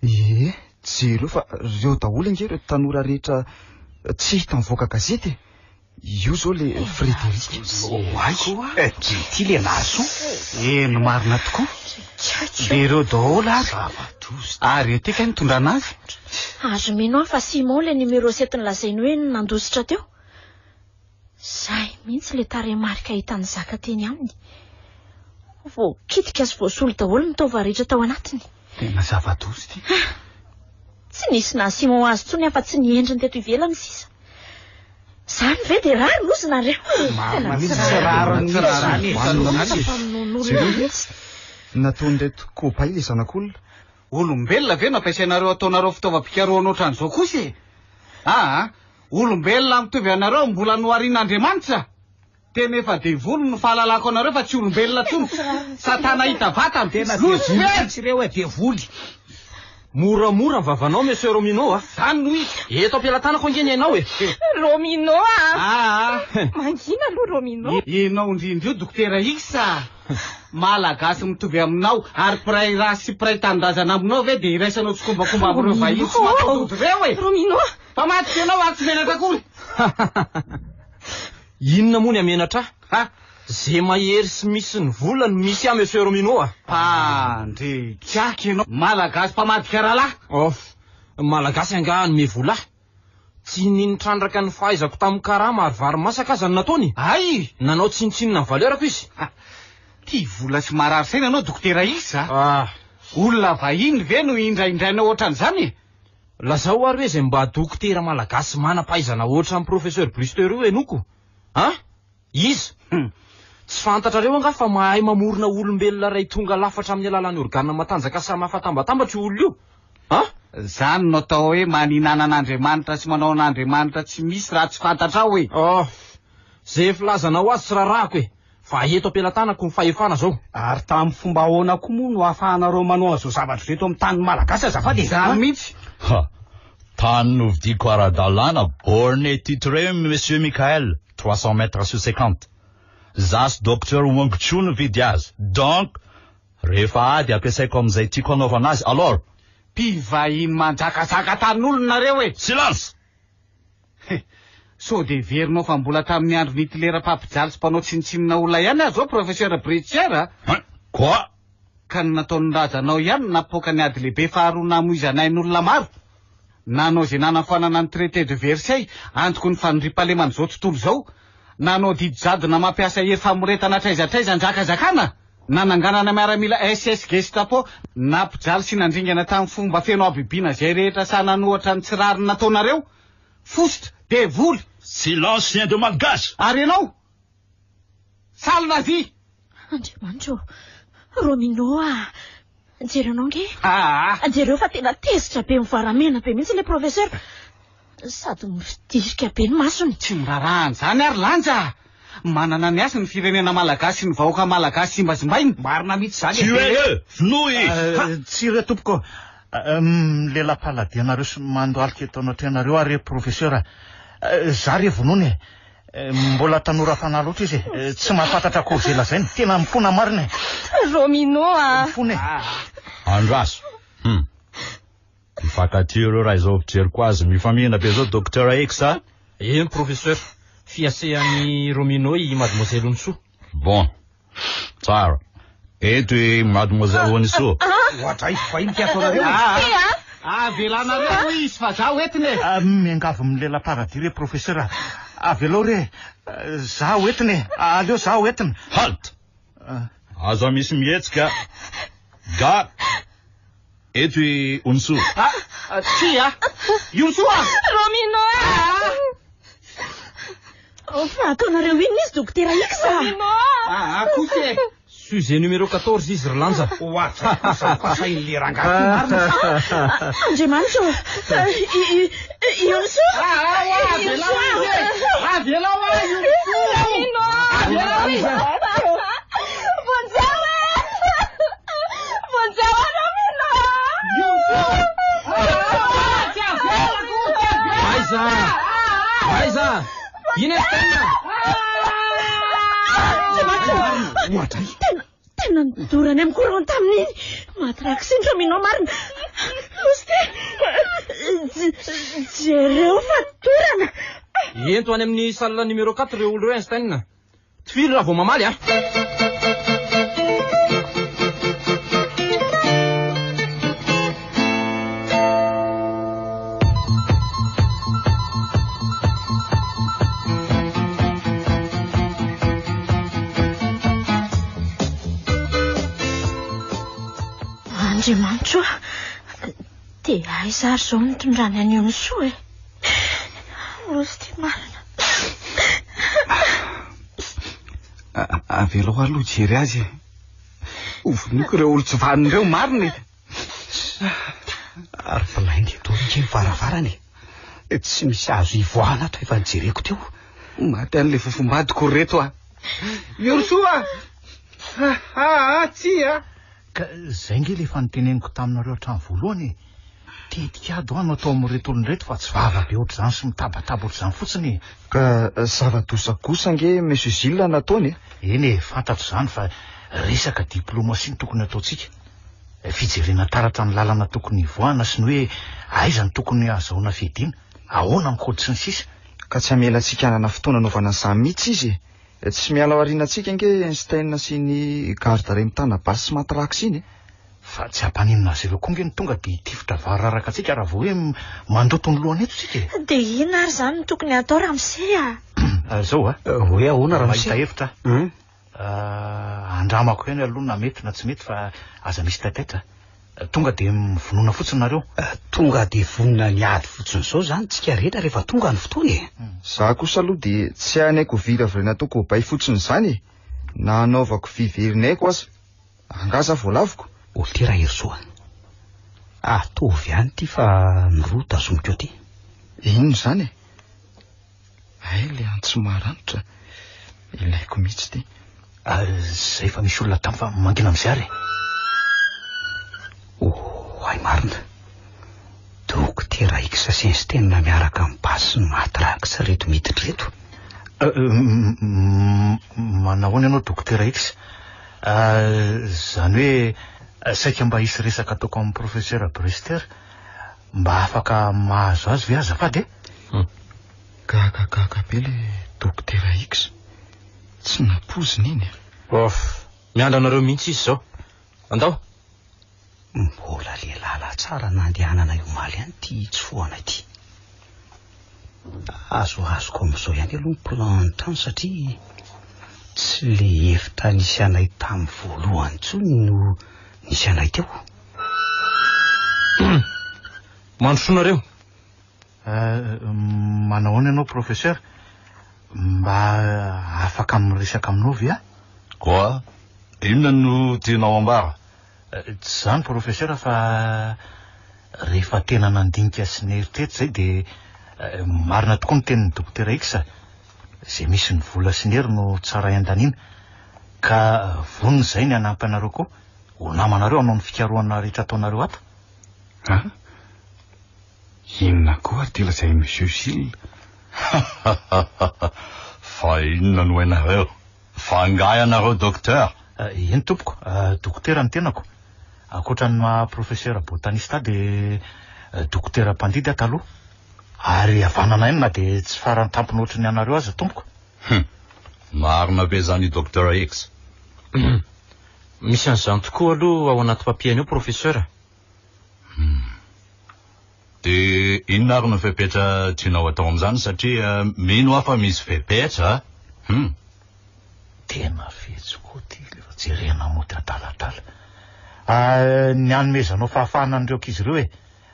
Ie, jereo fa reo daholo ange ireo tanora rehetra tsy hita mivoaka gazety e! Io zao le Frédéric. Oay, ity le nahasoa. Eny marina tokoa. Dia ireo daholo ary. Ary ety kay nitondrana azy. Azo mino aho fa Simon le numéro sept nolazainy hoe nandositra teo. Izay mihitsy le tarehimarika hitan'i Zaka teny aminy. Voakitika sy voasolo daholo ny taova rehetra tao anatiny. Tena zava-doza ity. Tsy nisy naha Simon azy intsony afa-tsy ny endriny teto ivelany sisa. Izany ve dia rariny ozy nareo? Marina mihitsy, tsy rariny mihitsy izany e. Jereo mihitsy. Nataon'ireto cobaye ilay zanak'olona. Olombelona ve no ampiasainareo ataonareo fitaovam-pikarohana ohatran'izao kosa e? Aa, olombelona mitovy anareo mbola noharian'Andriamanitra? Tena efa devoly no fahalalako anareo fa tsy olombelona tsony. Satana hita vatana. Tena devoly mihitsy ireo e, devoly. Moramora ny vavanao Monsieur Romino a. Zany no izy. Eto am-pelatanako ange ny ainao e. Romino a! Aa. Mangina aloha Romino. Ianao indrindra io Dokotera X a. Malagasy mitovy aminao ary mpiray ra sy mpiray tanindrazana aminao ve dia iraisanao tsikombakomba amin'ireo vahiny tsy mataho-tody ireo e? Romino a! Mpamadika ianao ary tsy menatra akory. Inona moa ny hamenatra ahy? Ha! Ze mahery sy misy ny vola no misy ahy Monsieur Romino a! Mpandrikiaky ianao. Malagasy mpamadika rahalahy. Off! Malagasy angaha hanome vola ahy? Tsy ny nitrandraka ny fahaizako tamin'ny karama ary vary masaka aza no nataony. Hay! Nanao tsinontsinona ny valeur-ko izy. Ha! Tia vola sy marary saina ianao Dokotera X a! Ah! Olona vahiny ve no indraindraina ohatran'izany e? Lazao ary hoe izay mba dokotera malagasy manam-pahaizana ohatran'i Professeur Brewster io henoko? An? Iza? Hum. Tsy fantatrareo angaha fa mahay mamorona olombelona iray tonga lafatra amin'ny alalan'ny organe matanjaka samy hafa atambatambatra io olona io? An? Zany no atao hoe maninana an'Andriamanitra sy manao an'Andriamanitra tsy misy raha tsy fantatrao e! Oh! Ze filazanao azy tsy rarahako e! Fa eto am-pelatanako ny fahefana zao. Ary tamin'ny fomba ahoana koa moa no ahafahanareo manao an'izao zavatra izao eto amin'ny tany malagasy azafady e? Izany mihitsy. Ha! Tany novidiako ara-dalàna, borné titré Monsieur Michael, 300 mètres sur 50. Za sy Docteur Wong Chu nividy azy. Donc, rehefa ady ampiasaiko amin'izay tiako hanaovana azy, alors. Mpivahiny manjakazaka tanin'olona nareo e! Silence! He! Sao dia heverinao fa mbola tamin'ny andron'i Hitler mpampijaly sy mpanao tsinontsinona olona ihany aho izao Professeur Bretcher a! Hein? Quoi? Ka ny nataon'ny razanao ihany no nampipoaka ny ady lehibe faharoa namoizana ain'olona maro. Nanao izay nanafoanana ny traité de Versailles, antoky ny fandriampahaleman'izao tontolo izao. Nanao didy jadona mampiasa hery famoretana hatraiza hatraiza hanjakazakana. Nananganana miaramila SS Gestapo, nampijaly sy nandringana tamin'ny fomba feno habibiana izay rehetra sahy nanohatra ny tsy rariny nataonareo. Fositra! Devoly! Silence chien de malgache! Ary ianao? Sale nazi! Andriamanitra ô! Romino a! Jereo anao ange! Aa! Jereo fa tena tezitra be mivaramena be mihitsy ilay professeur. Sady midirika be ny masony. Tsy miraharaha an'izany ary Lanja a! Manana ny hasiny ny firenena malagasy sy ny vahoaka malagasy zimbazimbainy. Marina mihitsy izany e! Tuez-le! Vonoy izy! Tsia re tompoko, milela-paladia anareo sy mandohalika eto anatrehanareo aho re professeur a! Za re vonoina e! Mbola tanora fanahy loatra izy e! Tsy mahafantatra akory izay lazainy. Tena mifona marina e! Romino a! Mifona e! Andraso! Hum. Mifankatia ireo raha izao fijeriko azy. Mifamihina be izao Docteur X a! Eny Professeur, fiasehan'i Romino i Mademoiselle Onisoa. Bon. Tsara. Eto i Mademoiselle Onisoa. Oadray, vahiny ty ataonareo e! Aa! Avelanareo hoy izy fa zaho entina e! Miangavy milela-paradis re Professeur a! Avelao re! Zaho entina e! Aleo zaho entina! Halt! Aza misy mihetsika. Ga! Eto i Onisoa. Ah, tsia! I Onisoa! Romino a! Fa ataonareo inona izy Dokotera X a? Romino a! Ah, kosa e! Sujet numéro 14 izy ry Lanja. Oadray kosa ny fasahin'le rangahy ty marina fa. Andriamanitra ô! I Onisoa! Ah, avelao izy e! Avelao aho i Onisoa! Romino a! Avelao izy! Vonjeo e! Vonjeo aho Romino a! Tsy avelako! Tsy avelako! Aiza? Aiza? Ina Estelle? Andriamanitra ô! Oadray. Tena, tena nidorany amin'ny courant tamin'iny. Maty rakisiny Romino marina. Losy ty. Jereo fa dorana. Ento any amin'ny salle numéro 4 ireo olona ireo Einstein. Tifiro raha vao mamaly a! Andriamanitro a! Dia aiza ary izao no nitondrany an'i Onisoa e? Rozy ity marina. Avelao aloha hijery azy e. Hovonoiko ireo olon-tsy vanona ireo marina e. Ary blindé daholo ange ny varavarana e. Tsy misy azo ivoahana ato efa nijereko teo. Maty an'ilay fofombadiko ry reto a. Miorosoa a! Ah, tsia! Ka zay nge le efa noteneniko taminareo hatramin'ny voalohany e! Tetik'ady hoa no atao amin'ireto olona ireto fa tsy vava be ohatr'izany sy mitabataba ohatr'izany fotsiny e! Ka zava-doza kosa ange Monsieur Gilles nataony e! Eny e, fantatro izany fa resaka diplomatie no tokony ataontsika. Fijerena taratra ny lalana tokony hivoahana sy ny hoe aiza no tokony hahazahoana fiadiana, ahoana ny kaody sy ny sisa. Ka tsy hamela antsika hanana fotoana hanaovana an'izany mihitsy izy e! Tsy miala ao aorianantsika ange Einstein sy iny garde iray mitana basy sy matraque iny e! Fa tsy hampaninona azy ireo koa nge ny tonga dia hitifitra variraraka antsika raha vao hoe mandoto ny lohany eto isika e! Dia inona ary izany no tokony hatao ramose a? Izao a! Hoe ahoana ramose? Mahita hevitra aho. Andramako ihany aloha na mety na tsy mety fa aza misy taitaitra. Tonga dia mivonona fotsiny nareo. Tonga dia vonona ny ady fotsiny izao izany tsika rehetra rehefa tonga ny fotoana e. Za kosa aloha dia tsy hanaiky ho viraviraina atao cobaye fotsiny izany e. Na hanaovako vy verin'aiko aza. Angaha za voalaviko? Olty Raherisoa. Ataovy ihany ity fa ny roa tazomiko aty. Inona izany e? Hay le antso maranitra. Ilaiko mihitsy ity. Ah, zay fa misy olona tamy fa mangina amizay ary e. Oh, hay marina. Dokotera X sy Einstein miaraka amin'ny basy sy ny matraque reto miditra ireto. Manahoana ianao Dokotera X? Izany hoe saika mba hisy resaka ataoko amin'ny Professeur Brewster. Mba afaka mahazo azy ve azafady e? Gagagaga be le Dokotera X. Tsy nampoizina iny e. Off, miandry anareo mihitsy izy izao. Andao. Mbola le lalantsara nandehananay omaly ihany ity hitsofohana ity. Azoazoko amin'izao ihany aloha ny plan ny trano satria tsy le efitra nisy anay tamin'ny voalohany intsony no nisy anay teo. Mandrosoa nareo. Manahoana ianao professeur? Mba afaka miresaka aminao ve aho? Quoi? Inona no tianao ambara? Tsy izany professeur fa rehefa tena nandinika sy nieritreritra izay dia marina tokoa ny tenin'ny dokotera X, izay misy ny vola sy ny hery no tsara iandaniana. Ka vonona izay ny hanampy anareo koa, ho namanareo hanao ny fikarohana rehetra ataonareo ato. An? Inona koa ary ity lazain'i Monsieur Gilles? Fa inona no hainareo? Fa angaha ianareo docteur? Eny tompoko, dokotera ny tenako. Ankoatra ny maha professeur botaniste ahy dia dokotera mpandidy aho taloha. Ary havanana ihany na dia tsy faran-tampony ohatry ny anareo aza tompoko. Hum! Marina be izany Docteur X. Misy an'izany tokoa aloha ao anaty papier-ny ao professeur. Hum. Dia inona ary no fepetra tianao atao amin'izany satria mino aho fa misy fepetra a! Hum. Tena fetsy koa ity rehefa jerena mody adaladala. Ah, ny hanomezanao fahafahana an'ireo ankizy ireo e.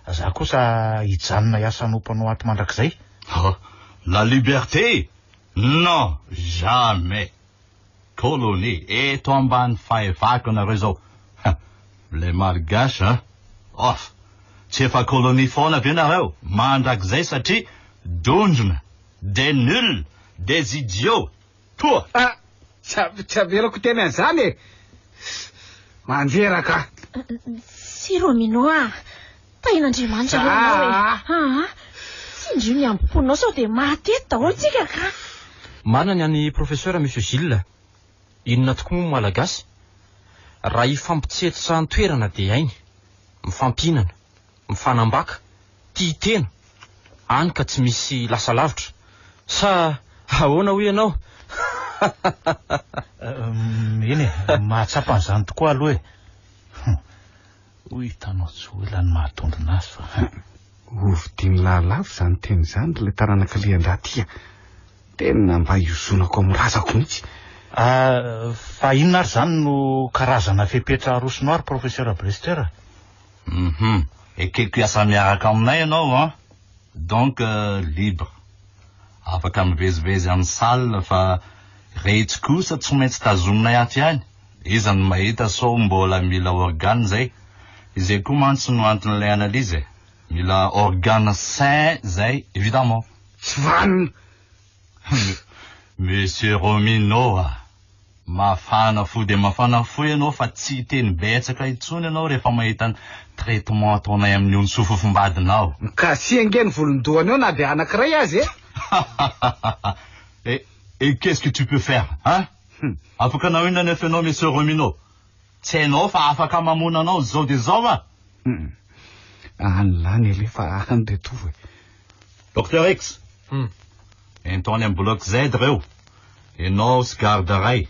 Za kosa hijanona hiasa hanompo anao ato mandrakizay. Oh, la liberté? Non, jamais. Colonie, eto ambany fahefako ianareo izao. Ha, les malgaches a! Off! Tsy efa colonie foana ve nareo mandrakizay satria dondrona, des nuls, des idiots, toa! Ah! Tsy avelako hiteny an'izany e! Mandreraka aho. Tsia Romino a! Tahin'Andriamanitra aloha ianao e! Aa! Tsindrio ny hambom-ponao sao dia maty eto daholo tsika ka! Marina ny an'i Professeur Monsieur Gilles. Inona tokoa moa Malagasy? Raha hifampitsetsa an-toerana dia hainy. Mifampihinana. Mifanambaka. Tia tena. Any ka tsy misy lasa lavitra. Sa ahoana hoy ianao? Eny e, mahatsapa an'izany tokoa aloha e. Ho hitanao tsy ho ela ny mahatondrona azy fa. Hovidian'i Lahalava izany teny izany ry ilay taranaka lian-drà ty a! Tena mba hiozonako amin'ny razako mihitsy. Ah, fa inona ary izany no karazana fepetra arosonao ry Professeur Brewster? Hum, ekeko hiasa miaraka aminay ianao an! Donc libre. Afaka mivezivezy amin'ny salle fa retsy kosa tsy maintsy tazominay ato ihany. Iza no mahita sao mbola mila organe zay? Izay koa mantsy no anton'ilay analyse e! Mila organe sain zay évidemment. Tsy vanona! Monsieur Romino a! Mafana fo dia mafana fo ianao fa tsy hiteny betsaka intsony ianao rehefa mahita ny traitement ataonay amin'ny ony sofofombadinao. Mikasiha ange ny volon-dohany eo na dia anankiray aza e! Et, et qu'est-ce que tu peux faire, hein? Afaka hanao inona anefa ianao Monsieur Romino? Tsy hainao fa afaka mamono anao izao dia izao va? Any lany alefa any retour e. Docteur X, ento any amin'ny bloc Z ireo. Ianao sy garde iray.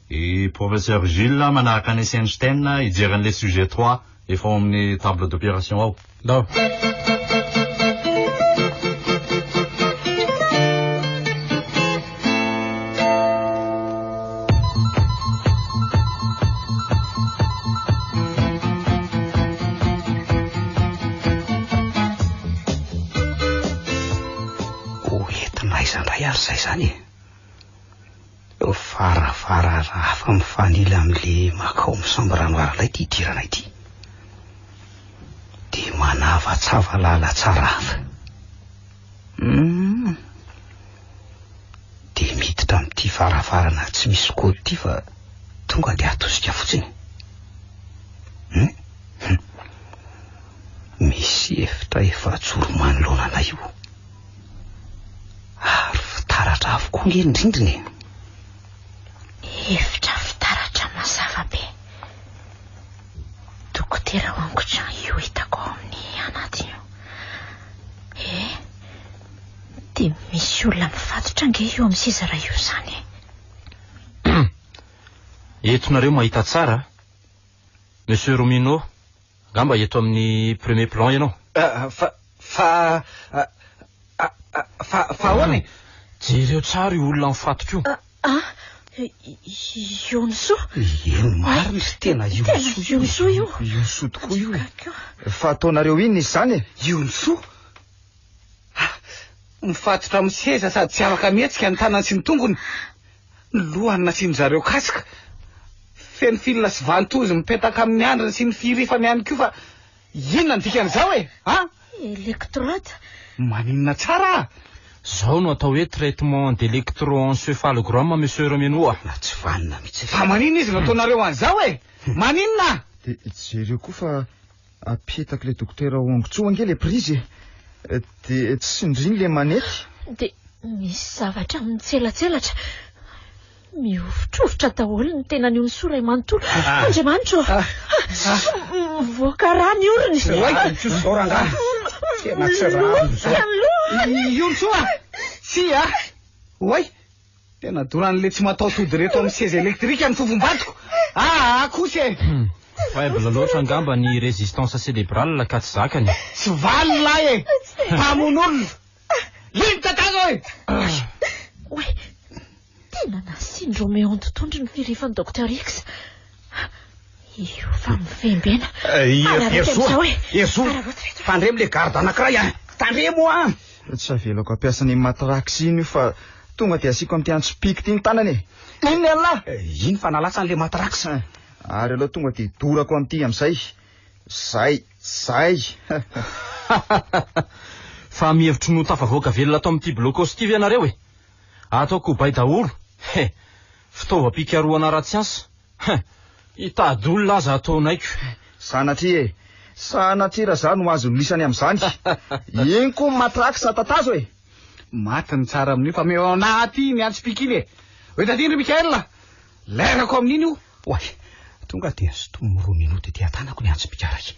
I Professeur Gilles manaraka an'i Einstein hijery an'ilay sujet trois efa ao amin'ny table d'opération ao. Ndao. Ho entina aiza indray ary izay izany e? Varavarana hafa mifanila amin'ilay makao amin'ny chambre noire indray ity idirana ity. Dia manavatsava lalan-tsara hafa. Hum. Dia miditra amin'ity varavarana tsy misy code ity fa tonga dia atosika fotsiny. Hum. Hum. Misy efitra efajoro manoloana anay io. Ary fitaratra avokoa nge ny rindrina e. Efitra fitaratra mazava be. Dokotera Wang Chan io hitako ao amin'ny anatiny io. Eh, dia misy olona mifatotra ange io amin'ny seza iray io izany e. Eto nareo mahita tsara a. Monsieur Romino, angamba eto amin'ny premier plan ianao. Fa, fa, fa, fa ahoana e? Jereo tsara io olona mifatotra io. Ah, Yonosoa. Eny marina ry tena Yonosoa io. Yonosoa io. Yonosoa tokoa io e. Fa ataonareo inona izy izany e? Yonosoa? Ah, mifatotra amin'ny seza sady tsy afaka mihetsika ny tanany sy ny tongony. Ny lohany nasian-dry zareo casque. Feno fil sy ventouse mipetaka amin'ny andriny sy ny firifany ihany koa fa inona ny dikan'izao e? An? Electrode. Maninona tsara ah? Zao no atao hoe traitement d'électroencéphalogramme monsieur Romino a. Na tsy vanona mihitsy. Fa maninona izy no ataonareo an'izao e? Maninona? Dia jereo koa fa Apetak'ilay dokotera Hong-Chou ange ilay prise e. Dia tsindriny ilay manety. Dia misy zavatra mitselatselatra. Mihovitrovitra daholo ny tenan'i Onisoa iray manontolo. Andriamanitra ô! Mivoaka rà ny orony. Oay, tsy izao rangahy. Tena tsy rariny izao. Ny lohany. I Onisoa! Tsia! Oay! Tena doran'ilay tsy mataho-tody ireto amin'ny seza elektrika ny fofombadiko! Aa kosa e! Faible loatra angamba ny résistance cérébrale ka tsy zakany. Tsy valiny lahy e! Mpamono olona! Lino tatazo e! Oay! Tena nasian'i Roméo tontondry ny firifan'i Docteur X. Io fa mivembena. Herisoa, Herisoa, tandremo le garde anankiray a! Tandremo a! Tsy avelako hampiasa an'iny matraque iny io fa tonga dia asiako amin'ity antso-piky ity ny tanany e! Inona ialahy? Iny fa nalatsany le matraque. Ary aleo tonga dia dorako amin'ity amin'izay. Zay, zay. Fa mihevitry ny ho tafavoaka velona ato amin'ity blocos ity ve ianareo e? Ataoko ho bay daholo. He! Fitaovam-pikarohana ara-tsiansa. Hein! Hitady olona aza ataonaiko. Sanatria e! Sanatria raha za no azon'ny lisany amin'izany. Iny koa ny matraque sa tatazo e! Maty ny tsara amin'io fa meo anah aty ny antsim-piky iny e! Ho ety aty ry Mickaël a! Lerako amin'iny io! Oay! Tonga dia sintominy Romino tety an-tanako ny antsim-pika iray.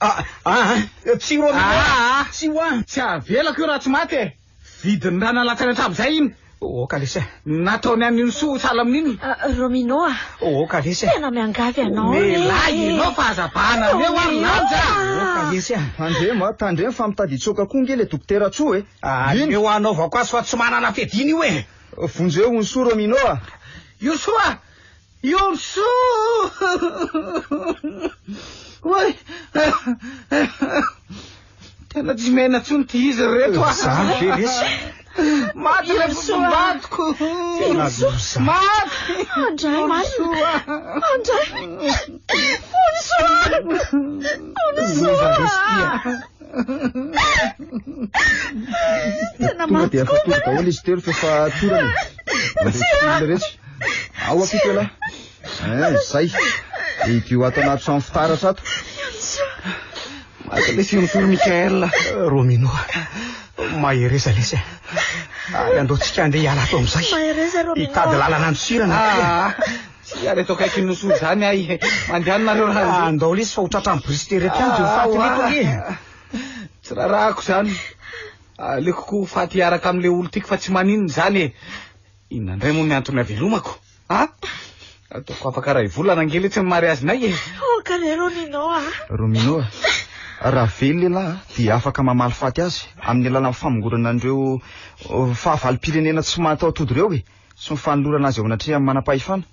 Ah! Ah! Tsy Romino! Ah! Tsy ho an! Tsy avelako io raha tsy maty e! Vidin'ny rà nalatsany hatramin'izay iny. Oka lesy a. Nataony an'i Onisoa sahala amin'inona? Romino a. Oka lesy a. Tena miangavy anao re. Melahy ianao fa aza bahana eo ary lanja. Oka lesy a. Tandremo a, tandremo fa mitady hitsoaka koa nge le dokotera Tsoa e. Aleo hanaovako azy fa tsy manana fiadiana io e. Vonjeo Onisoa Romino a. Onisoa a! Onisoa! Oay! Tena tsy miaina intsony ity izy ry reto a! Zany ve lesy? Maty ilay fofombadiko! Tena loza. Maty! Andray marina! Andray! Onisoa! Onisoa! Loza lesy ity a. Tena Tonga maty dia koa afa-tory daholo izy telo fa efa torana e. Mandeha retsy. Ao ampito ialahy. Eh, zay. Idio ato anaty trano fitaratra ato. Maty lesy Onisoa Michael. Romino, mahereza lesy a. Ary andao tsika andeha hiala ato amin'izay. Mahereza Romino. Hitady lalana andosirana. Ah, tsy hiala eto akaikin'i Onisoa izany ahy. Mandehana nareo raha. Andao lesy fa ho tratran'ny brisite reto ihany dia ho faty reto ange. Tsy rarahako izany. Aleoko koa ho faty hiaraka amin'ilay olon-tiako fa tsy maninona izany e. Inona indray moa ny antony havelomako? A? Ataoko afaka iray volana ange letsy ny mariazinay e. Aoka re Romino a. Romino a, raha velona ialahy dia afaka mamaly faty azy amin'ny alalan'ny famongorana an'ireo fahavalom-pirenena tsy mahataho-tody ireo e, sy ny fanolorana azy eo anatrehan'ny manam-pahefana.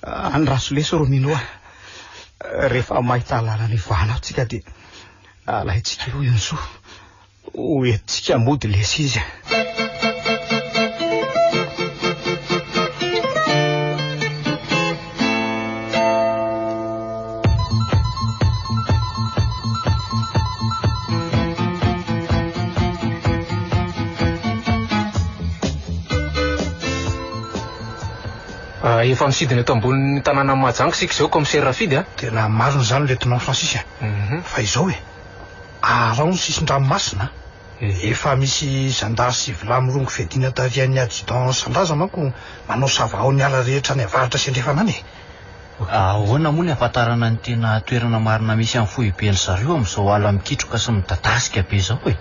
Andraso lesy Romino a. Rehefa mahita lalana hivoahana ao tsika dia alaintsika eo Ionsoa. Ho entintsika mody lesy izy. Ah, efa misidina eto ambonin'ny tanànan'i Mahajanga isika izao, Commissaire Rafidy a. Tena marina izany Lieutenant Francis a. Fa izao e, Araho ny sisin-dranomasina a! Efa misy zandary sy vilany mirongo fiadiana tarihan'ny adjudant Sandraza manko manao savahao ny ala rehetra any avaratra sy andrefana any e! Ahoana moa ny ahafantarana ny tena toerana marina misy an'ny foiben-dry zareo amin'izao ala mikitroka sy midadasika be izao e?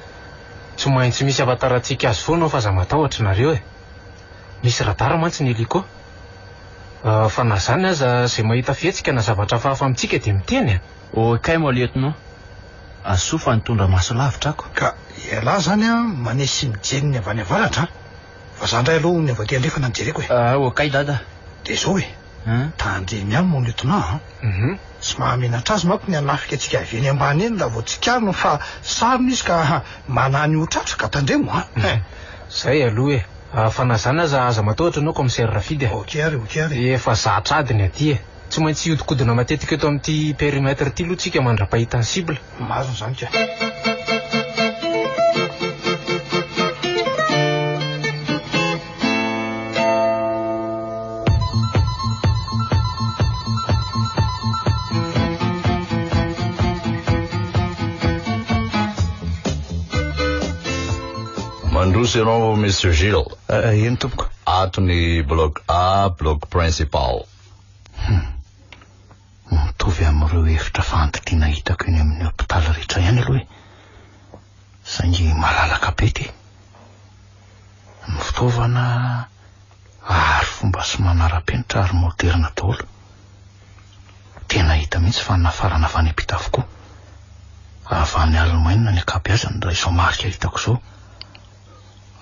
Tsy maintsy misy ahafantarantsika azy foana ao fa aza matahotra nareo e! Misy radar mantsy ny hélico. Fa na izany aza izay mahita fihetsika na zavatra hafahafa amintsika dia miteny e! Ok mon lieutenant, asoa fa nitondra maso lavitra ako. Ka ialahy zany an manesy sy mijery ny avy any avaratra an! Fa za ndray aloha ny avy aty andrefana no jereko e! Ah ok dada. Dia zao e! Tandremo ihany mon lieutenant an! Tsy mahamenatra azy manko ny hanafika antsika avy eny ambany eny raha vao tsikariny fa sarona izy ka manahy ny ho tratra ka tandremo an! Zay aloha e! Fa na zany aza aza matahotra anao commissaire Rafidy e! Ok ary ok ary. Efa zatra ady ny aty e! Tsy maintsy hiodikodina matetika eto amin'ity périmètre ity aloha tsika mandra-pahita ny cible. Marina izany ka. Mandroso ianao Monsieur Gilles. Eny tompoko. Ato ny bloc A, bloc principal. Hum. Mitovy amin'ireo efitra fandidiana hitako eny amin'ny hopitaly rehetra ihany aloha e. Saingy malalaka be ity. Ny fitaovana ary fomba sy manara-penitra ary moderina daholo. Tena hita mihitsy fa nafarana avy any am-pita avokoa. Avy any Alemaina ny ankabeazany raha izao marika hitako izao.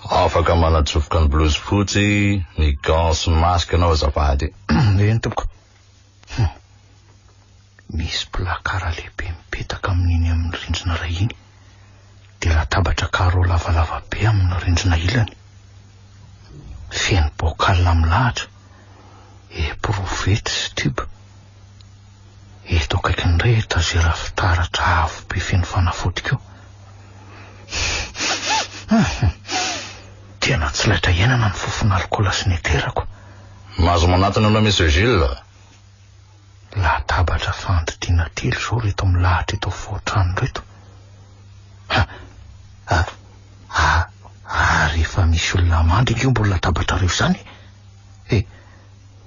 Afaka manatsofoka ny blouse fotsy, ny gants sy ny masque ianao azafady. Eny tompoko. Hum. Misy placard lehibe mipetaka amin'iny amin'ny rindrina iray iny. Dia latabatra carreau lavalava be amin'ny rindrina ilany. Feno bocal milahatra, éprouvette sy tube. Eto akaikiny indray etazera fitaratra avo be feno fanafody koa. Tena tsy laitra iainana ny fofona alikaola sy ny eterako. Mahazo manatona anao Monsieur Gilles. Latabatra fandidiana telo izao ireto milahatra eto afovoan-trano ireto. Ha! Ha! Ha! Ary efa misy olona mandry ange eo ambony latabatrareo izany e! E!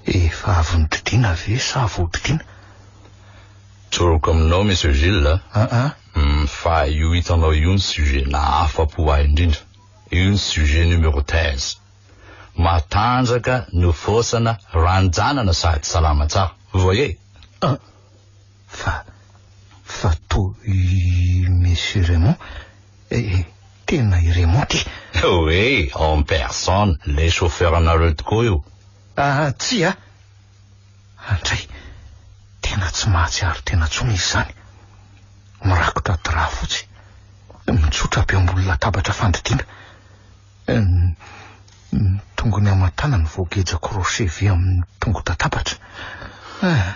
Efa avy nodidiana ve sa vao hodidiana? Tsoriko aminao Monsieur Gilles a! Aa. Fa io hitanao io ny sujet nahafa-po ahy indrindra. Io ny sujet numéro 13. Matanjaka, nofosana, ranjanana sady salama tsara. Vous voyez? Ah, fa, fa toa i Monsieur Raymond, eh, tena i Raymond ty. Oui, en personne, le chauffeur anareo tokoa io. Ah, tsia. Andray, tena tsy mahatsiaro tena intsony izy izany. Mirakotra drap fotsy, mitsotra be ambony latabatra fandidiana. Ny tongony aman-tanany voageja crochet vy amin'ny tongo-databatra. Eh.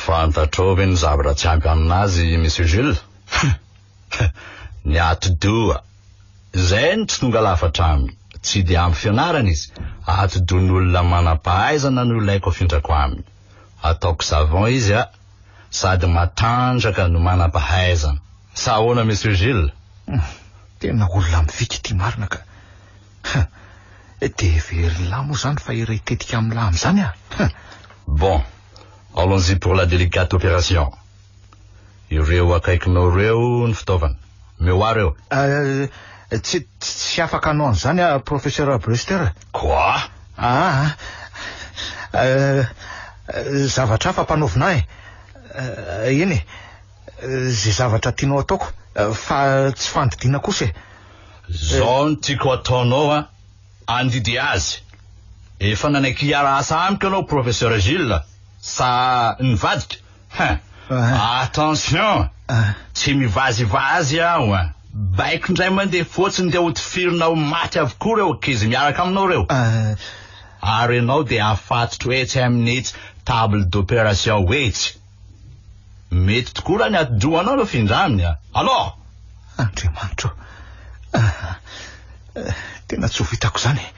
Fantatrao ve ny zavatra tsy ampy aminazy, Monsieur Jules? Ny atidoha. Izay no tsy tonga lafatra aminy. Tsy dia ampy fianarana izy. Atidohan'olona manam-pahaizana no ilaiko afindrako aminy. Ataoko savant izy a! Sady matanjaka no manam-pahaizana. Sa ahoana Monsieur Gilles? Tena olona miviky ity marina ka. Dia heverin'lah moa izany fa iray tetika amin'lah amin'izany ah? Bon, allons-y pour la délicate opération. Ireo akaikinao ireo ny fitaovana. Omeo ahy ireo. Tsy, tsy afaka hanao an'izany aho, Professeur Brewster. Quoi? Ah, zavatra hafa ampanaovina ahy. Eny e, izay zavatra tianao ataoko, fa tsy fandidiana kosa e. Zao no tiako ataonao an, andidy azy. Efa nanaiky hiara-asa amiko ianao Professeur Gilles, sa nivadika? Hein! Attention! Tsy mivazivazy aho an! Baiko indray mandeha fotsiny dia hotifirina ho maty avokoa ireo ankizy miaraka aminao ireo. Ary ianao dia afatotro etsy amin'ny etsy table d'opération etsy. Mety tokoa raha ny atidohanao no afindra aminy an! Alors! Andriamanitro o! Tena tsy ho vitako izany e!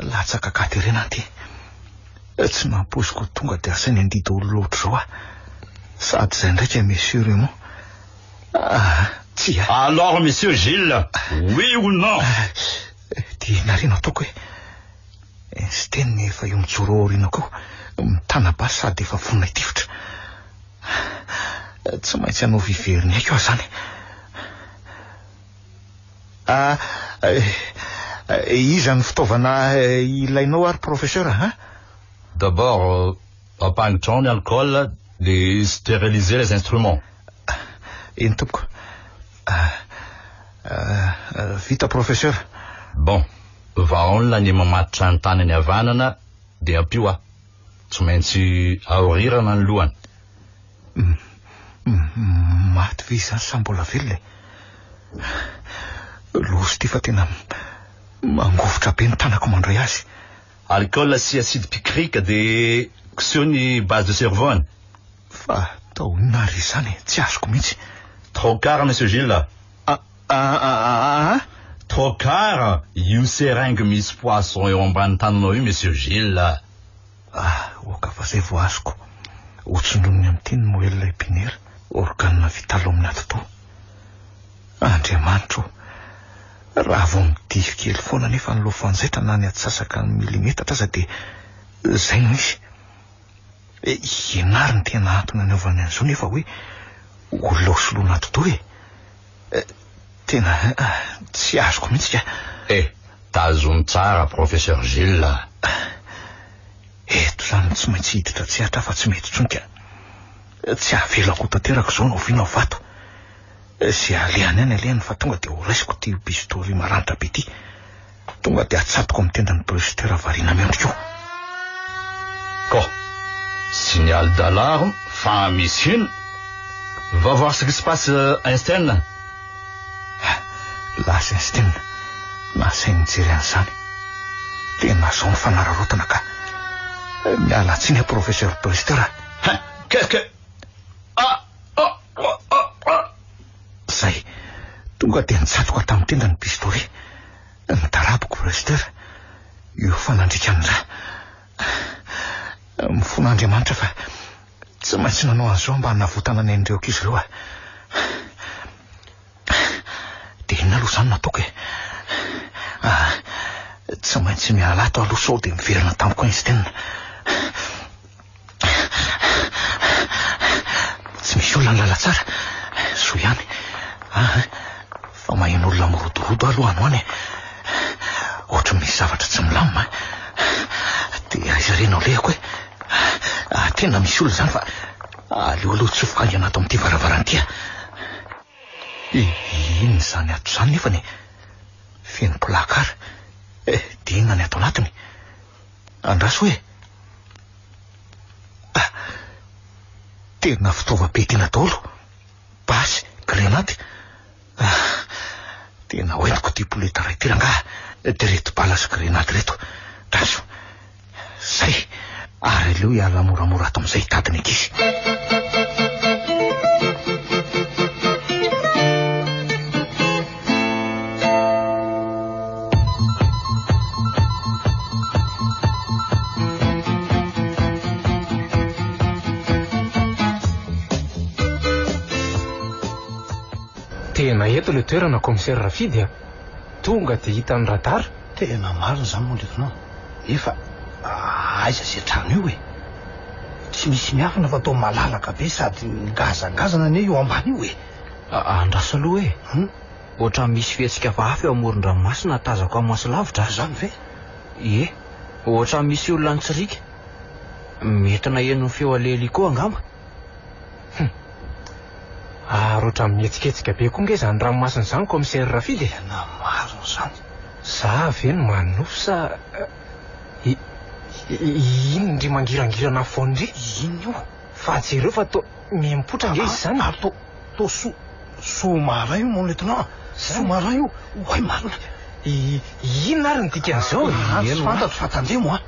Latsaka an-katerena aho ity. Tsy nampoiziko ho tonga dia asainy handidy olona ohatr'izao aho. Sady izay ndraika Monsieur Raymond. Ah, tsia. Alors Monsieur Gilles, oui ou non? Dia inona no ataoko e? Einstein efa eo mijoro ao aorianako eo, mitana basy sady efa vonona hitifitra. Tsy maintsy hanao vivery ny aiko aho izany. Ah, iza ny fitaovana ilainao ary professeur hein? D'abord, ampangitrao ny alcool dia steriliser les instruments. Eny tompoko. Vita professeur. Bon, vahao ny lanier mamatotra ny tanany havanana dia ampio aho. Tsy maintsy aorirana ny lohany. Maty ve izany sa mbola velona e? Loza ity fa tena mangovitra be ny tanako mandray azy. Alcool sy acide picrique dia koseho ny base de cerveau-ny. Fa atao inona ary izany e? Tsy azoko mihitsy. Trocard monsieur Gilles. Ah ah ah ah. Trocard, io seringue misy poisson eo ambany tananao io monsieur Gilles. Ah, oka fa zay vao azoko. Hotsindroniny amin'ity ny moelle épinière, organe vital ao amin'ny atidoha. Andriamanitra o! Raha vao midify kely foana anefa ny loha fanjaitra na ny atsasaka ny milimetatra aza dia izay no izy. Ianary ny tena antony anaovany an'izao nefa hoe olona ho soloina atidoha e! Tena tsy azoko mihitsy ka. Eh, tazomy tsara Professeur Gilles a. Eto izany tsy maintsy hiditra an-tsehatra aho fa tsy mety intsony ka. Tsy avelako ho tanteraka izao na oviana ho vato. Izay alehany any alehany fa tonga dia horaisiko ity bistouri maranitra be ity. Tonga dia atsatoko amin'ny tendan'i Brewster variana miondrika io. Ko! Signal d'alarme fa misy ino? Va voir ce qui se passe Einstein. Lasa Einstein, nasainy nijery an'izany. Tena zao ny fanararaotana ka. Miala tsiny aho Professeur Brewster a. Hein? Qu'est-ce que. Ah! Ah! Ah! Ah! Ah! Zay. Tonga dia nitsatoka tamin'ny tenda ny pistolet. Nidaraboko Brewster. Io fa nandriaka ny ra. Mifona Andriamanitra fa tsy maintsy nanao an'izao mba hanavotana ny ain'ireo ankizy ireo aho. Dia inona aloha izany no ataoko e? Ah, tsy maintsy miala ato aloha sao dia miverina tampoka Einstein. Tsy misy olona ny lalantsara. Soa ihany. Ah, fa maheno olona mirodorodo aloha any ho any e. zavatra tsy milamina. Dia aiza re no alehako e? Ah, tena misy olona izany fa aleo aloha tsofoka haingana ato amin'ity varavarana ity. Inona izany ato izany nefany e? Feno placard. Eh, dia inona ny ato anatiny? Andraso hoe. Ah, tena fitaovam-piadiana daholo. Basy, grenady. Ah, tena hoentiko ity poleta iray ity rangahy. Dia ireto bala sy grenady ireto. Andraso. Zay. Ary aleo hiala moramora ato amin'izay hitady ny ankizy. Tena eto ilay toerana commissaire Rafidy a! Tonga dia hitan'ny radar. Tena marina izany mon lieutenant. Nefa aiza izay trano io e? Tsy misy miafina fa toa malalaka be sady ngazangazana anie io ambany io e! Andraso aloha e! Ohatran'ny misy fihetsika hafahafa eo amoron-dranomasina tazako amin'ny maso lavitra a! Izany ve? Ie, ohatran'ny misy olona nitsiriaka. Mety naheno ny feo aleha koa angamba. Hum. Ary ohatran'ny mihetsiketsika be koa nge izany ranomasina izany commissaire Rafidy e! Tena marina izany. Za ve no manonofy sa i inona ndry mangirangirana afovoany ndry? Inona io? Fa jereo fa toa miha-mipoitra ange izy izany e! Ary toa toa sous sous-marin io mon lieutenant a! Sous-marin io! Oay marina! I inona ary ny dikan'izao e? Ah, tsy fantatro fa tandremo a!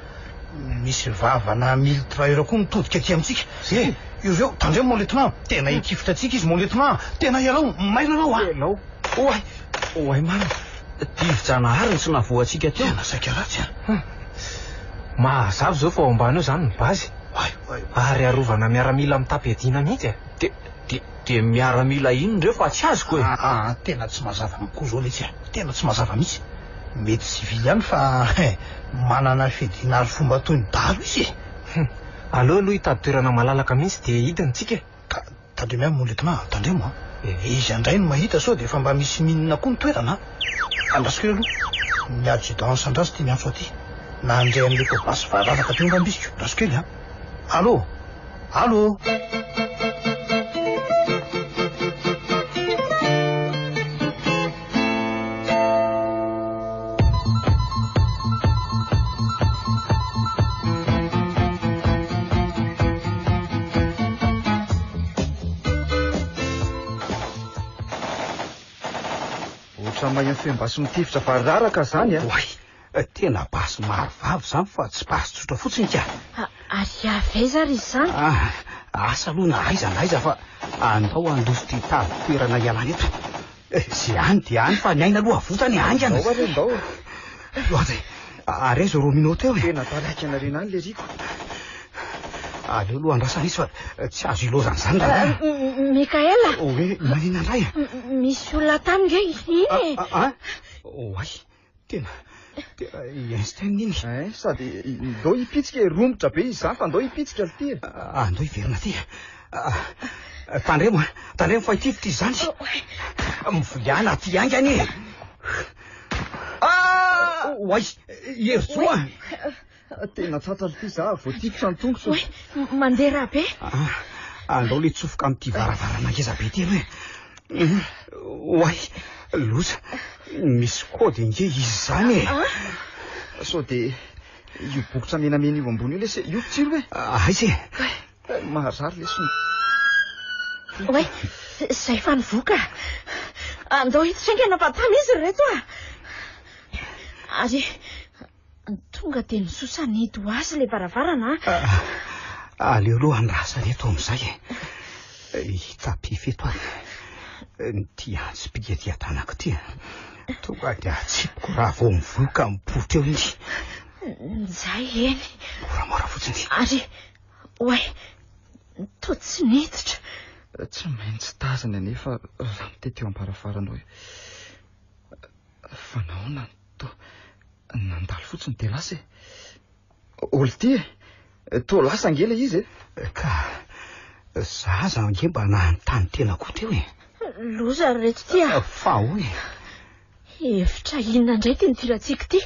Misy vavana mitrailleur koa mitodika aty amintsika. Eh, ireo, tandremo mon lieutenant, tena hitifitra antsika izy mon lieutenant, tena ialao, mailo ianao a! Ialao, oay, oay marina, divi-janahary no tsy nahavoa antsika teo. Tena saika ratsy a! Mazava izao fa ao ambany ao izany ny base. Oay, oay. Ary arovana miaramila mitam-piadiana mihitsy e! Dia, dia, dia miaramila inona ireo fa tsy azoko e! Aa, tena tsy mazava amiko koa izao letsy a! Tena tsy mazava mihitsy. Mety sivily ihany fa manana fiadiana arifomba toy ny dahalo izy e! Hum. Aleo aloha hitady toerana malalaka mihitsy dia hidina tsika e! Ka tandremo ihany mon lieutenant a! Tandremo a! Iza indray no mahita sao dia efa mba misy mine koa ny toerana a! Andraso kely aloha. Ny adjudant Sandrasy ity miantso aty. Nandre an'ilay toa basy variraraka teo angamba izy ko. Andraso kely a! Allô! Allô! Ohatran'ny maheno feom-basy mitifitra variraraka izany a! Oay! Tena basy maro vava izany fa tsy basy tsotra fotsiny ka! Ary avy aiza ary izany? Ah, asa aloha na aiza na aiza fa andao handositra hitady toerana hialana eto. Izay any dia any fa ny aina aloha avotany haingana. Ndao ary ndao. Loatra e! Ary aiza Romino teo e? Tena taraiky anareo any le Rico. Aleo aloha andrasana izy fa tsy azo ilaozana izany raharaha. Mikaela! Hoe manina indray? Misy olona tany nge iny e! Ah, oay! Tena, tena i Einstein iny. Hein, sady ndao hipitsika e, romotra be izy izany fa ndao hipitsika lty e. Ah, ndao hiverina aty. Ah, tandremo a, tandremo fa hitifitra izy izany. Mivoliana aty haingana e. Ah! Oay, Herizo a. Tena tratra lty za, voatifitra ny tongotro. Oay, mandeha ra be. Ah, andao le tsofoka amin'ity varavarana ngeza be ity aloha e. Oay, loza, misy kôdy ange izy izany e. Sao dia io bokotra menamena io ambony io lesy, io mpitsiro e. Aiza e? Maharary lesy. Oay, izay fa nivoaka. Andao hiditra haingana fa tamy izy ry reto a. Ary Tonga dia nisosa nihidy ho azy ilay varavarana a. Aleo aloha andrasana eto amin'izay e. Hitapify eto ary. Ity antsipika ety an-tanako ity. Tonga dia atsipiko raha vao mivoaka mipoitra eo iny. Izay eny. Moramora fotsiny. Ary, oay, toa tsy niditra. Tsy maintsy tazany anefa raha mitety eo am-baravaranao io. Fa nahoana no toa nandalo fotsiny dia lasa e? Olty e! Toa lasa ange ilay izy e! Ka za aza ange mba nanontany tena koa teo e! Loza ry reto ty a! Fa ahoana e? Hevitra inona indray ity nidirantsika ity?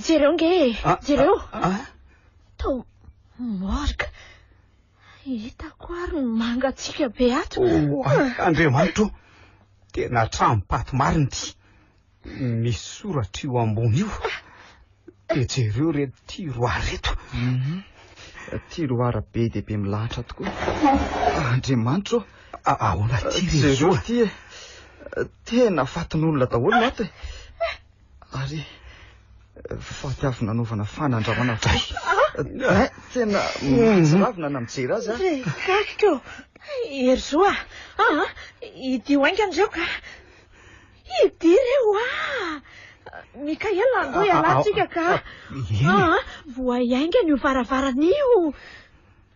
Jereo nge e! Jereo! Tao morgue. Hitako ary ny mangatsiaka be ato. Oh, Andriamanitra o! Tena tranom-paty marina ity. Misy soratra io ambony io. Dia jereo ireto tiroir ireto. Mhm. Tiroir be dia be milahatra tokoa. Andriamanitra o! Ahoana ity ry Jereo Zo? ity e. Tena fatin'olona daholo no ato e. Ary faty avy nanaovana fanandramana avokoa. Eh, tena mahatsiravina na mijery azy aho. Ry kakiko! Herizo a! Ah, idio haingana ireo ka! Idio ireo ah! Mikaela, andao hialantsika ka! Ah, voay haingana io varavarana io!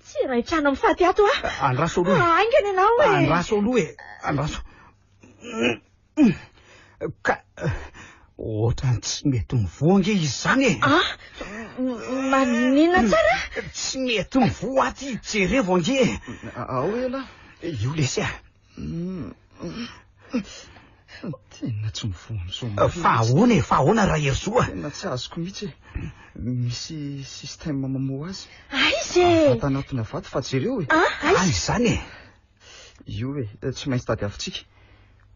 Tsy iray trano amin'ny faty ato ah! Andraso aloha e! Haingana ianao e! Andraso aloha e! Andraso. Ka ohatran'ny tsy mety mivoha ange izy izany e! Ah, maninona tsara? Tsy mety mivoha aty, jerevo ange e! Ao ela. Io lesy a! Tena tsy mivoha amin'izao marina Fa ahoana e, fa ahoana raha Herizo a? Tena tsy azoko mihitsy e. Misy système mamoha azy. Aiza e? Avy ato anatiny avy ato fa jereo e. Ah, aiza? Aiza izany e? Io e, tsy maintsy tadiavintsika.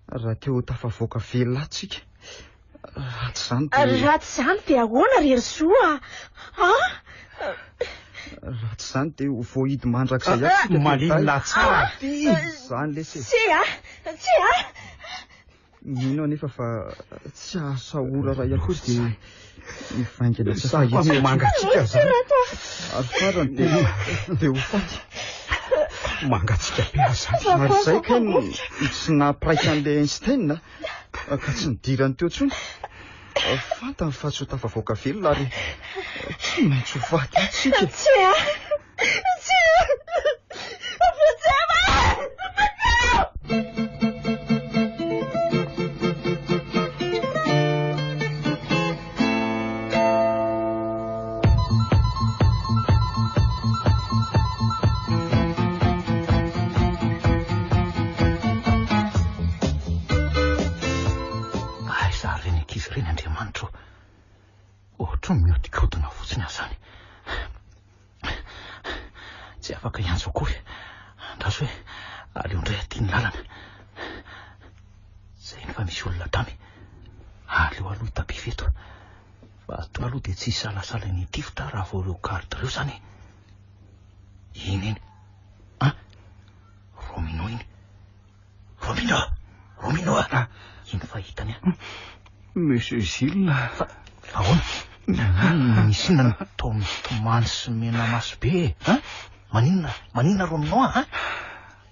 Raha te ho tafavoaka velona ato tsika. Raha tsy izany dia... Raha tsy izany dia ahoana ry Herizo a? Ah? Raha tsy izany dia ho voahidy mandrakizay ato tsika. Maninona tsara ty? Izany lesy e. Tsia, tsia. Mino anefa fa tsy haharitra ora iray akory dia mivaingana tsy Za koa afa-hihetsika. mangatsiaka zany. Ary farany dia dia ho faty. Mangatsiaka be aho zany. Ary izay kay no tsy nampiraika an'ilay Einstein ka tsy nidirany teo intsony. Fantany fa tsy ho tafavoaka velona ary tsy maintsy ho faty ato isika. Tsia! Tsia! Vonjeo aho! Vonjeo! Aiza ary ireny ankizy ireny Andriamanitra o? Ohatran'ny mihodinkodina fotsiny aho izany. Tsy afaka hiantso akory. Andraso hoe aleo indray aty ny lalana. Izay iny fa misy olona tany. Aleo aloha hitapify eto. Fa ato aloha dia tsy hisalasala ny hitifitra raha vao ireo garde ireo izany e. Iny iny. Ah! Romino iny. Romino! Romino ah! Iny fa hitany aho. Monsieur Gilles. Fa, fa ahoana? Misy inona no toa mitomany sy mena maso be e? Hein? Maninona, maninona Romino ah?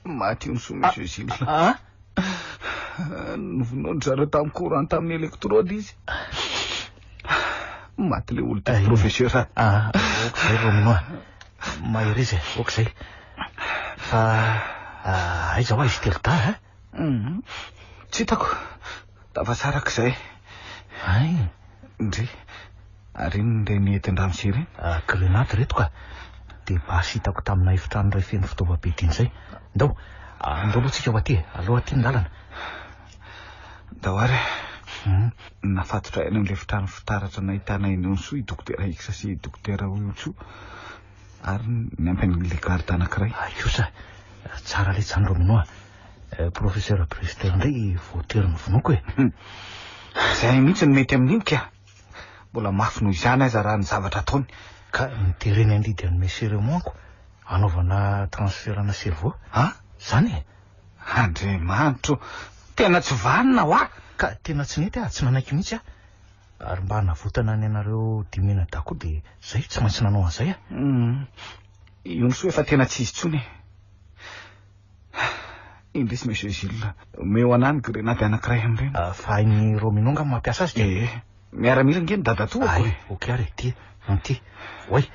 Maty io ny soa Monsieur Gilles. Ah? Novonoin-dry zareo tamin'ny courant tamin'ny électrode izy. Maty le olon-tiako professeur. Ah, ok izay Romino ah. Mahereza e, ok izay. Fa ah, aiza hoa izy telo dahy a? Mhm. Tsy hitako. Tafasaraka izay. Hay. Ndry. Ary inona ireny entin-dramose ireny? Ah, grenade ireto ka. Dia basy hitako tamina efitrano iray feno fitaovam-piadiana izay. Ndao, andao aloha tsika ho aty e. Aleo aty ny lalana. Ndao ary e. Nafatotra aina amin'ilay efitrano fitaratra nahitana an'i Soa i Dokotera X sy i Dokotera Oyotsu ary niampy an'ilay garde anankiray. Ay kosa, tsara letsy izany Romino a. Professeur Brewster indray voatery novonoiko e. Izay mihitsy no mety amin'iny ka. Mbola mafy noho izany aza raha ny zavatra ataony. Ka nitereny handidy an'i Monsieur Raymond ko hanaovana transfert-na cerveau. An? Izany e? Andriamanitro, tena tsy vanona hoa! Ka tena tsy nety aho, tsy nanaiky mihitsy aho. Ary mba hanavotana ny anareo dimy mianadahy koa dia izay, tsy maintsy nanao an'izay aho. Hum, io ny soa efa tena tsy izy intsony e. Indrisy Monsieur Gilles, omeo anah ny grenady anankiray amin'ireny. Ah, fa hain'i Romino angamba mampiasa azy dia. Ee, miaramila ange ny dadatoako e. Ay, ok ary, ity, ity. Oay,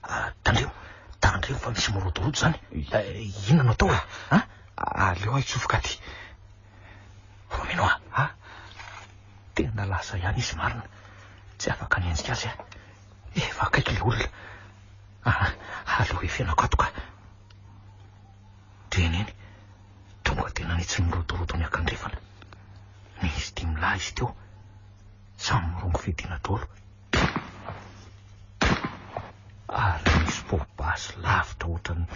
ah, tandremo, tandremo fa misy mirodorodo izany. Eh, inona no atao e? Ah? Aleo aho hitsofoka aty. Romino ah, ah, tena lasa ihany izy marina. Tsy afaka nihenjika azy aho. Efa akaiky ilay olona. Ah, aleo efenako ato ka. Dia eny, tonga dia nanitsy ny rodorodo niakandrefana. Nisy dimy lahy izy teo. Samy mirongo fiadiana daholo. Ary misy poa-basy lavitra ohatran'ny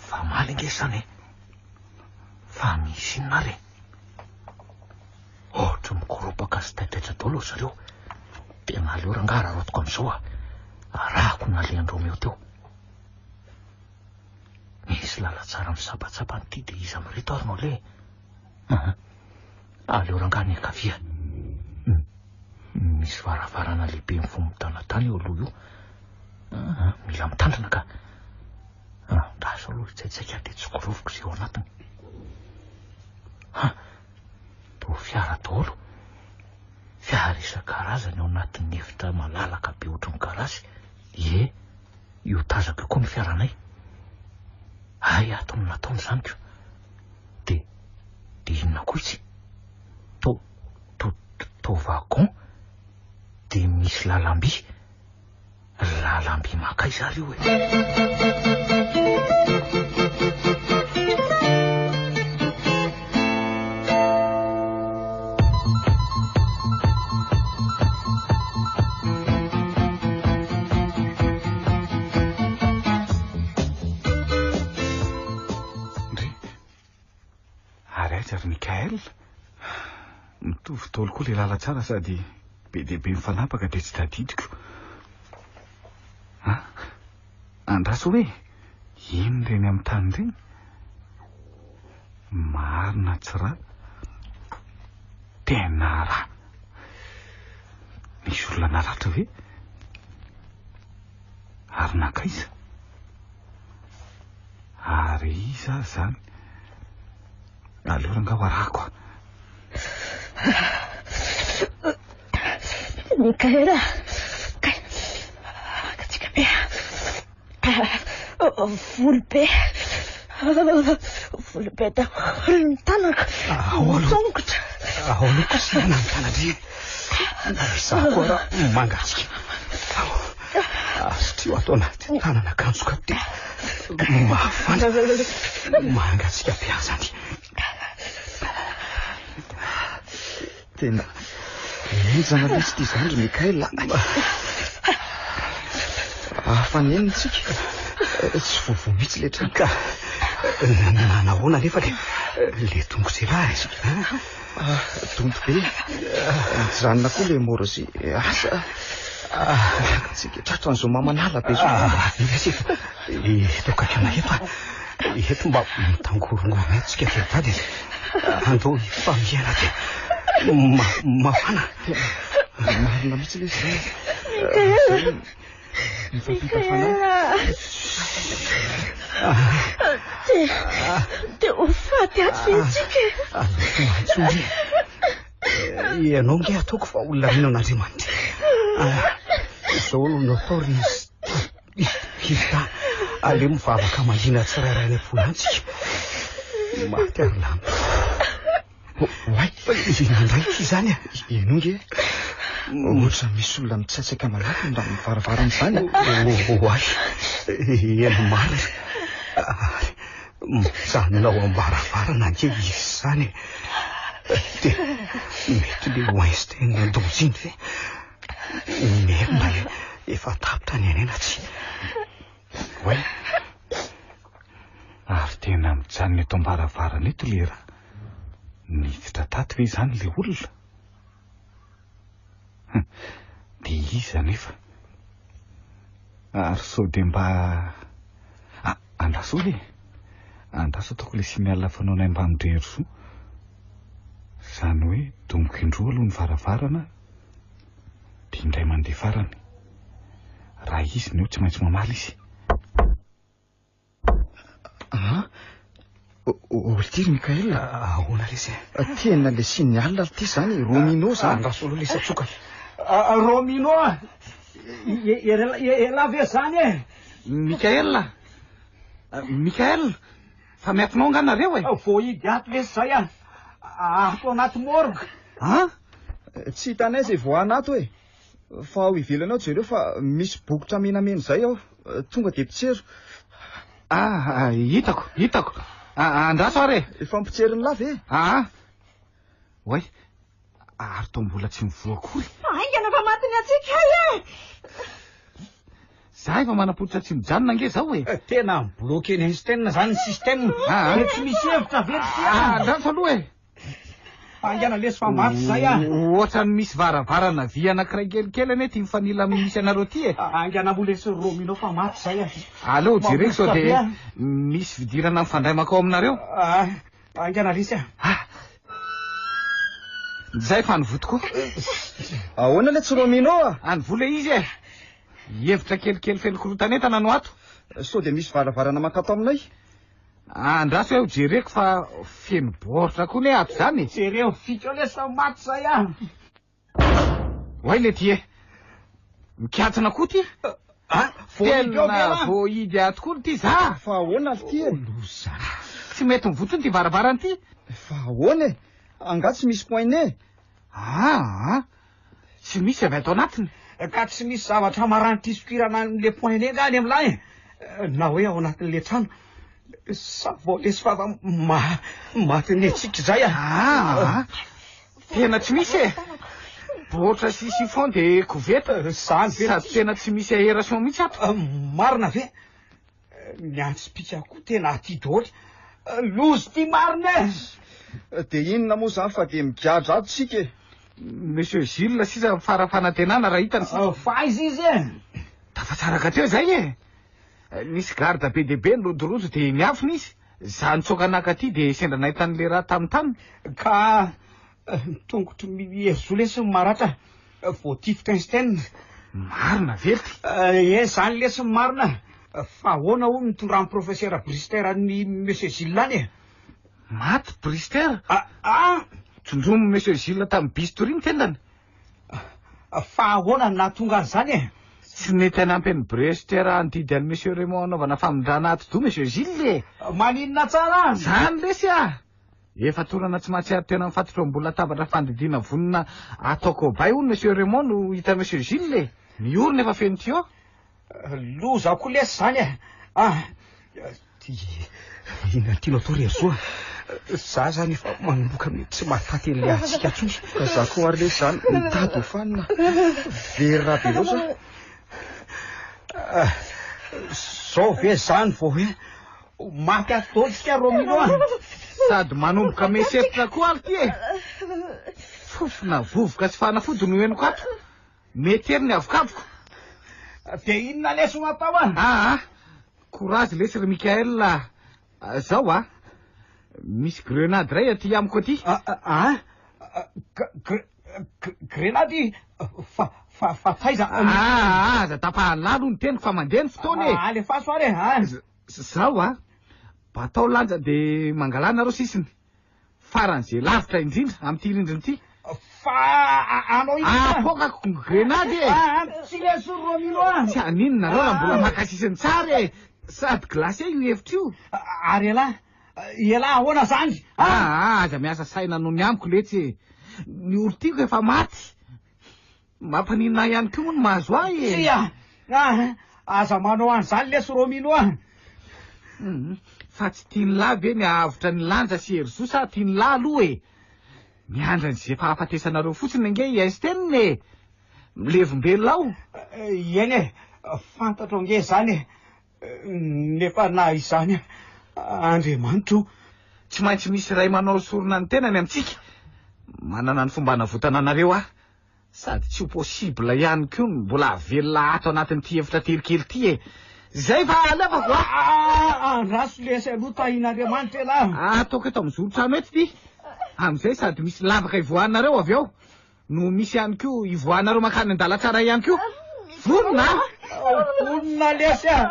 famaly ange izany e. Fa misy inona ary e? Ohatry ny mikoropaka sy taitaitra daholo ry zareo. Tena aleo rangaha araraotiko amin'izao a. Arahako ny nalehan-dRomeo teo. Misy lalantsara misabatsaba an'ity dia iza amin'ireto ary no aleha e? Aha. Aleo rangaha ny ankavia. Misy varavarana lehibe mivoha midanadana eo aloha io. Aha, mila mitandrina ka. Andraso aloha hitsaitsaika dia tsokoroviko izay ao anatiny. Ha! Toa fiara daholo. Fiara isan-karazany ao anatin'ny efitra malalaka be ohatry ny garasy. Ie, io tazako io koa ny fiaranay. Hay ato no nataony izany ko. Dia, dia inona koa itsy? To, to, to wagon? Dia misy lalam-by. Lalam-by mankaiza ary io e? Ndry. Ary aiza ry Mickaël? Mitovy daholo koa ilay lalantsara sady be dia be mifanapaka dia tsy tadidiko. Ha? Andraso hoe inona ireny amin'ny tany ireny? Marina tsy ra. Tena ra. Nisy olona naratra ve? Ary nankaiza? Ary iza ary izany? Aleo rangaha ho arahako a. Mikaela, kay, mangatsiaka be. Volo be. Volo be daholo ny tanako. Ahoana? Ny tongotra. Ahoana kosehana ny tanandry? Izaho koa raha mangatsiaka. Asitrio ato anaty tanana akanjo ka dia mafana. Mangatsiaka be aho izany. Tena henjana mihitsy ity izany ry Mickaël a. Afa-nenina isika. Tsy voavoa mihitsy ilay trano. Ka nanahoana anefa le le tongotr'elah e? Ah, donto be. Nijanona koa ilay hémorragie. Asa. Mangatsiaka tratran'izao mamanala be izao. Ah, etsy eto akaikinay eto a. Eto mba mitangorongorona eto tsika dia tady e. Andao hifamihana dia mafana. Marina mihitsy ilay izy. Mikaela. Mifampita fanahy. Dia dia ho faty ato ve tsika e? Antsoy. Ianao nge ataoko fa olona mino an'Andriamanitra. Izao no natao ry Hilda. Aleo mivavaka mangina tsirairay any am-po ihany tsika. Maty ary lany. Oay! Inona indray ity izany e? Ino nge? Ohatra misy olona mitsaitsaika malaky ny amin'ny varavarana izany. Oay! Eny marina. Ary mijanona ao am-baravarana ange izy izany e. Dia mety le Weinstein nandonjy iny ve? Merina e, efa tapitra ny anay na tsia. Oay! Ary tena mijanona eto am-baravarana eto le ra. Niditra tato ve izany le olona? Hum, dia iza anefa? Ary sao dia mba... Ah, andraso e! Andraso ataoko le signal fanaonay mbamin-dry Herizo. Izany hoe domiko indroa aloha ny varavarana, dia indray mandeha farany. Raha izy no eo tsy maintsy mamaly izy. Ah, Ity ry Mickaël. Ahoana lesy e? Tena le signal ry ty zany, Romino zany. Andraso aloha lesy atsoka. Romino a! Elah ve zany e? Mickaël! Mickaël! Fa miatonao angaha nareo e? Voahidy ato lesy zay a! Ato anaty morgue. An? Tsy hitanay izay voahana ato e! Fa ao ivelany ao jereo fa misy bokotra menamena izay ao. Tonga dia mpitsero. Ah, hitako, hitako. Andraso ary e. Efa mpitserin'lah ve? Ah, oay. Ary toa mbola tsy mivoha akory. Haingana fa matin'ny hatsiaka ahy e! Za efa manam-pototra tsy mijanona ange zao e! Tena mi-bloquer ny Einstein zany ny système. Ah. Dia tsy misy hevitra ve ry ty a? Andraso aloha e! Haingana lesy fa maty zay a! Ohatran'ny misy varavarana vy anankiray kelikely anie ty mifanila amin'ny misy anareo ty e! Haingana moa lesy ry Romino fa maty zay a! Aleo jereko sao Mamofotra be dia a. misy fidirana mifandray mankao aminareo. Ah, haingana lesy a! Zay fa nivoa tokoa. Ahoana le tsy Romino a? Anivoa le izy e! Hevitra kelikely feno korotan'entana no ato. Sao dia misy varavarana mankato aminay? Andraso aho jereko fa feno baoritra koa ne ato izany e. Jereo vika eo lesy fa maty zay ah. Oay le ty e. Mikatona koa ty. Ah, voahidy ao ve Tena lah? voahidy ato koa ty za. Fa ahoana ry ty e? Loza. Tsy mety mivotsony ty varavarana ty. Fa ahoana e? Angaha tsy misy poignée? Ah, ah. Tsy misy avy ato anatiny. Ka tsy misy zavatra maranitra isokirana an'le poignée nga any amin'lahy e? Na hoe ao anatin'le trano. Sa vao lesy vava ma matin'ny antsika izay a. Ah, tena tsy misy e. Baoritra sy chiffon de koveta. Zany ve? Sady tena tsy misy aération mihitsy ato. Marina ve? Ny antsipika koa tena aty daholo. Loza ity marina e! Dia inona moa izany fa dia migadra ato isika e! Monsieur Gilles sisa fara-fanantenana raha hitany sisa. Fa aiza izy e? Tafatsaraka teo izay e! Nisy garde be dia be nirodorodo dia niafina izy. Za nitsoaka naka aty dia sendra nahita an'ilay raha tamin'ny tany. Ka ny tongotry Miezo lesy no maratra. Voatifitra Einstein. Marina ve ry ty? Ee, zany lesy ny marina. Fa ahoana hono nitondran'ny professeur Brister an'i Monsieur Gilles any e? Maty Brister? Ah! ah! Tsondromin'i Monsieur Gilles tamin'ny bistouri ny tendany. Fa ahoana no nahatonga an'izany e? Tsy nety hanampy an'i Brester handidy an'i Monsieur Raymond hanaovana famindrana atidoha Monsieur Gilles e! Maninona tsara? Zany lesy ah! Efa torana tsy mahatsiaro tena mifatotra eo ambony latabatra fandidiana vonona atao cobaye hono Monsieur Raymond no hitan'i Monsieur Gilles e! Miorina efa feno tuyau. Loza koa lesy zany e! Ah! Ty inona no tianao atao ry Herizo a? Za zany efa manomboka mety tsy mahataty an'ilay hatsiaka intsony. Ka za koa ary lesy zany mitady ho fanina. Very raha be loatra. Zao ve zany vao hoe Maty ato daholo tsika Romino a! Sady manomboka mieritreritra koa ary ty e! Fofona vovoka sy fanafody no henoko ato. Mety ery ny avokavoko. Dia inona lesy no atao a? Aa! Courage lesy ry Mickaël a! Zao a! Misy grenade iray aty amiko aty. Aa! Grenady? Fa, fa, fa taiza? Aa! Aza tapahan'lah aloha ny teniko fa mandeha ny fotoana e! Alefaso ary e! A! Zao a! Batao lanja de mangalà nareo sisiny. Faran'izay lavitra indrindra amin'ity rindrina ity. Fa anao inona? Apoakako ny grenady e! Ah, tsy lesy Romino a! Tsy haninona nareo raha mbola maka sisiny tsara e! Sady glacé io hevitra io. Ary ialahy? Ialahy ahoana zany? Ah, aza miasa saina noho ny amiko letsy e! Ny olon-tiako efa maty. Mampaninona ahy ihany koa moa ny mahazo ahy e! Tsia! Ah, aza manao an'izany lesy Romino a! Hum, fa tsy tian'lah ve ny hahavotra an'i Lanja sy Herizo sa tian'lah aloha e? Miandry an'izay fahafatesanareo fotsiny ange i Einstein e! Milevombelona ao. Eny e, fantatro ange izany e! Nefa na izany Andriamanitro. Tsy maintsy misy iray manao sorona ny tenany amintsika. Manana ny fomba hanavotana anareo aho. Sady tsy ho possible ihany koa ny mbola hahavelona ato anatin'ity efitra tery kely ity e. Izay fa alefako a! Ah, andraso lesy aloha tahin'Andriamanitra elah. Ataoko eto amin'ny zoron-trano eto ity. Amin'izay sady misy lavaka ivoahanareo avy ao. No misy ihany koa ivoahanareo mankany an-dalantsara ihany koa. Vonona a! Vonona lesy a!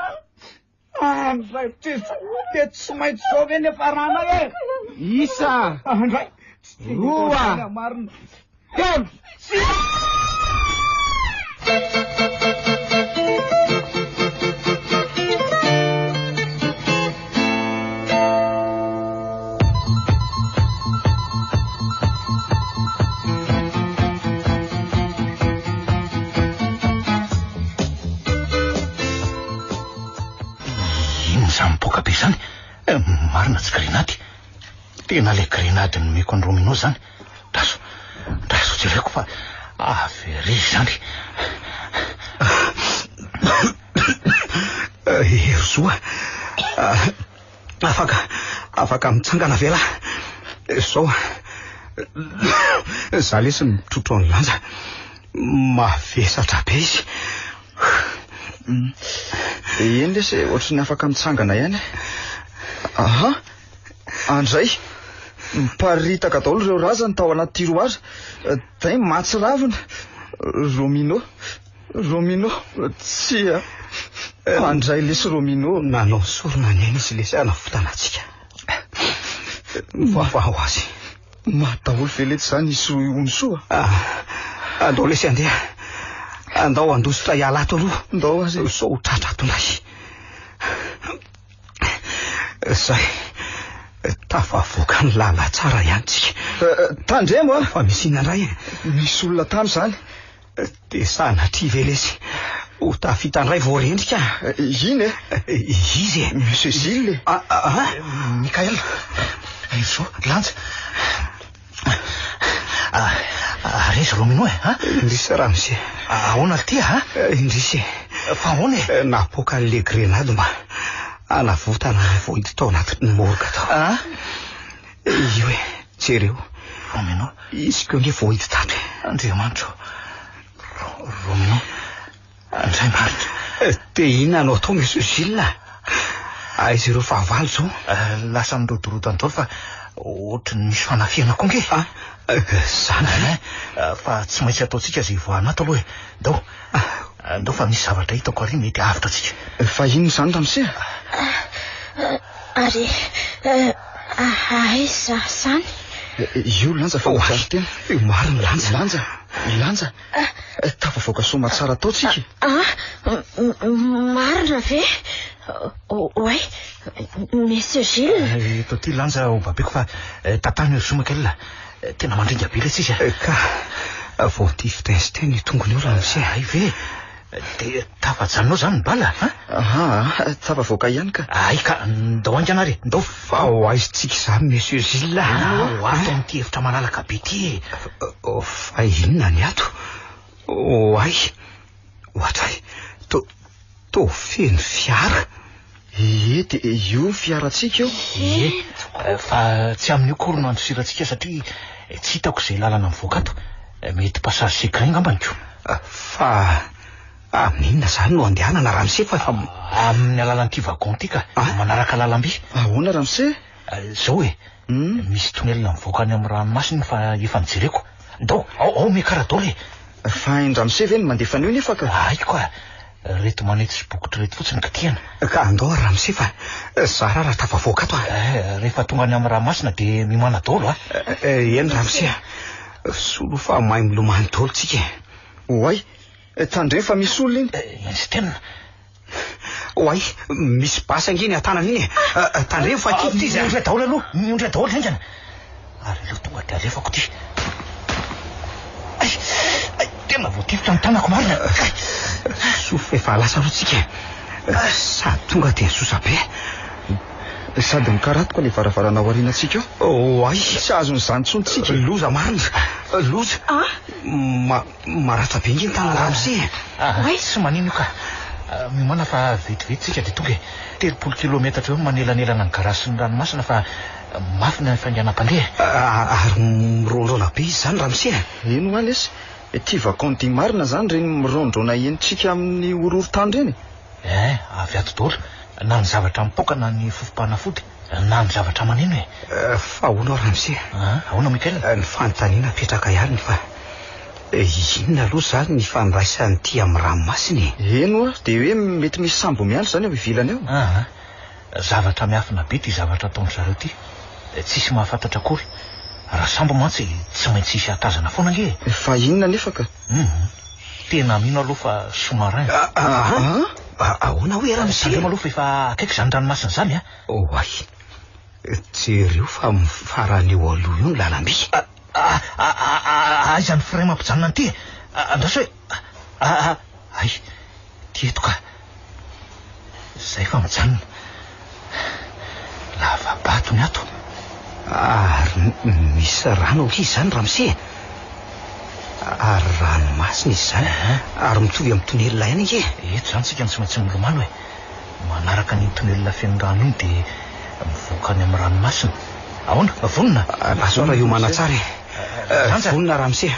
Andray tezitra dia tsy maintsy zao ve ny hafaranay e? Isa! Andray! Roa! Marina! Telo! Inona izany mipoaka be izany? Eh, marina tsy grenady. Tena ilay grenady nomeko an'i Romino izany. Daso. Andraso jereko fa avy ery izany. Herizo a! Afaka, afaka mitsangana ve lahy? Zao, za lesy mitrotro an'i Lanja. Mavesatra be izy. Eny lesy e, ohatry ny afaka mitsangana ihany. Aha, andray! Miparitaka daholo ireo razana tao anaty tiroir. Dai mahatsiravina. Romino, Romino, tsia. Andray lesy Romino. Nanao sorona ny ainy izy lesy hanavotana antsika. Mivaha ho azy. Maty daholo ve letsy izany i Soa Onisoa? Ah, andao lesy handeha. Andao handositra hiala ato aloha. Ndao aza. Sao ho tratra ato indray. Zay. Tafavoaka ny lalantsara ihany tsika. Tandremo a! Fa misy inona indray e? Misy olona tany izany. Dia sanatria ve lesy ho tafita indray vao rendrika? Iny e? Izy e? Monsieur Gilles e? Ah, ah, Mikael, Herizo, Lanja. Ary izy Romino e? Indrisy ramose. Ahoana ity a? Indrisy e. Fa ahoana e? Napoaka an'ilay grenady mba hanavotana ny voidy tao anatin'ny morgue tao. Ah? Io e, jereo. Romino. Izy koa ange voahidy tato e. Andriamanitro. Romino. Andray marina. Dia inona no atao Monsieur Gilles? Aiza ireo fahavalo izao? Lasa nirodorodo any daholo fa ohatry ny misy fanafihana koa ange. Ah, zany ve? Fa tsy maintsy ataontsika izay hivoahana ato aloha e. Ndao. Ndao fa misy zavatra hitako ary mety hahavitra antsika. Fa inona izany ramose? Ary aiza izany? Io Lanja fa miaro tena. Io marina Lanja. Lanja, Lanja. Tafavoaka soamatsara tao tsika. Ah, marina ve? Oay, Monsieur Gilles. Eto aty Lanja ho babeko fa tantano ry Zoma kely. Tena mandringa be ilay izy. Ka voatifitra izy teo ny tongony io ramose. Hay ve? Dia tafajanona ao izany ny bala, ha? Aha, tafavoaka ihany ka. Hay ka, ndao haingana ary, ndao. Fa ho aiza-tsika izany Monsieur Gilles a? Ho ato amin'ity efitra malalaka be ity e. Fa inona ny ato? Oay, ohatray, to, to feno fiara. Ie, dia io ny fiarantsika io. Ie, fa tsy amin'io akory no andosirantsika satria tsy hitako izay lalana mivoaka ato. Mety passage secret angambany ko. Fa amin'inona izany no andehanana ramose fa efa... Amin'ny alalan'ity wagon ity ka, manaraka lalamby. Ahoana ramose? Izao e, misy tunnel mivoaka any amin'ny ranomasina iny fa efa nojereko. Ndao, ao, ao miakara daholo e. Fa hain-dramose ve ny mandefa an'io nefa ka? Haiko ka. Reto manety sy bokotra ireto fotsiny kitihana. Ka andao ary ramose fa zara raha tafavoaka ato a. Eh, rehefa tonga any amin'ny ranomasina dia mimana daholo a. Eny ramose a. Solo fa mahay milomano daholo tsika e. Oay, tandremo fa misy olona iny. Einstein. Oay, misy basy ange iny an-tanana iny e. Tandremo fa kifitra izy a. Miondrika daholo aloha, miondrika daholo haingana. Ary aleo tonga dia alefako ity. Ay, ay, tena voatifitra ny tanako marina. Soa fa efa lasa aloha tsika e. Sady tonga dia nisosa be. Sady mikaratoka ilay varavarana ao aorianantsika ao. Oay. Tsy azon'izany intsony tsika. Loza marina. Loza. Ma, maratra be ange ny tanan'i ramose e. Oay. Tsy manino io ka. Miomàna fa vetivety tsika dia tonga e. 30 kilometatra eo ny manelanelana ny garage sy ny ranomasina fa mafy ny hafainganam-pandeha e. Ary mirondrona be izy izany ramose a. Eny hoa lesy, ity wagon dimy marina izany ireny mirondrona henontsika amin'ny horohorontany ireny e. Eh, avy ato daholo, na ny zavatra mipoaka na ny fofom-panafody, na ny zavatra maneno e. Fa ahoana aho ramose? Ahoana Mickaël? Ny fanontaniana apetraka ihany fa inona aloha izany ny ifandraisan'ity amin'ny ranomasina e? Eny hoa, dia hoe mety misy sambo miandry izany ao ivelany ao. Aa, zavatra miafina be ity zavatra ataon-dry zareo ity. Tsisy mahafantatra akory. Raha sambo mantsy tsy maintsy hisy hahatazana foana ange e. Fa inona anefa ka? Hum, tena mino aloha fa sous-marin. Aa, ahoana hoe ramose? Tandremo aloha fa efa akaiky izany ranomasina izany a. Oay, jereo fa mifarana eo aloha eo ny lalamby. Aiza ny frein mampijanona an'ity e? Andraso e! Hay, ty eto ka. Izay fa mijanona. Lava-bato ny ato. Ary misy rano ankizy izany ramose e? Ary ranomasina izy izany. Ary mitovy amin'ny tonelina ihany ange. Eto izany tsika no tsy maintsy milomano e. Manaraka an'iny tonelina feno rano iny dia mivoaka any amin'ny ranomasina. Ahoana? Vonona? Lasa raha hiomana tsara e. Lanja. Vonona ramose.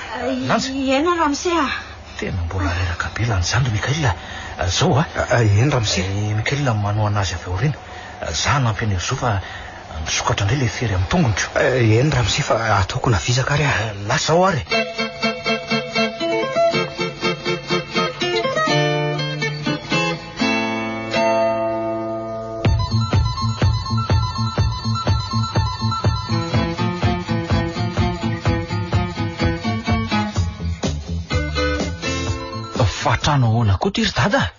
Lanja. Eny ramose a. Tena mbola reraka be lany izany ry Mickaël a. Zao a. Eny ramose. I Mickaël manohana azy avy aoriana. Za hanampy an'i Herzo fa misokatra indray ilay fery amin'ny tongony ko. Eny ramose fa ataoko navizaka ary aho. Lasa aho ary e. Fa trano ahoana koa ty ry dada?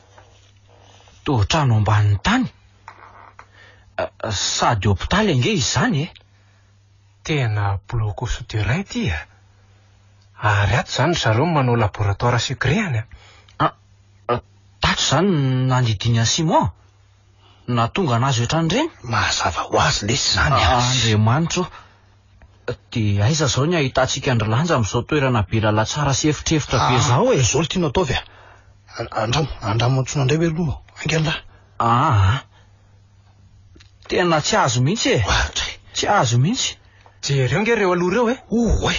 Toa trano ambanin'ny tany. Sady hopitaly ange izany e. Tena bloc souterrain ty a. Ary ato izany ry zareo no manao laboratoire secret any a. Ah, tato izany no nandidiany an'i Simon? Nahatonga anazy ohatran'ireny? Mazava ho azy lesy izany a. Andriamanitro ô. Dia aiza izao ny ahitantsika an-dry Lanja amin'izao toerana be lalantsara sy efitrefitra be izao e? Izao no tianao ataovy a. Andramo, andramo antsoina indray ve aloha? Haingana lahy. Aa. Tena tsy azo mihitsy e. Tsy azo mihitsy. Jereo nge ireo aloha ireo e. Oay.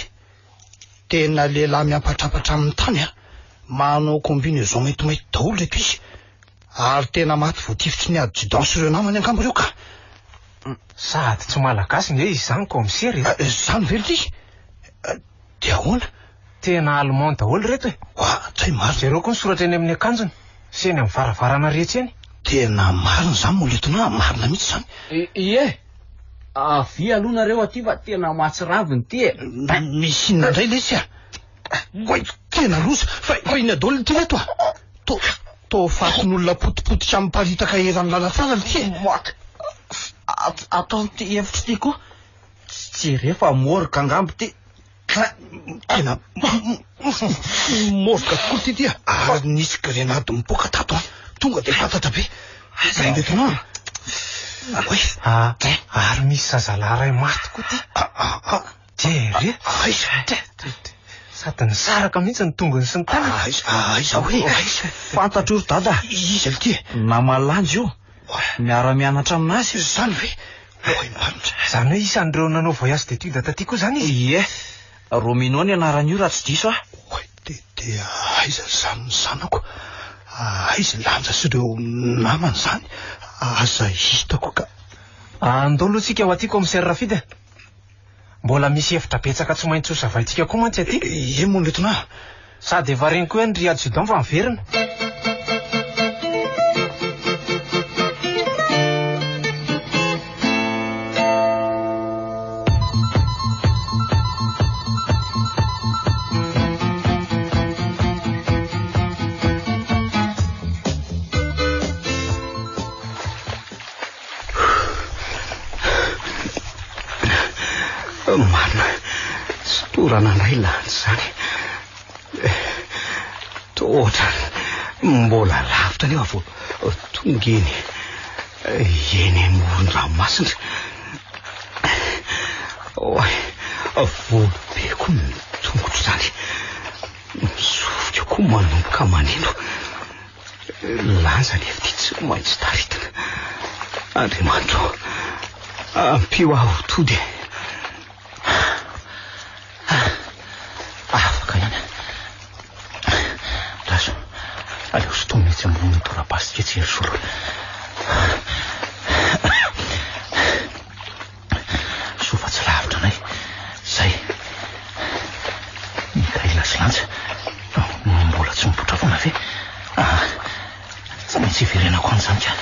Tena lehilahy miampatrampatra amin'ny tany a. Manao combinaison maintimainty daholo ireto izy. Ary tena maty voatifitry ny adjudant sy ireo namany angamba ireo ka. Sady tsy malagasy nge izy izany kaomisera e. Izany ve ry? Dia ahoana? Tena allemand daholo ireto e. Oa, tsy marina. Jereo koa ny soratra eny amin'ny akanjony sy eny amin'ny varavarana rehetra eny. Tena marina izany mon lieutenant, marina mihitsy izany. Ie, avia aloha nareo aty fa tena mahatsiravina ity e. Misy inona indray lesy a? Oay, tena loza! Fa fa inona daholo ity reto a? To toa fatin'olona potipotika miparitaka eran'ny lalantsara ity e. Moaka. Ataon'ity efitra ity koa. Jereo fa morgue angamba ity. Tena morgue tokoa ity ty a. Ary nisy grenady mipoaka tato an. Tonga dia fantatra be. Aiza ny lieutenant? Oay. Ary misy zazalahy iray maty koa ity. Jereo. Aiza? Sady nisaraka mihitsy ny tongony sy ny tanany. Aiza, aiza hoe, aiza? Fantatro ry dada. Iza ity e? Namalanjy io. Miara-mianatra aminazy. Izany ve? Oay marina. Izany hoe isan'ireo nanao voyage d'études taty koa izany izy? Ie. Romino ny anaran'io raha tsy diso aho. Oay, dia dia aiza izany ny zanako? Aiza i Lanja sy ireo namany izany? Aza hitako ka. Andao aloha tsika ho aty commissaire Rafidy a. Mbola misy hevitra betsaka tsy maintsy hosavaintsika koa mantsy aty. Ie mon lieutenant. Sady efa reny koa ry adjudant fa miverina. Marina, tsy torana indray lany izany. Toa ohatran'ny mbola lavitra anefa vao tonga eny eny amoron-dranomasina. Oay, volo be koa ny tongotro izany. Ny sofiko koa manomboka maneno. Lanja anefa ity tsy maintsy taritina. Andriamanitra ô, ampio aho ho tody e. Afaka ihany. Raso, aleo sintomina etsy ambonin'ny torapasika etsy Herisolo. Soa fa tsy lavitra anay. Zay. Mikaela sy Lanja. Mbola tsy mipoitra foana ve? Ah, tsy maintsy hiverenako any izany ka.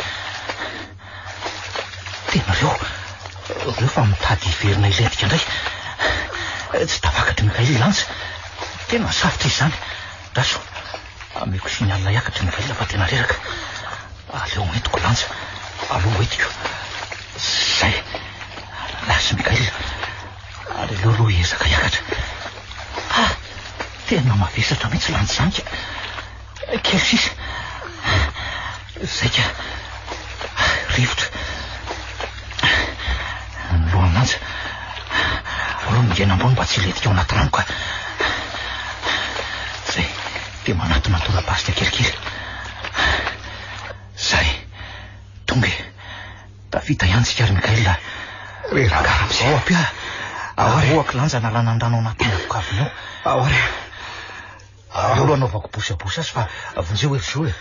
Tena reo. Reo fa mitady hiverina hilentika indray. Tsy tafakatry Mikaela i Lanja. Tena sarotra izy izany. Raso, ameko signal hiakatra i Mikaela fa tena reraka. Aleo hoentiko Lanja. Aleo hoentiko. Zay. Lasa Mikael. Ary aleo aloha hiezaka hiakatra. Ah! Tena mavesatra mihitsy Lanja izany ka. Kely sisa. Zay ka. Rivotra. Ny lohan'i Lanja. Aleo mingena ambony mba tsy hilentika ao anaty rano ka. Dia manatona tora-pasika kelikely. Zay. Tonga e. Tafita ihany tsika ry Mikael a. Reraka Ao ampia. Aroako lanja nalana ny rano ao anatin'ny avokavony ao. Ao ary. Aleo aloha anaovako bosabosy azy fa vonjeo ery zo e.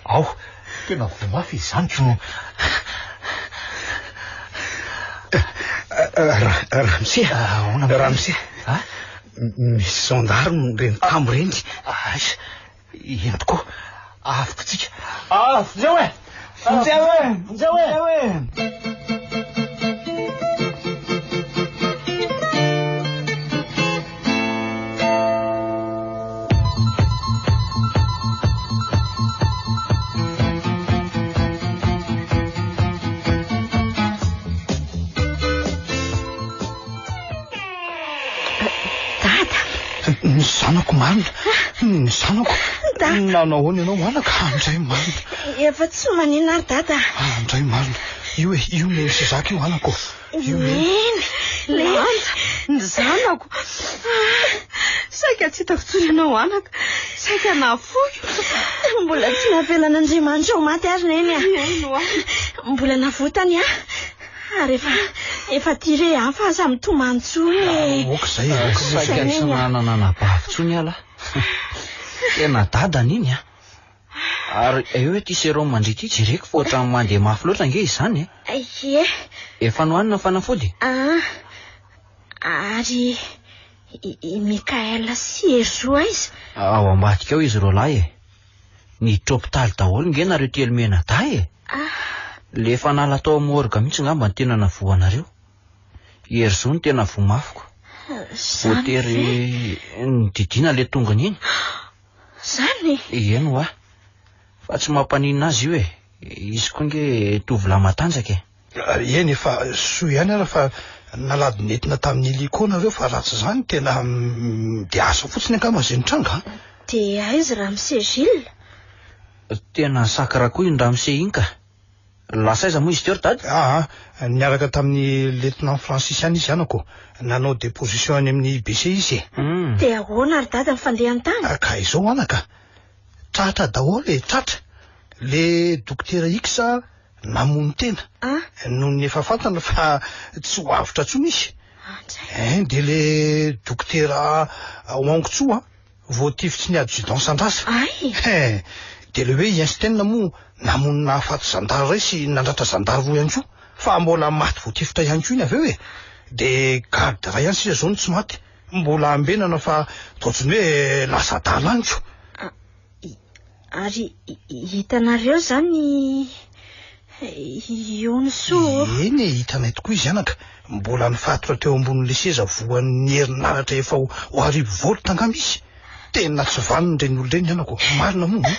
Ao, tena voa mafy izy izany ko. Ramose, Ahoana Ramose. Misy gendarme ireny tambo ireny. Aiza, eny tokoa. Avotritsika. Ah, vonjeo e! Vonjeo e! Vonjeo e! Dada! Ny zanako marina. Ny zanako. Dada. Nanao ahoana ianao anaka? Andray marina. Efa tsy maninona ary dada. Andray marina. Io e, io neny sy zaka io anako. Io neny. Neny! Lanja, ny zanako. Ah, saika tsy hitako intsony ianao anaka. Saika nafoiko. Mbola tsy navelan'Andriamanitra ho maty ary neny a. Eny ho ahy. Mbola navotany aho. Ary efa efa tiré ahy fa aza mitomany intsony e. Aoka izay, aoka izay. Saika tsy nanana anabavy intsony ialahy. Tena dadany iny a. Ary eo ity sérum mandry ity jereko fa ohatran'ny mandeha mafy loatra ange izany e. Ie. Efa nohanina ny fanafody? Ah, ary i Mickaël sy Herzo aiza? Ao ambadika ao izy roalahy e. Niditra hopitaly daholo nge nareo telo mianadahy e. Ah. Le efa nala tao amin'ny morgue mihitsy ngamba no tena navoanareo. I Herzo no tena voa mafiko. Zany Voatery nodidiana le tongony iny. Zany? Eny hoa. Fa tsy mampaninona azy io e. Izy koa nge tovolahy matanjaka e. Eny efa soa ihany ara fa nalady nentina tamin'ny hélico nareo fa raha tsy izany tena dia asa fotsiny angamba izay nitranga an. Dia aiza Ramose Gilles? Tena sacre koa iny Ramose iny ka. Lasa aiza moa izy teo ry dada? Aa, niaraka tamin'ny lieutenant Francis ihany izy anako. Nanao déposition any amin'ny IBC izy e. Dia ahoana ry dada ny fandehany tany? Ka izao anaka, tratra daholo e, tratra. Le dokotera X namono tena. Noho ny efa fantany fa tsy ho avotra intsony izy. Hein, dia le dokotera Wang Tso an, voatifitry ny adjudant Sandrasa. Ay! Hein, dia le hoe Einstein moa namono nahafaty zandary iray sy nandratra zandary roa ihany koa. Fa mbola maty voatifitra ihany koa iny avy eo e. Dia garde iray ihany sisa izao no tsy maty. Mbola ambenana fa toa ohatran'ny hoe lasa adala any ko. Ary hitanareo izany Ionso? Eny e, hitanay tokoa izy anaka. Mbola nifatotra teo ambonin'ilay seza voan'ny herinaratra efa ho arivo volt angamba izy. Tena tsy vanona ireny olona ireny anako. Marina moa.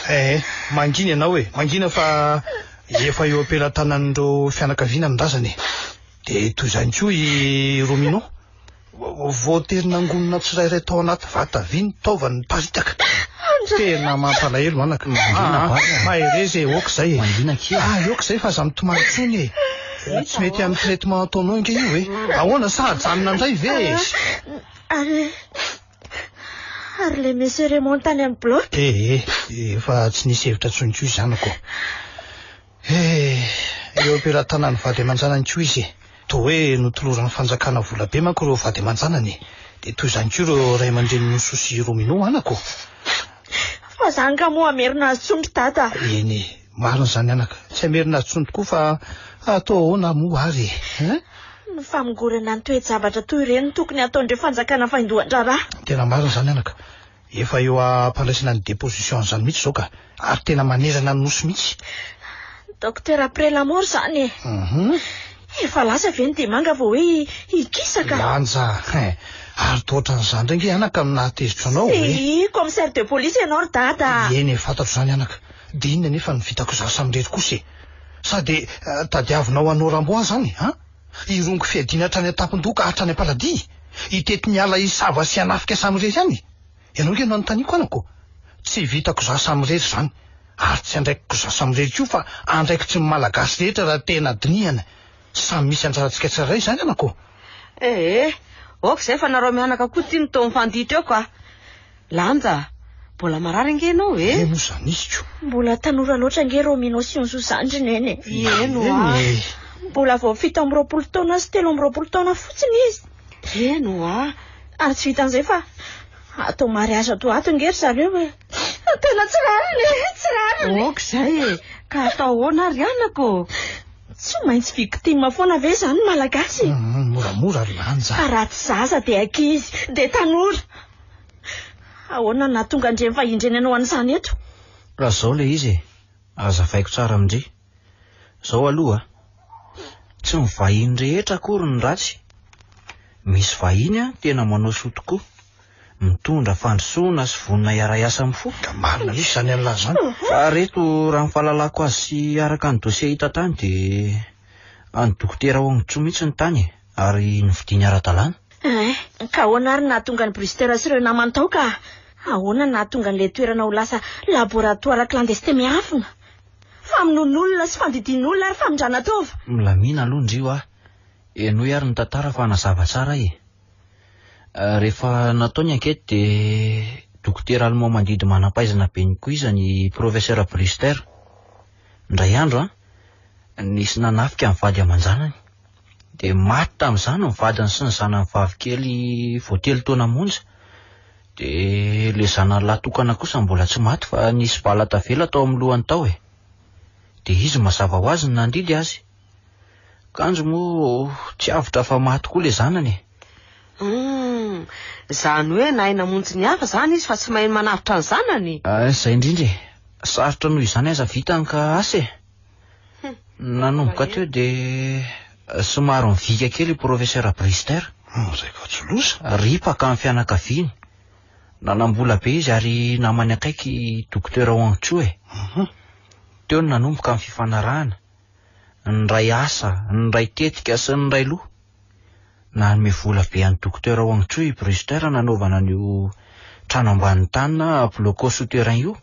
Eh, mangina ianao e, mangina fa efa eo am-pelatanan'ireo fianakaviana ny razana e. Dia toy izany koa i Romino. Voatery nangonina tsirairay tao anaty vata vy ny taovany niparitaka. Tena mampalahelo anaka. Mangina Ah, bary a. Mahereza e, ok izay e. Mangina akia. Ah, ok izay fa aza mitomany intsony e. Tsy mety amin'ny traitement ataonao ange io e. Ahoana sa ajanona indray ve e? Ary ary le monsieur Raymond tany amin'ny bloc? Eh, eh, efa tsy nisy hevitra intsony koa izany ko. Eh, eo am-pelatanan'ny vady aman-janany koa izy e. Toa hoe notoloran'ny fanjakana vola be manko ireo vady aman-janany e. Dia toy izany koa ireo ray aman-drenin'i Nosoa sy Romino anako. Fa zany ka moa hamerina azy intsony ry dada. Eny e, marina izany anaka. Tsy hamerina azy intsony tokoa fa atao ahoana moa ary e. Hein? Ny famongorana ny toe-javatra toy ireny no tokony hataon'ireo fanjakana vaindohan-draharaha. Tena marina izany anaka. Efa eo am-pandraisana ny déposition an'izany mihitsy izao ka. Ary tena manerana ny nosy mihitsy. Docteur après la mort izany e. Efa lasa ve ny diamanga vao hoe hikisaka? Lanja, hein. Ary toa ohatran'izany indray ange anaka no nahatezitra anao e. Tsy, commissaire de police ianao ry dada. Eny e, fantatro izany anaka. Dia inona anefa no vitako izaho samirery kosa e? Sa dia tadiavinao hanao Rambo aho izany, an? Hirongo fiadiana hatrany an-tampon-doha ka hatrany am-paladia? Hitety ny ala hisava sy hanafika samirery any? Ianao ange no anontaniako anako. Tsy vitako izaho samirery izany. Ary tsy andraikiko izaho samirery koa fa andraikitry ny Malagasy rehetra raha tena dinihana. Samy misy anjarantsika tsirairay izany anako. Ee, ok izay fa nareo mianaka koa ty no toa mifanditra eo ka. Lanja, mbola marary ange ianao e? Eny moa zaniko. Mbola tanora loatra ange Romino sy Onzo zany ry neny e. Eny hoa. Mbola vao 27 taona sy 23 taona fotsiny izy. Eny hoa. Ary tsy vitan'izay fa atao mariage ato ato ange ry zareo e. Tena tsy rariny e, tsy rariny. Ok izay e. Ka atao ahoana ary anako? Tsy maintsy victime foana ve izany ny Malagasy? Moramora ry Lanja. Fa raha tsy zaza dia ankizy, dia tanora. Ahoana no nahatonga an'ireny vahiny ireny hanao an'izany eto? Raha izao ilay izy e, hazavaiko tsara amin-dry. Izao aloha a, tsy ny vahiny rehetra akory no ratsy. Misy vahiny a, tena manao soa tokoa. Mitondra fandrosoana sy vonona hiara-hiasa amin'ny fo. Ka marina mihitsy izany an'lah izany. Fa reto raha ny fahalalako azy sy araka ny dossier hita tany dia an'i Dokotera Wong Chu mihitsy ny tany e, ary novidiany ara-dalàna. Eh, ka ahoana ary nahatonga an'i Brewster sy ireo namany tao ka? Ahoana nahatonga an'ilay toerana ho lasa laboratoire clandestin miafina? Famonoan'olona sy fandidian'olona ary famindrana taova. Milamina aloha ndry hoa. Henoy ary ny tantara fa hanazava tsara ahy e. Rehefa natao ny enquête dia dokotera allemand mandidy manam-pahaizana be nikoizany i professeur Brewster. Indray andro an, nisy nanafika ny vady aman-janany. Dia maty tamin'izany ny vadiny sy ny zanany vavy kely vao telo taona monja. Dia ilay zanany lahy tokana kosa mbola tsy maty fa nisy bala tavela tao amin'ny lohany tao e. Dia izy mazava ho azy no nandidy azy. Kanjo moa tsy avotra fa maty koa ilay zanany e. Hum, izany hoe nahay namonjy ny hafa izany izy fa tsy mahay manavotra ny zanany? Ah, izay indrindra e. Sarotra noho izany aza vitany ka asa e. Nanomboka teo dia somary nivika kely i Professeur Brister. Izay ka tsy loza. Ripaka ny fianakaviany. Nanam-bola be izy ary namany akaiky i Docteur Wang Chu e. Teo no nanomboka ny fifanarahana. Niray asa, niray tetika sy niray loha. Nanome vola be an'i Docteur Wang Chu i Brewster nanaovana an'io trano ambanin'ny tany na blocos souterrain io.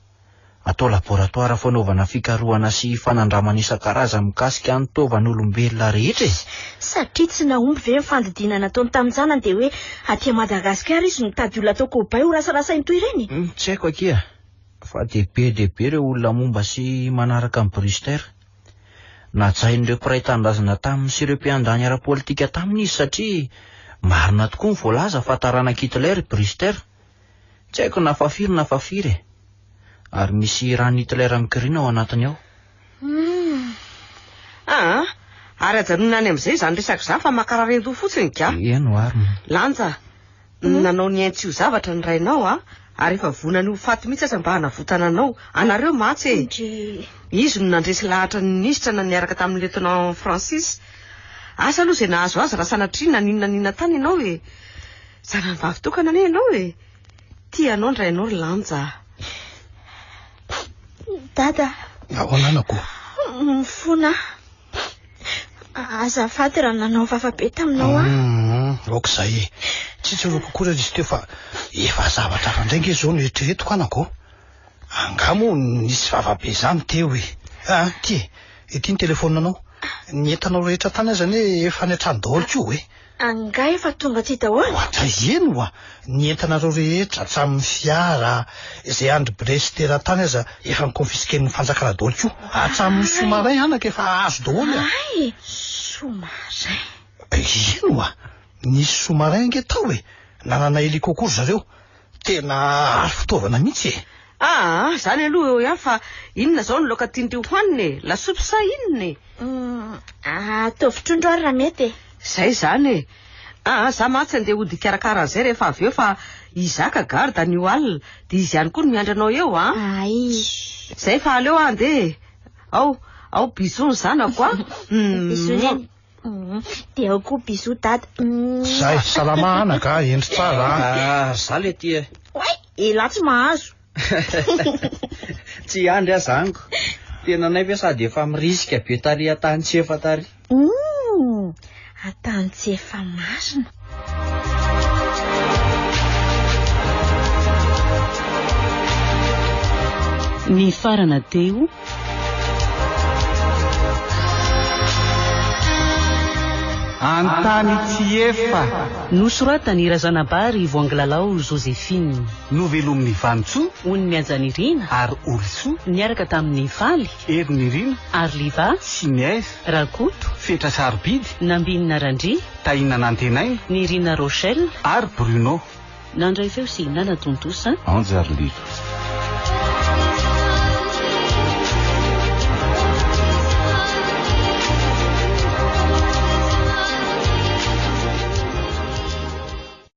Atao laboratoire fanaovana fikarohana sy fanandramana isan-karazany mikasika ny taovan'olombelona rehetra e! Satria tsy nahomby ve ny fandidiana nataony tamin-janany dia hoe aty Madagasikara izy no mitady olona atao cobaye ho rasarasainy toy ireny? Tsy haiko akia. Fa dia be dia be ireo olona momba sy manaraka an'i Brewster. Najain'ireo mpiray tanindrazana taminy sy ireo mpiandany ara-politika taminy izy satria marina tokoa ny voalaza fa taranak'i Hitler i Brewster. Tsy haiko na fa firy na fa firy e. Ary misy ran'i Hitler mikoriana ao anatiny ao. Hum. Aa, ary ajanona any amin'izay izany resaka izany fa mankarary an-doha fotsiny ka. Eny hoary. Lanja, Nanao ny ainy tsy ho zavatra ny rainao a! Ary efa vonany ho faty mihitsy aza mba hanavotana anao. Anareo mantsy e! Izy no nandresy lahatra ny minisitra na niaraka tamin'ny Lieutenant Francis. Asa aloha izay nahazo azy raha sanatria naninona n'inona tany ianao e! Zanany vavy tokana anie ianao e! Tia anao ny rainao ry Lanja a! Dada. Ahoana anako? Mifona aho. Azafady raha nanao vava be taminao aho. Hum, aoka izay e. Tsy tsaroako akory ary izy teo fa efa zavatra hafa indray ange izao no eritreretiko anako. Angaha moa nisy vava be izany teo e. Ah, ity e. Ity ny telefaoninanao. Ny entanao rehetra tany aza anie efa any an-trano daholo koa e. Angaha efa tonga aty daholo? Ohatra eny oa! Ny entanareo rehetra, hatramin'ny fiara, izay andry Brest eran-tany aza efa ni-confisquer-n'ny fanjakana daholo koa. Hatramin'ny sous-marin anaka efa azo daholo e! Hay! Sous-marin? Eny oa! Nisy sous-marin ange tao e! Nanana hélico koa ry zareo. Tena aro fitaovana mihitsy e! Aa, izany aloha eo ihany fa inona izao no laoka tian-dry hohanina e? Lasopy sa inona e? Ataovy trondro ary raha mety e! Izay izany e! Aa, za mantsy andeha hody hikarakara an'izay rehefa avy eo fa i Zaka garde anio alina, dia izy ihany koa no miandry anao eo an! Ay! Izay fa aleo aho andeha e! Ao, ao bisous ny zanako an! Bisous neny! Dia ao koa bisous dada. Zay, salama anaka a, hendry tsara a. Ah, za le ty e. Oay, elah tsy mahazo. Tsy hiandry aho zaniko. Tenanay ve sady efa mirisika be tary an-tany tsy efa tary. Hum, an-tany tsy efa marina. Nifarana teo. An-tany tsy efa. Nosoratan'i Razanabary Voangilalao Joséphine. Novelomin'i Vanintsoa. Ony Mihajanirina. Ary Holisoa. Niaraka tamin'i Faly. Herinirina. Ariliva. Sy Rakoto. Fetra Sarobidy. Nambinina Randria. Tahina Nantenaina. Nirina Rochelle. Ary Bruno. Nandray feo sy nanatontosa. Anjy Ariliva.